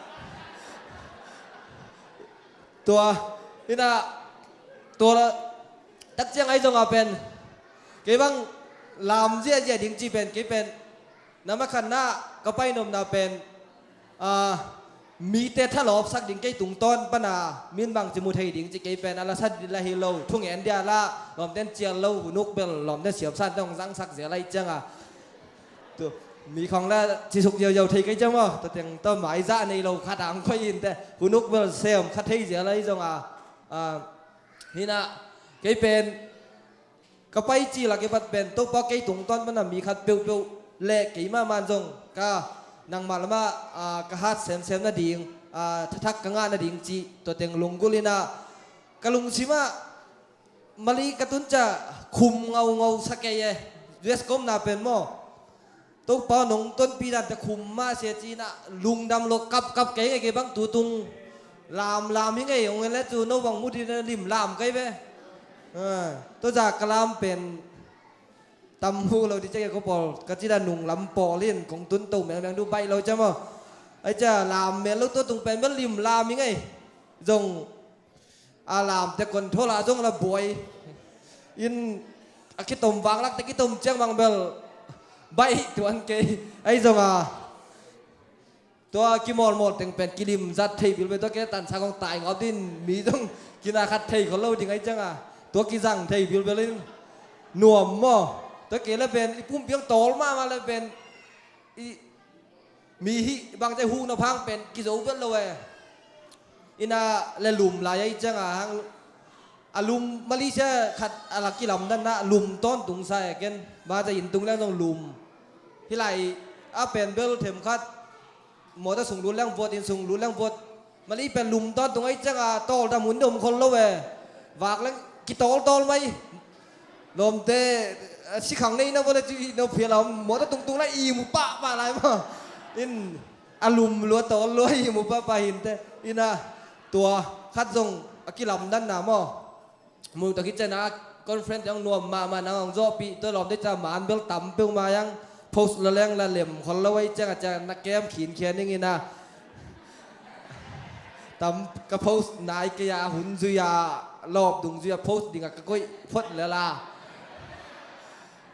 Tua, ina, tua la, tak ciang ahi zong a pen. Kei bang lam ziahziah ding ci pen, kei pen. Na ma khan na, ka pai nopna pen. A, mite thalawpsak ding kei tungtawn pana, min bang ci mu thei ding ci kei pen. A la sa di la hi lo, thungen dia la, lawmten cial lo, hunuk bel, lawmten siamsan tawh hong zangsak zia lai ciang a. Tu, mi khawng la, cisuk ziauziau thei kei ciang maw, tua teng tawh maizah nei lo khat ang khoi in te, hunuk bel sem kha thei zia lai zong a, a, hina, kei pen, ka pai ci la kei vat pen, Topa kei tungtawn pana mi khat peuhpeuh, le kei mahmah zong, ka, nangmah lamah, a, ka hat semsem nading, a, thathak ka ngah nading ci, tua teng lunggulh ina, ka lungsim ah, Mali ka tun cia khum ngaungau sa kei e. U S ka omna pen maw, Topa nong tonpih dante khum mah sia ci ina lungdam lo kapkap kei ngei kei bang tutung lamlam hi ngei ong le cu no bang mu dina lim lam kei ve. A, tua za ka lam pen tam hu lo di cia kei ko pawl ka ci da nung lam pawl in kong tun to mengmeng du baih lo cia maw. Ai cia lam mel lo tua tung pen bel lim lam hi ngei. Zong a lamte control ah zong la buai. In a kitom vanglakte kitom ciang bang bel baih tuan kei. Ahi zong a tua kimawlmawl teng pen kilim zat thei bilbel tua kei tansa kong tai ngawp din mi zong kina khat thei khol lo ding ahi ciang a tua kizang thei bilbel in nuam maw. Tua kei la pen i pumpi ang tawl mahmah la pen i mi hih bang te hukna phang pen kizo vet lo e. Ina le lum lai ahi ciang a hang a lum Malaysia khat a la kilamdanna lum tawntung sa e ken. Bang te inn tung leng zong lum. Hih lai a pen bel themkhat mawta sung lut leng vuat, inn sung lut leng vuat. Mali pen lum tawntung ahi ciang a tawldam hun dom khol lo e. Vak leng kitawltawl mai. Lawmte, a, sikhang nei na vua le ci no phial a om mawta tungtung la i mu pahpah lai maw. In a lum lua tawl lua i mu pahpah hinte. Ina tua khat zong a kilamdanna maw. Mu tua khit ciang a conference ang nuam mahmah nang ang zawhpih tua lawmte ca man bel tam peuhmah ang post la leng la lem khol lo ahi ciang a ciang na kem khinkhian ing ina. Tam ka post nai kei a hun zui a lawp dung zui a post ding a ka koih phot le la.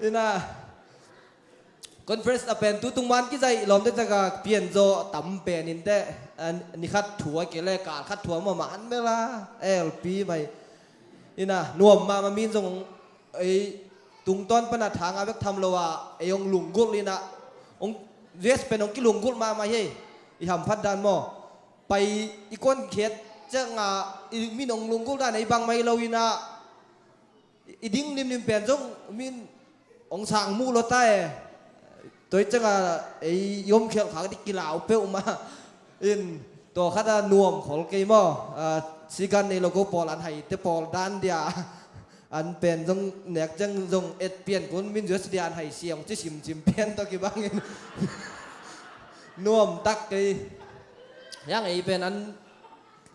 Ina conference a pen tutung man kizaih lawmte caka pianzaw tam pen in teh, a, ni khat thua kei le kal khat thua maw man mel a L P mai. Ina nuam mahmah min zong ei tungtawn pana thanga bek tham lo a ei hong lunggulh ina hong U S pen hong kilunggulh mahmah hi. I hamphat dan maw pai i kuan khiat cianga i min hong lunggulh dan ei bang mai lo ina i ding nimnim pen zong min hong sang muh lo ta e. Tua i cianga ei i om khialh khak dik kilau peuhmah in tua khata nuam khol kei maw? A, sigan nei lo ko pawl an hai te pawl dan dia an pen zong nek ciang zong et pian kun min zuat dia an hai siang ci simsim pian tawh kibangin nuam tak kei. Yang ei pen an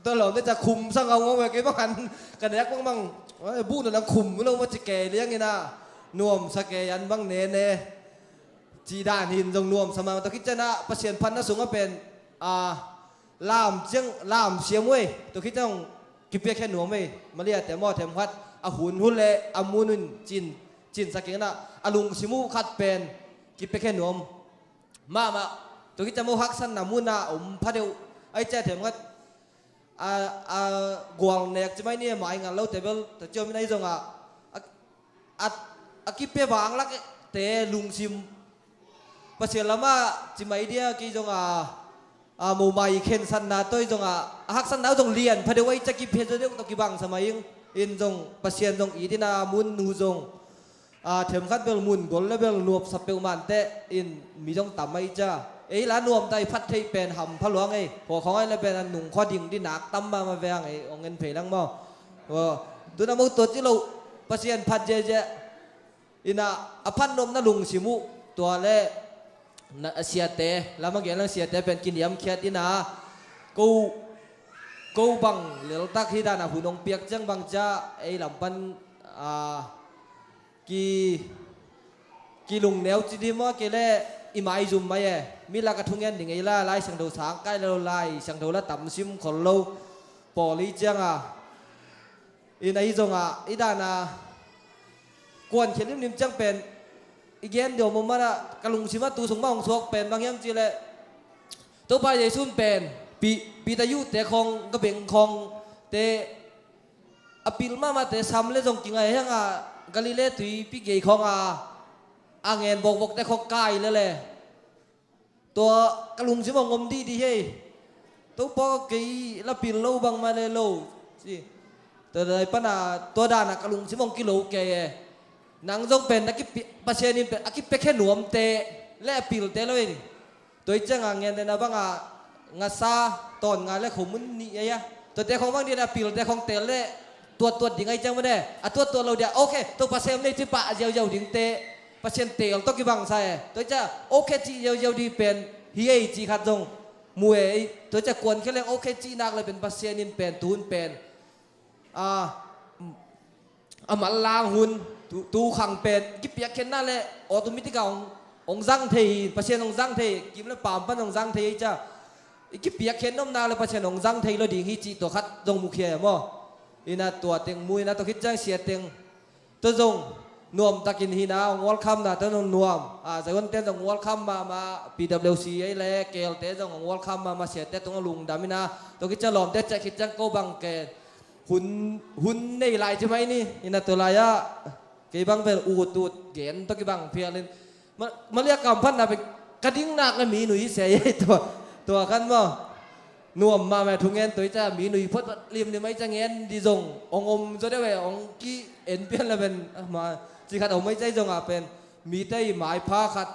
Tua lawmte ca khum sa ngaungau ve kei bang an ka nek bangbang buhna nang khum lo maw ci kei liang ina nuam sa kei an bang nene. Ci dan hin zong nuam sa mang tua khit ciana Pasian phatna sungah pen a lam ciang lam siam uh ei tua khit ciang kipiakhia nuam ei maliate maw themkhat a hun hun le a mun un cin cin sa kei ina a lungsim uh khat pen kipiakhia nuam mahmah tua khit ciang maw haksanna muna om phadeuh ai cia themkhat a, a gual nek ci mai ni a mai ngal lo te bel ta ciom in ai zong a, a, a, a kipia vang lak te lungsim Pasian lamah ci mai dia kei zong a, a, momai khensatna tawh i zong a, a haksatna uh zong lian pha deuh a i ca kiphia zaw deuh tawh kibangsa mai ing. In zong Pasian zong it in a mun uh zong a, themkhat bel mun gol le bel nuamsa peuhmah inteh in mi zong tam a i ca. Ei la nuamta i phat theih pen ham pha luang ei. Khua khawng ai le pen a nung khua ding di nak tam mahmah ve ang ei ong en phei lang maw. Tuna mo tua ci lo Pasian phat ziahziah. Ina a phat nopna lungsim uh tua le na, a siate lam a gen lang siate pen kiniamkhiat ina ko ko bang leltak hi dana hun hong piak ciang bang cia ei lam pan a ki kilungneu ci di maw kei le i maizum mai e mi lak a thungen ding ei la Lai Siangtho sang kai lo Lai Siangtho la tam sim khol lo pawl i ciang a. Ina hi zongah i dana kuankhiat limlim ciang pen i gen deuh mawh manah ka lungsimah tu sung mah hong suak pen bang hiam cihleh Topa Jesu in pen Pi- Peter yuhte khawng ka beng khawngte a pil mahmahte sam le zong kingai hiangah Galilee tuipi gei khawngah a ngen bawkbawkte khawng kai lele. Tua ka lungsim hong om dihdih hei. Topa kei la pil lo bangmah le lo ci. Tua dai pana tua dana ka lungsim hong kilo kei e. Nang zong pen na kipi- Pasian in pen a kipiakhia nuamte le a pilte lo in. Tua i cianga ngen le na banga ngasa tawn nga le khomun nih aia. Tuate khong bang dih le a pilte khong tel le tuattuat ding ai ciang mane a tuattuat lo dia ok Topa sem nei ci pah a ziauziau dingte. Pasian teel tawh kibangsa e. Tua i cia ok cih ziauziau di pen hi ei cih khat zong mu e. Tua i cia kuan khia leng ok cih nak le pen Pasian in pen tuhun pen a a mallang hun tu, tu khang pen kipiakkhiatna le automatic a hong, hong zang thei hi. Pasian hong zang thei kim le paam pan hong zang thei hi cia i kipiakkhiat nopna le Pasian hong zang thei lo ding hi cih tua khat zong mukhia e maw. Ina tua teng mu ina tua khit ciang sia teng Tua zong nuamtakin hina hong welcome na tua zong nuam a Zion ten zong welcome mahmah P W C ei le K L te zong hong welcome mahmah siate tungah lungdam ina tua kicia lawmte ciah khit ciang ko bang ken hun hun nei lai ci mai ni ina tua lai-ah kei bang bel ut ut gen tua kibang phialin Malia kamphatna pen ka ding nak le mi nui sia ei tua tua khan maw nuam mahmah thu ngen tua i ca mi nui phot limlim a i ca ngen di zong ong om zaw deuh e ong ki en pian le pen ma ci khat om a i ca i zong a pen mite i maipha khat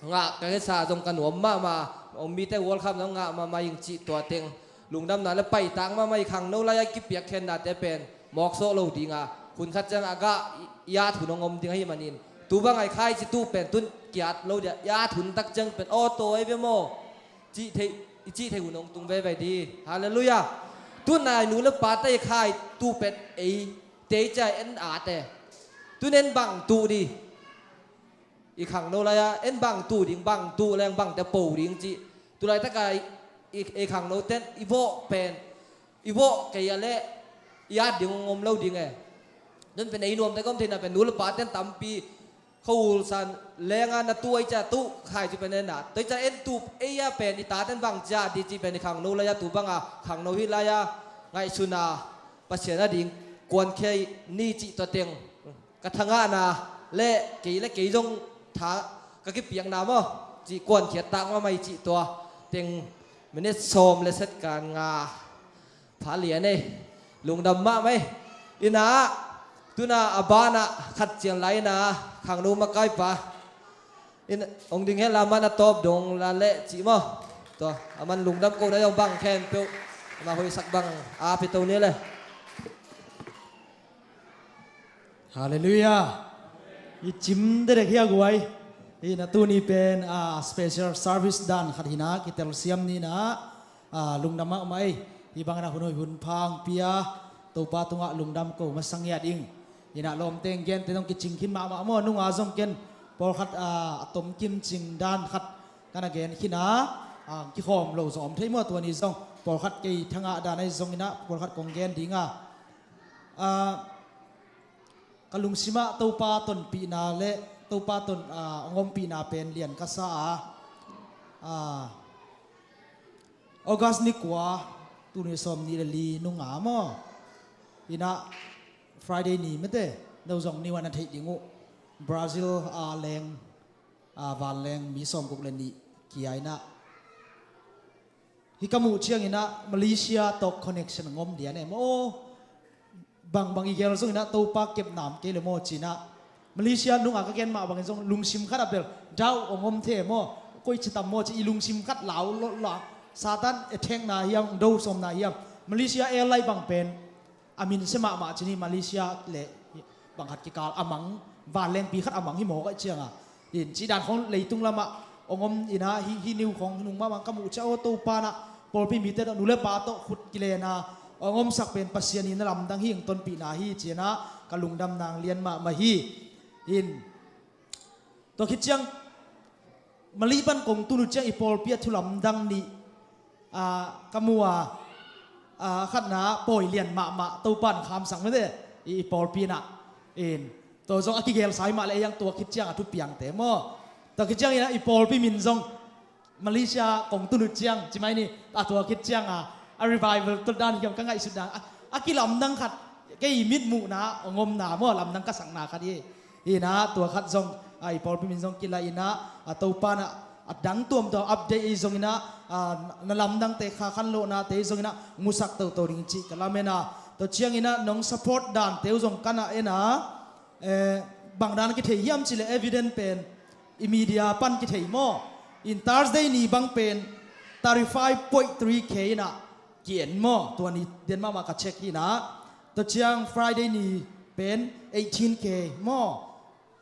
ngah ka kesa zong ka nuam mahmah ong mite world cup zong ngah mahmah ing cih tua teng lungdamna le paitak mahmah i khangno lai-a kipiak khennate pen mawksawh lo dinga hun khat ciang a gah i at hun hong om ding ahi manin tu banga i khai ci tu pen tun kiat lo dia i at hun tak ciang pen aw taw ai ve maw cih theih i cih theih hun hong tung veve di. Halleluiah. Tuna i nu le pate i khai tu pen ei tei cia en ate tun en bang tu di. I khangno lai-a en bang tu ding bang tu leng bangte po ding cih tulaitaka i khangno ten i vawh pen i vawh kei a leh i at ding hong om lo ding e. Nun pen ei nuamte gom theihna pen nu le pa ten tampi khoul san lenga na tu ei cia tu khai ci pen en a toi cia en tu ei a pen i ta ten bang cia di cih pen i khangno lai-a tu banga khangno hi lai-a ngaihsuna Pasian a ding kuankhia ni cih tua teng ka thangahna le kei le kei zong tha ka kipiakna maw cih kuankhiat tak mahmah i cih tua teng minit sawm le set kan nga pha lian ei lungdam mahmah ei. Ina tuna a banah khat cian lai ina khangno makaipa in hong ding hen la man a tawp dong la leh cih maw tua a man lungdam ko na zong bang khempeuh ama hoihsak bang a pia to ni le. Halleluiah. I cim dedek hi a guai. Hi na tuni pen a special service dan khat hina kitelsiam nina a lungdam mahmah ei. Hi bangin a hun hoi hun phang pia Topa tungah lungdam ko masangiat ing. Hina lawmteng gente zong kicing khin mahmah maw nunga zong ken pawlkhat a tomkim cing dan khat kana gen khina a kikhawm lo zong om thei maw tuani zong pawlkhat kei thangah dan ahi zong ina pawlkhat kong gen dinga a ka lungsimah Topa tonpihna le Topa ton a hong ompihna pen lian ka sa a a August ni kua tuni sawm nih le li nunga maw ina Friday ni mete no zong ni wan a theih ding uh Brazil a leng, a vanleng mi sawmguk le nih kia inah, hi ka muh cianginah Malaysia tawh connection ngom dian e maw. Bangbang i gel zonginah Topa kepnam kei le maw cinah, Malaysia nunga ka gen mah bangin zong lungsim khat a bel dau a ngom the maw. Koi ci tam maw ci i lungsim khat lau lo la, Satan e thekna hiam, do sawmna hiam. Malaysia airline bang pen a min sia mahmah cin hi. Malaysia le bang khat kikal a mang, vanlengpi khat a mang hi maw kaih cianga. In ci dan khong leitung lamah ong om inah hi, hi niu khong nung mahmah ka muh cia aw Topa nah pawlpi mite tawh nu le pa tawh khut kilena ong omsak pen Pasian in a lamdang hi, ong tonpihna hi cianah ka lungdam nang lian mahmah hi. In tua khit ciang Mali pan kong tun uh ciang i pawlpi a thu lamdang nih, ah, ka mu a, ah, khatna pawi lian mahmah Topan khamsak mete i, i pawlpi nah. In tua zong a kigel sai mah le ei ang tua khit ciang a thupiangte maw. Tua khit ciang inah i pawlpi min zong Malaysia kong tun uh ciang ci mai ni, a tua khit ciang a, a revival tul dan hiam ka ngaihsut dan a, a kilamdang khat kei mitmuhna ong omna maw, lamdang ka sakna khat hi. Inah tua khat zong a i pawlpi min zong kila inah a Topa nah a dang tuamtuam update ei zonginah, a, na lamdangte kha khanlohnate ei zonginah musak toto ding cih ka lamen a. Tua cianginah nong support dante uh zong ka na en a, eh, bang dan kithei hiam cileh evidence pen i media pan kithei maw. In Thursday ni bang pen thirty five point three K inah ki-en maw. Tua ni den mahmah ka check hinah. Tua ciang Friday ni pen eighteen K maw.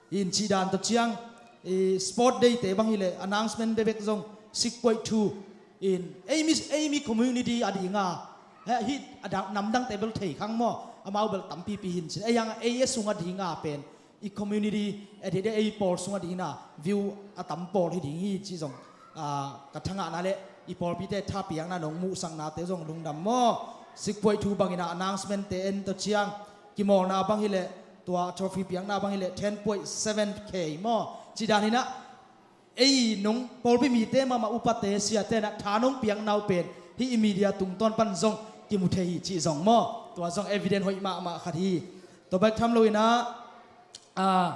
In ci dan tua ciang, eh, sport day te bang hileh announcement bekbek zong six point two. In ei mi, ei mi community a dinga, he, hi a dang, namdangte bel thei khang maw, amau bel tampipi hin cin. Ei ang ei a sung a dinga pen i community, eh, dede ei pawl sung a dingina view a tam pawl hi ding hi ci zong, ah, ka thangahna le i pawlpite thapiakna nong muhsaknate zong lungdam maw. Six point two bangina announcement te en tua ciang kimawlna bang hileh, tua trophy piakna bang hileh ten point seven K maw. Ci dan hinah ei nong pawlpi mite mahmah upate siate nah tha nong piakna uh pen hi i media tungtawn pan zong kimu thei hi cih zong maw. Tua zong evidence hoih mahmah khat hi. Tua bek tham loinah, ah,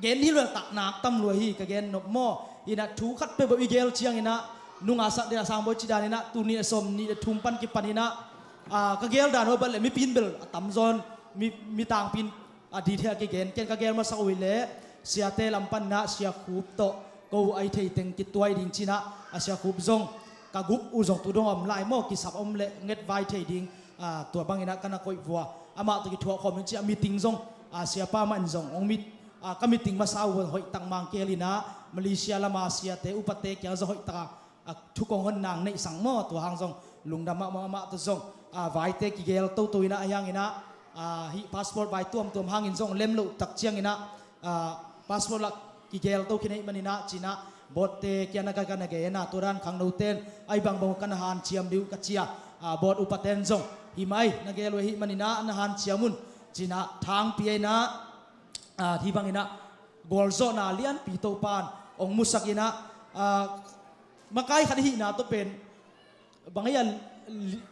gen hi luel tak nak tam lua hi ka gen nop maw. Inah thu khat peuh beuh i gel cianginah nunga sak dena sang bawi ci daninah tuni a sawm nih le thum pan kipan inah, ah, ka gel dan hoi bat le mipin bel a tamzawn mi, mi tangpin a detail kigen ken ka gel masak uh hileh siate lam paninah Sia Khup tawh ko ai thei teng kituai ding cinah a Sia Khup zong ka gup uh zong tu dong om lai maw, kisap om le nget vai thei ding, ah, tua banginah ka na koih vua. Amah tawh kithuah khawm in ci a meeting zong, ah, siapa mah in zong ong mit, ah, ka meeting masa uh hoih tak mang kelinah Malaysia lama siate upate kiang zong hoih taka, ah, thukong hon nang neihsang maw. Tua hang zong lungdam mahmah, amah tawh zong, ah, vaite kigel toto inah a hianginah, ah, hih passport vai tuamtuam hangin zong lem loh tak cianginah, ah, passport lak kigel to khinei maninah cinah botte kia na ka ka na gena tua dan khangnoten ai bangbang ka na hanciam diu ka cia, ah, bot upaten zong hi mai na gel uh hi maninah na hanciam un cinah thangpi ainah, ah, hi banginah gualzawhna lianpi Topan ong musakinah, ah, makai khat hihna tawh pen bang ai a li-,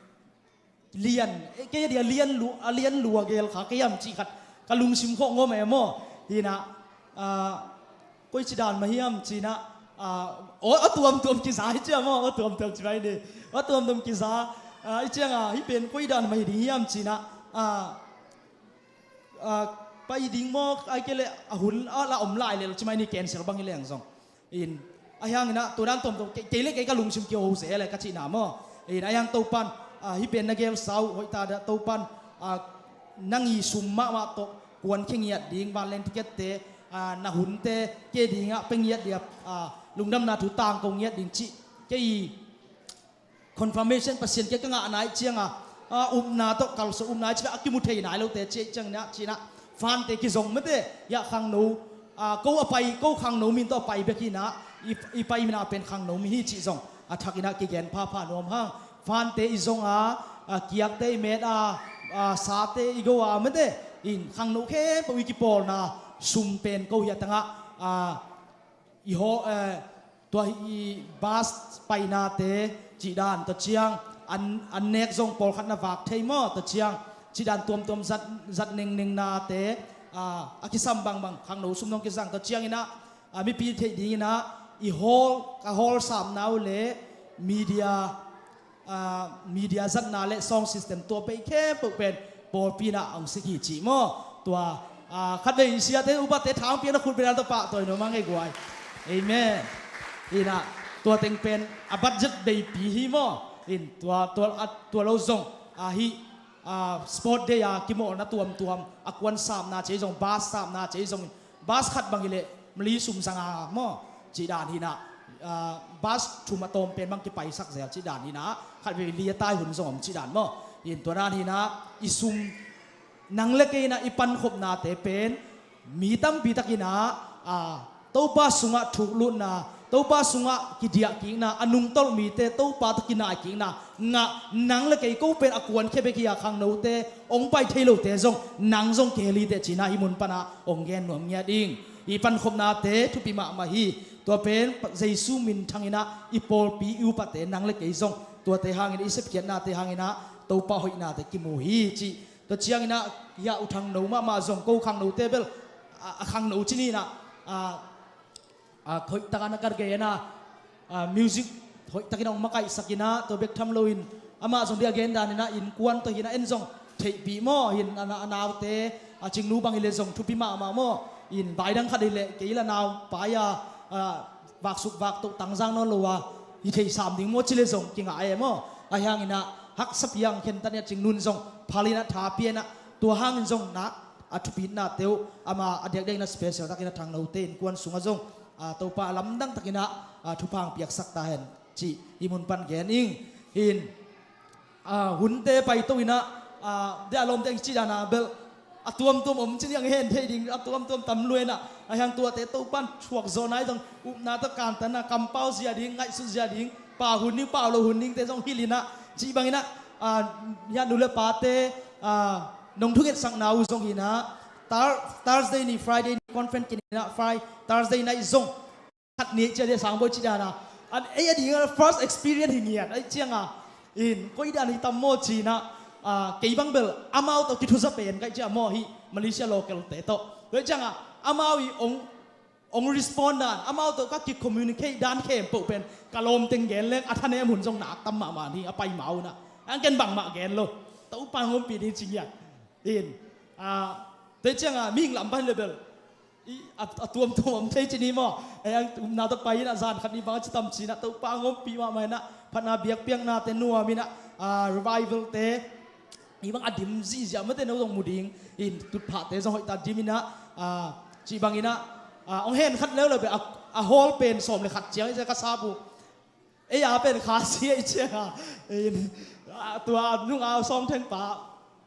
lian, eh, kei a dia lian lu, a lian lu a gel kha kei hiam cih khat ka lungsim khawh ngawm e maw. Hinah, ah, koi ci dan mah hiam cinah, ah, aw, a tuamtuam kiza hi cia maw, a tuamtuam ci mai ni. A tuamtuam kiza, ah, i cianga hi pen koi dan mah hi ding hiam cinah, ah, ah, pai ding maw, ai kei le a hun a la om lai lel ci mai ni, cancel bang hi leng zong. In, a hianginah tua dan tuamtuam kei, kei le kei ka lungsim kiho se le ka cihna maw. In, a hiang Topan, ah, hi pen na gel sau hoih ta dah Topan, ah, nang i sum mahmah tawh kuan khe ngiat ding, vanleng ticket te, ah, na hunte kei dingah pe ngiat dia, ah, lungdamna thu tangko ngiat ding cih kei confirmation Pasian kia ka ngahna ih cianga, ah, upna tawh kalsuan upna ih cianga a kimu thei nai lote ci ih cianginah cinah fante kizong mete, hiah khangno, ah, ko a pai, ko khangno min tawh a pai bek hinah i, i pai mina pen khangno mi hi cih zong a thakinah kigen phapha nuam hang. Fante i zonga, ah, kiakte i met a, ah, sate i go a mete in khangno khempeuh i kipawlna sum pen ko hiah tangah, ah, i haw, eh, tua hi i bus painate cih dan tua ciang an, an nek zong pawlkhat na vak thei maw tua ciang cih dan tuamtuam zat, zat nengnengnate, a, a kisam bangbang khangno sum nong kisang tua cianginah, a, mipi theih dinginah i hawl, ka hawl samna uh le media, a, media zatna le sound system tua pei khempeuh pen pawlpi inah a hong sik hi cih maw? Tua, a, khatvei siate upate thangpi na khut bena tua pah tua i nuam a ngei guai. Amen. Inah tua teng pen a budget beipi hi maw? In tua, tua, a, tua lo zong a hi, a, sport day a kimawlna tuamtuam, a kuan samna cei zong, bas samna cei zong, bas khat bang hileh mali sum sanga maw? Cih dan hinah, a, bas thum a tawm pen bang kipaisak zel cih dan hinah, khatvei li a tai hun zong om cih dan maw? In tua dan hinah i sum nang le kei inah i pankhopnate pen mi tampi takinah, a, Topa sungah thuklutna, Topa sungah kidiahkikna, a nungtolh mite Topa tawh kinaikikna ngah, nang le kei ko pen a kuankhia bek hi a, khangnote, hong pai thei lote zong nang zong kei lite cinah hih mun panah hong gen nuam ngiat ding. I pankhopnate thupi mahmah hi. Tua pen Jesu minthanginah i pawlpi i upate nang le kei zong tuate hangin i sepkhiatnate hanginah Topa hoihnate kimu hi cih. Tua cianginah hiah U Thangno mahmah zong ko khangnote bel, a, a khangno cininah, a, a, hoihtakah na kar gena, a, music hoihtakin a hong makaihsakinah tua bek tham loin amah zong di a gen daninah innkuan tawh hinah en zong theihpih maw? Hin a, a naute, a, Cingnu bang hileh zong thupi mahmah maw? In vaidang khat hileh kei la nau pai a, a, vaksuk vaktoh tangzang nawn lo a hi thei sam ding maw cileh zong kingah e maw? Ahi hanginah haksa piang khentatninah Cingnun zong phalinah tha pianah tua hangin zong nak a thupitnate uh ama a diakdiakinah special takinah Thangnote innkuan sungah zong, a, Topa a lamdang takinah, a, thupha hong piaksak ta hen cih hih mun pan gen ing. Hin, a, hunte paito inah, a, dia lawmte ang cih dana bel a tuamtuam om cih ding, ang hen thei ding a tuamtuam tam lua inah, a hiang tuate Topan thuak zawh nai zong upna tawh kantanna kampau zia ding, ngaihsut zia ding, pau hun ding, pau lo hun dingte zong hilh inah, cih banginah, a, hiah nu le pate, a, nong thungetsakna uh zong hinah, Thur-, Thursday ni, Friday ni conference kininah, Fri-, Thursday night zong khat ni cia dia sang boi ci dana. An ei a ding a first experience hi ngiat, ei cianga. In, koi dan hi tam maw cinah, a, kei bang bel amau tawh kithuza pen kai cia maw hi Malaysia local te tawh. Koi cianga, amau i ong, ong respond dan, amau tawh ka ki communicate dan khempeuh pen ka lawm teng gen leng a thanem hun zong nak tam mahmah hi a pai mau na. Ang ken bangmah gen lo. Topa hong ompih ding ci ngiat. In, a, te cianga, mihing lam pan le bel. I, a, a tuamtuam om thei ci ni maw? Ei, ang upna tawh pai inah zan khat ni bang a ci tam cinah Topa hong ompih mahmah inah phatna biakpiaknate nuam inah, a, revival te i bang a dim zihziah mate no zong mu ding in tutphahte zong hoihta dim inah, a, cih banginah, a, hong hen khat leuleu beh a, a hall pen sawm le khat ciang i cia ka sap uh. Ei a pen kha sia i cia, a, tua nunga sawm theng pa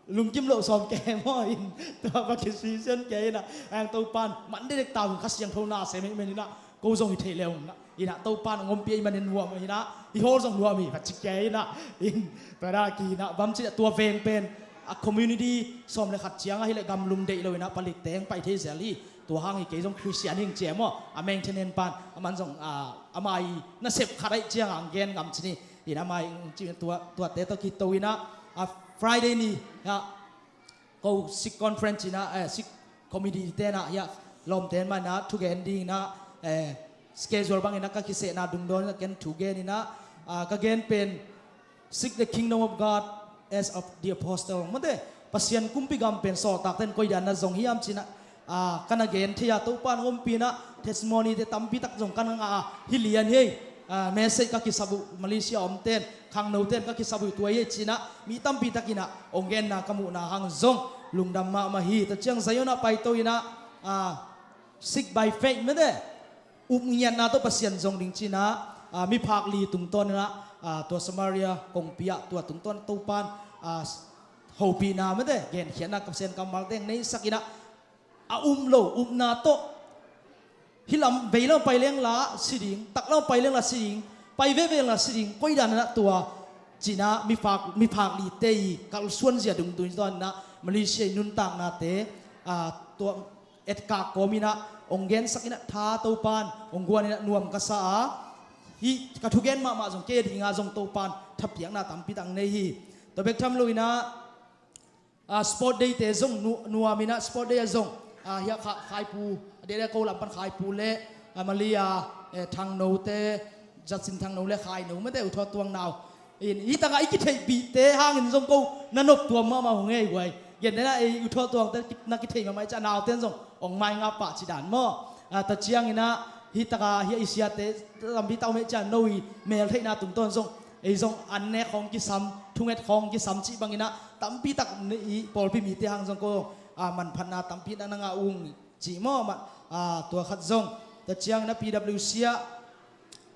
lungkim loh sawm ke maw in, tua pa kisisian ke inah, ang Topan man dedek ta hun Kha Siangtho na sem hih men inah ko zong hi thei leu inah, Topan a ngompih i manin nuam inah, i hawl zong nuam hi va ci ke inah, in tua da ki inah bam ci tua veng pen a community sawm le khat ciang ahileh gamlum deih lo inah palik teng pai thei zel hi. Tua hang hi kei zong Christian hing cia maw, a maintenance pan aman zong, a, ama i nasep khat aih cianga ang gen ngam ci ni. In ama i, ci, tua, tuate tawh kito inah, a, Friday ni, a, ko sik conference inah, eh, sik committee tenah hiah lawmte manah thugen dinginah, eh, schedule banginah ka kisehna dungdawn inah ken thugen inah, a, ka gen pen Seek the kingdom of God as of the apostle. Mate, Pasian kumpi gam pen sawltak ten koi dan na zong hiam cinah, a, ka na gen thei a Topan hong ompih inah testimony te tampi tak zong ka na ngah a hi lian hi. A, message ka kisap uh Malaysia om ten, khangno ten ka kisap uh tua hi cinah mi tampi takinah hong genna ka muhna hang zong lungdam mahmah hi. Tua ciang Zion ah paito inah, a, seek by faith mate. Upngiatna tawh Pasian zong ding cinah, a, miphak li tungtawn inah, a, tua Samaria kongpi ah tua tungtawn Topan, a, hopihna mate, genkhiatna Pasian kammal teng neisak inah, a um lo upna tawh hih lam veilam pai lengla si ding, taklam pai lengla si ding, pai veve lengla si ding, koi dan inah tua cinah miphak, miphak lite i kalsuan zia dungdung tawh inah Malaysia i nuntaknate, a, tua etkak kawm inah hong gensak inah tha Topan hong guan inah nuam ka sa a, hih ka thugen mahmah zong kei a dinga zong Topan thapiakna tampi tak nei hi. Tua bek tham lo inah, a, sport day te zong nu-, nuam inah sport day ah zong, ah, hiah Kha-, Khaipu, a deh le ko lam pan Khaipu le, ah, Malia, eh, Thangno te, Zatsin Thangno le Khaino mate, U Thawt Tuang nau. In, hi tangah i kitheihpihte hangin zong ko na noptuam mahmah hong ei guai. Gen dena ei U Thawt Tuang te na kithei mahmah i cih a naute zong hong maingap pah ci dan maw. Ah, tua cianginah hi tangah hi a i siate tampi tak om ei cih a no i meltheihna tungtawn zong ei zong an nek khawng kisam, thunget khawng kisam cih banginah tampi tak i pawlpi mite hang zong ko, ah, manphatna tampi na na ngah ung cih maw, ah, tua khat zong. Tua cianginah P W C ah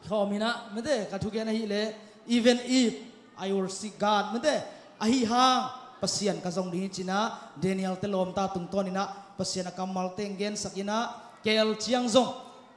ka om inah mate, ka thugen ahih leh, "Even if I worship God," mate, ahi hang Pasian ka zong ding hi cinah Daniel te lawmta tungtawn inah Pasian a kammal teng gensak inah kel ciang zong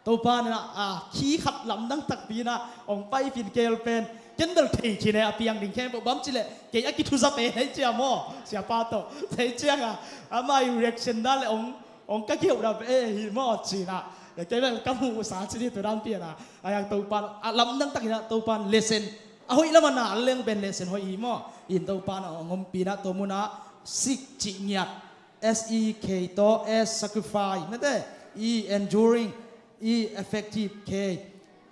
Topa inah, ah, khi khat lamdang takpi inah hong paipin kel pen ken bel thei khin e, a piang ding khempeuh bang cileh kei a kithuza pen hei cia maw, siapa tawh thei ciangah ama i reaction dan le hong Hong ka kihoh dan pen, eh, hi maw cinah, kei bel ka muhsa cin hi, tua dan pianah a hiang Topan a lamdang takinah Topan lesen a hoih lamah na leng pen lesen hoih hi maw. In Topan a hong ompinah tua munah sek cih ngiat, S E K tawh, S sacrifice mate, E enduring, E effective, K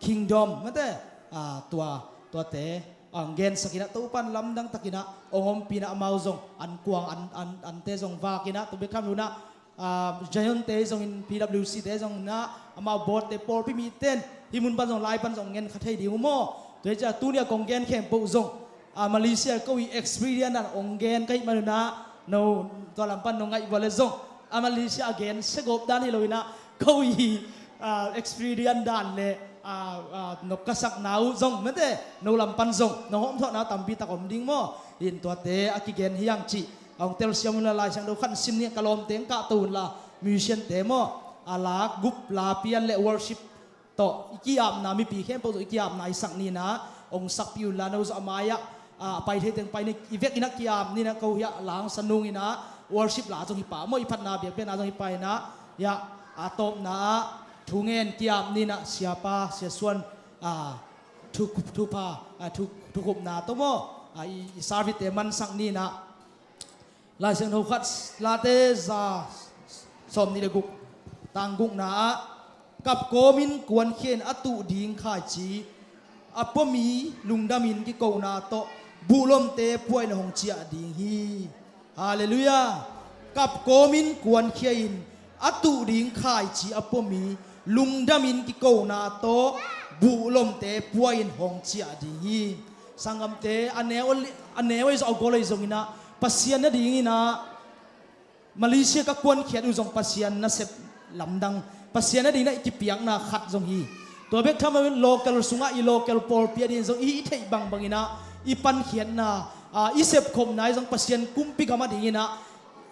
kingdom mate, ah, tua, tuate, ah, gensakinah Topan lamdang takinah hong ompinah amau zong an kuang an, an, ante zong vakinah tua bek tham lunah, ah, Zion te zongin, P W C te zongin ah, amau board te pawlpi miten hih mun pan zong lai pan zong ngen kha thei ding uh maw. Tua hi ciah tuni a kong gen khempeuh zong, ah, Malaysia ko i experience dan hong gen ka hih manunah no tua lam pan no ngaih vua le zong, ah, Malaysia a gen segawp dan hi loinah ko i, ah, experience dan le, ah, ah, nop ka sakna uh zong mate, no lam pan zong no hawmthawhna tampi tak om ding maw. In tuate a kigen hiang cih a hong telsiam unla, Lai Siangtho khat sim ning, ka lawmte hong kahto unla, musician te maw, a lak gup la pian le worship tawh i ki-apna, mipi khempeuh tawh i ki-apna i sak ninah hong sakpih unla, no zong a mai-ah, ah, pai thei teng pai ning, i vekinah ki-ap ninah ko hiah langsa nunginah worship la zong hi pah maw, i phatna biakpiakna zong hi pah inah hiah a tawpna ah thungen ki-ap ninah siapa Sia Suan, ah, thu, thupha, ah, thu, thukhupna tawh maw, ah, i, i service te mansak ninah. Lai Siangtho khat, Late za sawmnih le guk, tang gukna ah, kap kawmin kuankhia in a tuh ding khaici a pua mi lungdamin kikona tawh buhlomte pua in hong ciah ding hi. Halleluiah. Kap kawmin kuankhia in a tuh ding khaici a pua mi lungdamin kikona tawh buhlomte pua in hong ciah ding hi. Sanggamte, a neu, a neu ei zong a gol ei zonginah Pasian nadinginah Malaysia ka kuankhiat uh zong Pasian nasep lamdang, Pasian nadinginah i kipiakna khat zong hi. Tua bek tham loin local sungah i local pawlpi adingin zong i hih theih bangbanginah i pankhiatna, ah, i sepkhopna i zong Pasian kumpi gam adinginah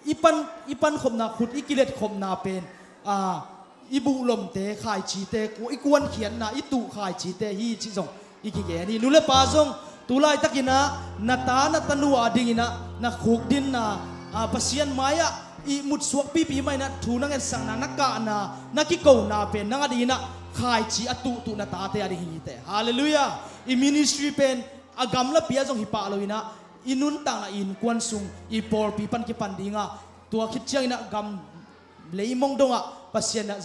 i pan, i pankhopna khut, i kiletkhopna pen, ah, i buhlomte khaicite, i kuankhiatna i tuh khaicite hi cih zong i kigen hi. Nu le pa zong tu laitakinah na ta na tanu adinginah na khukdinna, ah, Pasian mai-ah ihmut suak pipi mah inah thu na ngetsakna, na kahna, na kikona pen nang adinginah khaici a tuhtuh na tate ading hi teh. Halleluiah. I ministry pen a gamlapi ah zong hi pah loinah i nuntakna, i innkuan sung, i pawlpi pan kipan dinga, tua khit cianginah gam leimong dongah Pasian ah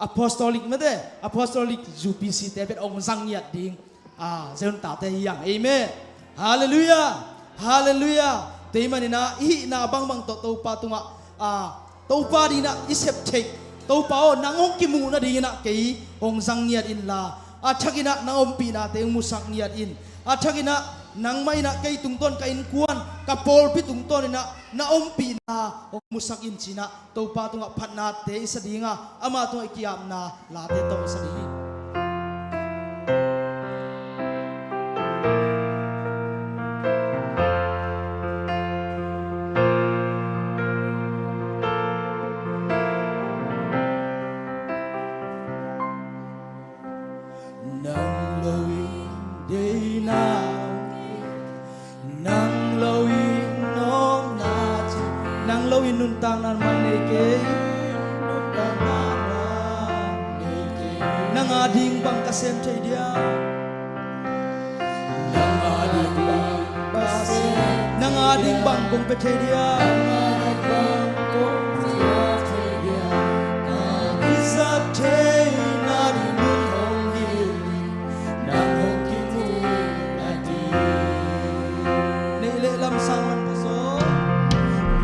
Apostolic mate, Apostolic U P C te pen hong zang ngiat ding, ah, Zion tate hi hang. Amen. Halleluiah. Halleluiah. Tua ahih maninah i hihna bangbang tawh Topa tungah, ah, Topa dinah i sep theih, Topa aw, nang hong kimuh nadinginah kei hong zang ngiat inla, a thakinah nang ompihnate hong musak ngiat in, a thakinah nangmah inah kei tungtawn, ka innkuan, ka pawlpi tungtawninah na ompihna hong musak in cinah Topa tungah phatnate i sa dinga, ama tungah i ki-apna late tawh i sa ding hi. Nang lo in deihna, nang lo in nopna ci, nang lo in nuntakna man nei kei, nuntakna man nei kei. Nang ading bang ka sem thei dia, nang ading bang ka sem, nang ading bang kong pia thei dia, nang ading bang kong pia thei dia. Theihna ding mun hong hilh in, nang hong kimu nading. Neih le lam sang man pha zaw.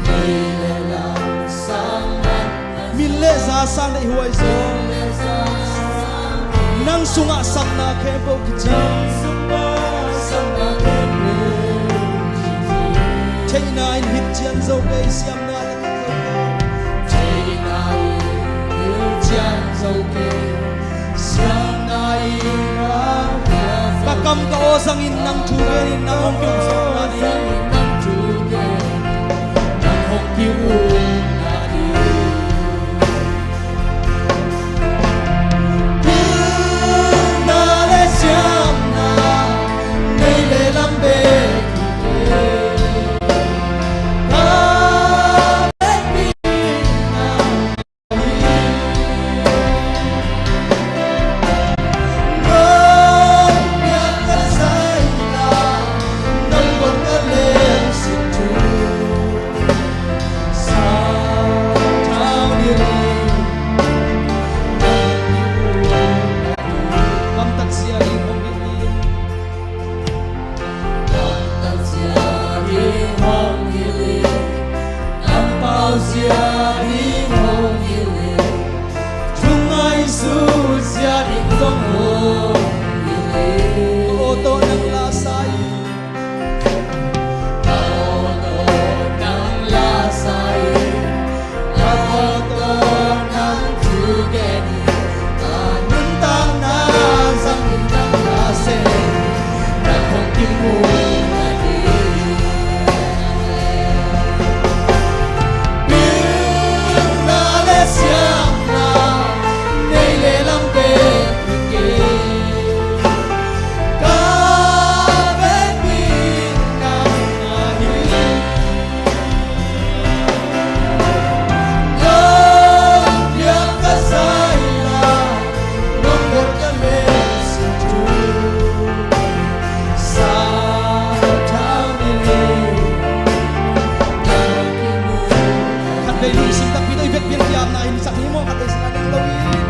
Neih le lam sang man pha zaw. Min le za sang deih huai zaw. Min le za sang. Nang sungah sakna khempeuh kici. Nang sungah sakna khempeuh kici. Theihna in hilh cian zo kei, siamna in hilh cian zo kei. Siamna in hilh cian zo kei. Ka kam ka aw zangin nang thu genin, nang hong kium sawm nading. Nang hong kium nading. Pilna le siamna, neih le lam bek hi kei. Ka vekpi na hi. Nong piak ka zaina, nong guan ka lengsin thu. Gamtat zia ding hong hilh in. Gamtat zia ding hong hilh in. Kampau zia ding hong hilh in. Thungaihsut zia ding zong hong hilh in. Ka aw tawh nang la sa in. Ka aw tawh nang la sa in, ka aw tawh nang thu gen in, ka nuntakna zangin nang la sem in, nang hong kimu nading. Pilna le siamna, neih le lam bek hi kei. Ka vekpi nang na hi. Nong piak ka zaina, nong guan ka lengsin thu. Sa thau ni le. Khatvei lungsim takpi tawh i vekpi-in piakna hi sak ni maw, khatvei sangin nang lo in.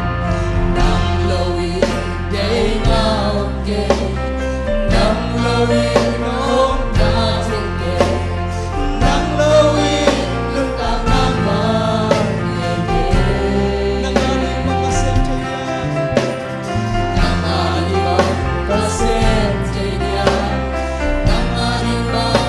Nang lo in deih ngau kei, nang lo in nong na thei kei, nang lo in nuntakna mah ngei kei. Nang a ding bang ka sem thei dia. Nang a ding bang ka sem thei dia. Nang a ding bang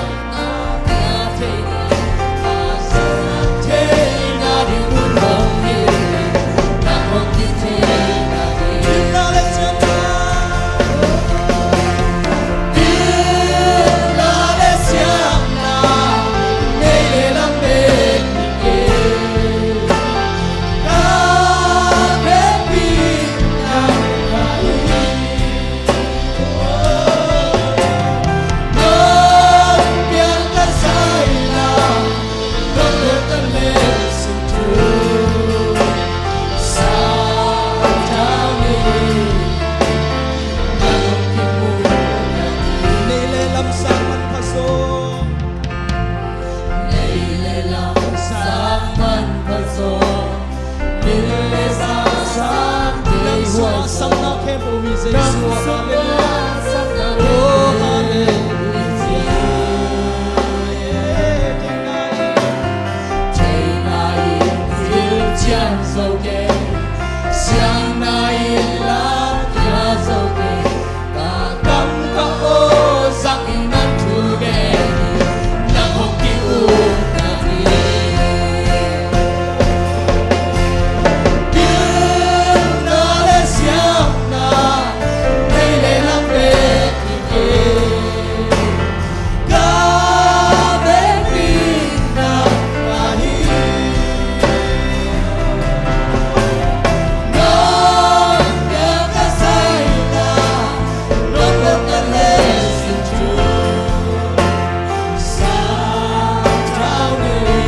Neih le lam sang man pha zaw. Neih le lam sang man pha zaw. Min le za sang deih huai zaw. Nang sungah sakna khempeuh om hi Jesu. Nang sungah sakna khempeuh om hi Jesu. Theihna in hilh cian zo kei. Siamna in lamkhia zo kei. Ka kam ka aw zangin nang thu gen in, nang hong ki-ukna hi. Pilna le siamna, neih le lam bek hi kei. Ka vekpi nang ahi. Nong piak ka zaina, nong guan ka lengsin thu. Sa thau ni le,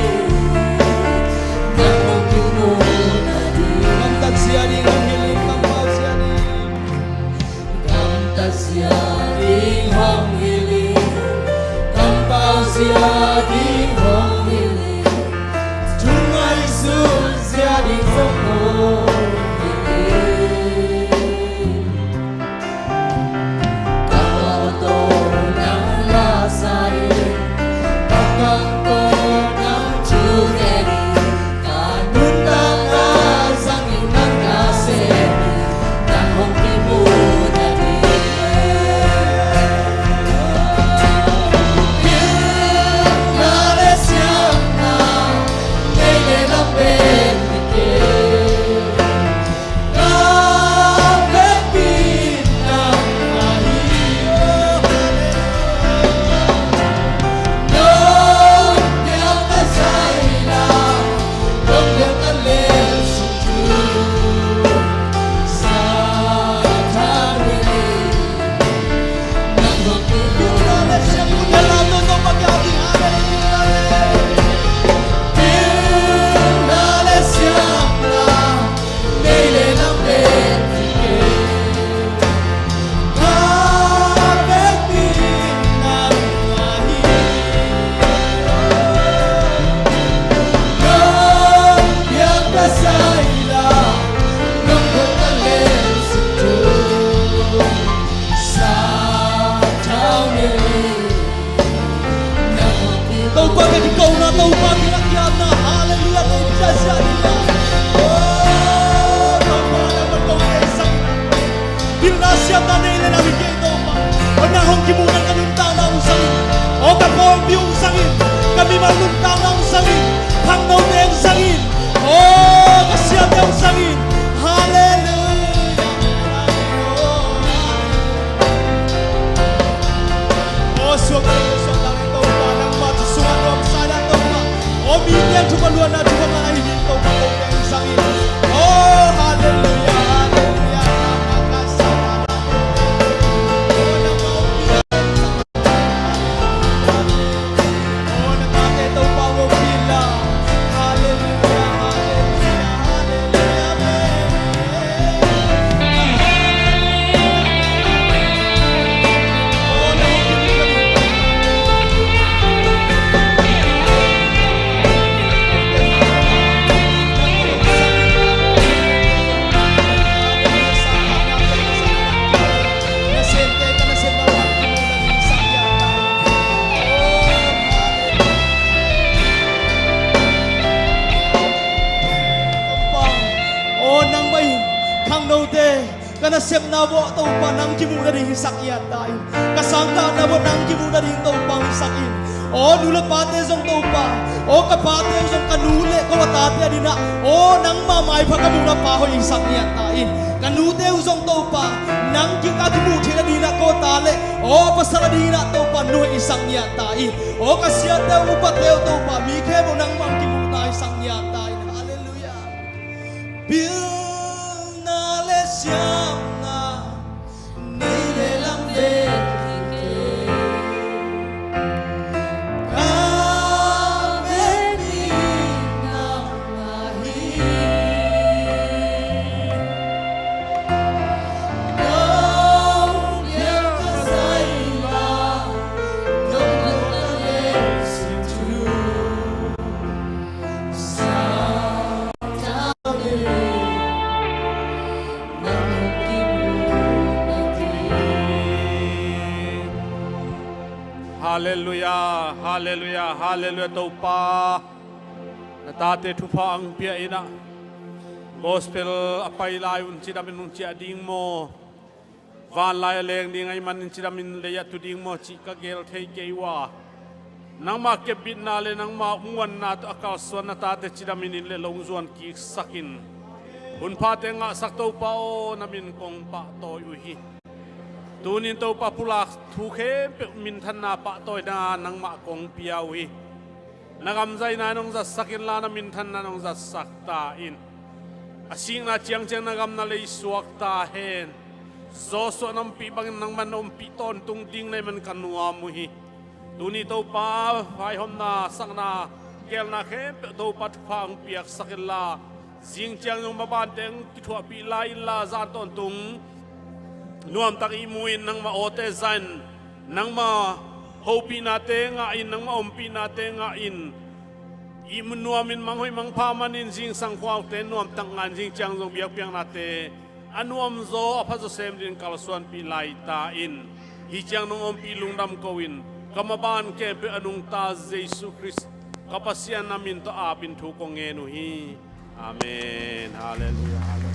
nang hong kimu nading. Gamtat zia ding hong hilh in, kampau zia ding. Gamtat zia ding hong hilh in, kampau zia ding hong hilh in, thu ngaihsut zia ding zong hong hilh in. hong kimuhna ka nuntakna hong zangin, aw ka pawlpi hong zangin, ka mimal nuntakna hong zangin, khangnote hong zangin, aw ka siate hong zangin. Halleluiah. Aw suak, suak, suak, Topa nangmah thu sungah nuamsa in ah Topa, aw mite thupha luanna thupha ngahna hi ding Topa, Topa hong zangin. Aw halleluiah, halleluiah. Aw nangmah in khangnote ka nasepna vuah Topa nang kimuhna ding hisak hiat ta in. Ka sangkahna vuah nang kimuhna ding Topa hisak in. Aw nu le pate zong Topa, aw ka pate uh zong ka nu le ko a tate a dinah, aw nangmah maipha ka muhna pa hoih hisak hiat ta in. Ka nute uh zong Topa, nang ki ka kimuh theihna dinah ko a ta le aw pasal a dinah Topa nu hoih hisak hiat ta in. Aw ka siate uh upate uh Topa, mi khempeuh nangmah kimuhna hisak hiat ta in. Halleluiah. Pilna le siamna nei le lam vek hi kei. Ka vekpi nangmah hi. Nong piak ka zai la, nong piak ka leh si tu. Halleluiah, halleluiah, halleluiah. Topa, na tate thupha ang pia in ah, gospel a pai lai un cidamin hong ciah ding maw? Vanlai a leng ding ahih manin cidamin lei ah tu ding maw cih ka gel thei kei uh a, nangmah kepbitna le nangmah muanna tawh a kalsuan na tate cidamin in le lungzuan kiksakin, hunphate ngahsak Topa aw, na min kong pahtawi uh hi. Tunin Topa pulak thu khempeuh minthanna pahtawina nangmah kong pia uh hi. Na gam zaina in hong zatsak inla, na minthanna in hong zatsak ta in. A sikna ciangciang na gam na lei suak ta hen. Joshua na ompih bangin nangman na ompih tawntung ding na hih man ka nuam uh hi. Tuni Topa, vaihawmna, sakna, geelna khempeuh Topa thupha hong piaksak inla, zing ciang zong mabante hong kithuahpih lai inla, zan tawntung nuamtak ihmu in nangmah awte za in, nangmah hopihnate ngah in, nangmah ompihnate ngah in, ihmu nuamin manghoih mangpha manin zingsang khuaute nuamtak ngah in, zing ciang zong biakpiaknate a nuamzaw a phazaw sem dingin kalsuanpih lai ta in. Hih ciang nong ompih lungdam ko in, ka maban khempeuh a nungta Jesu Khrist ka Pasian na min tawh apin thu kong ngen uh hi. Amen. Halleluiah.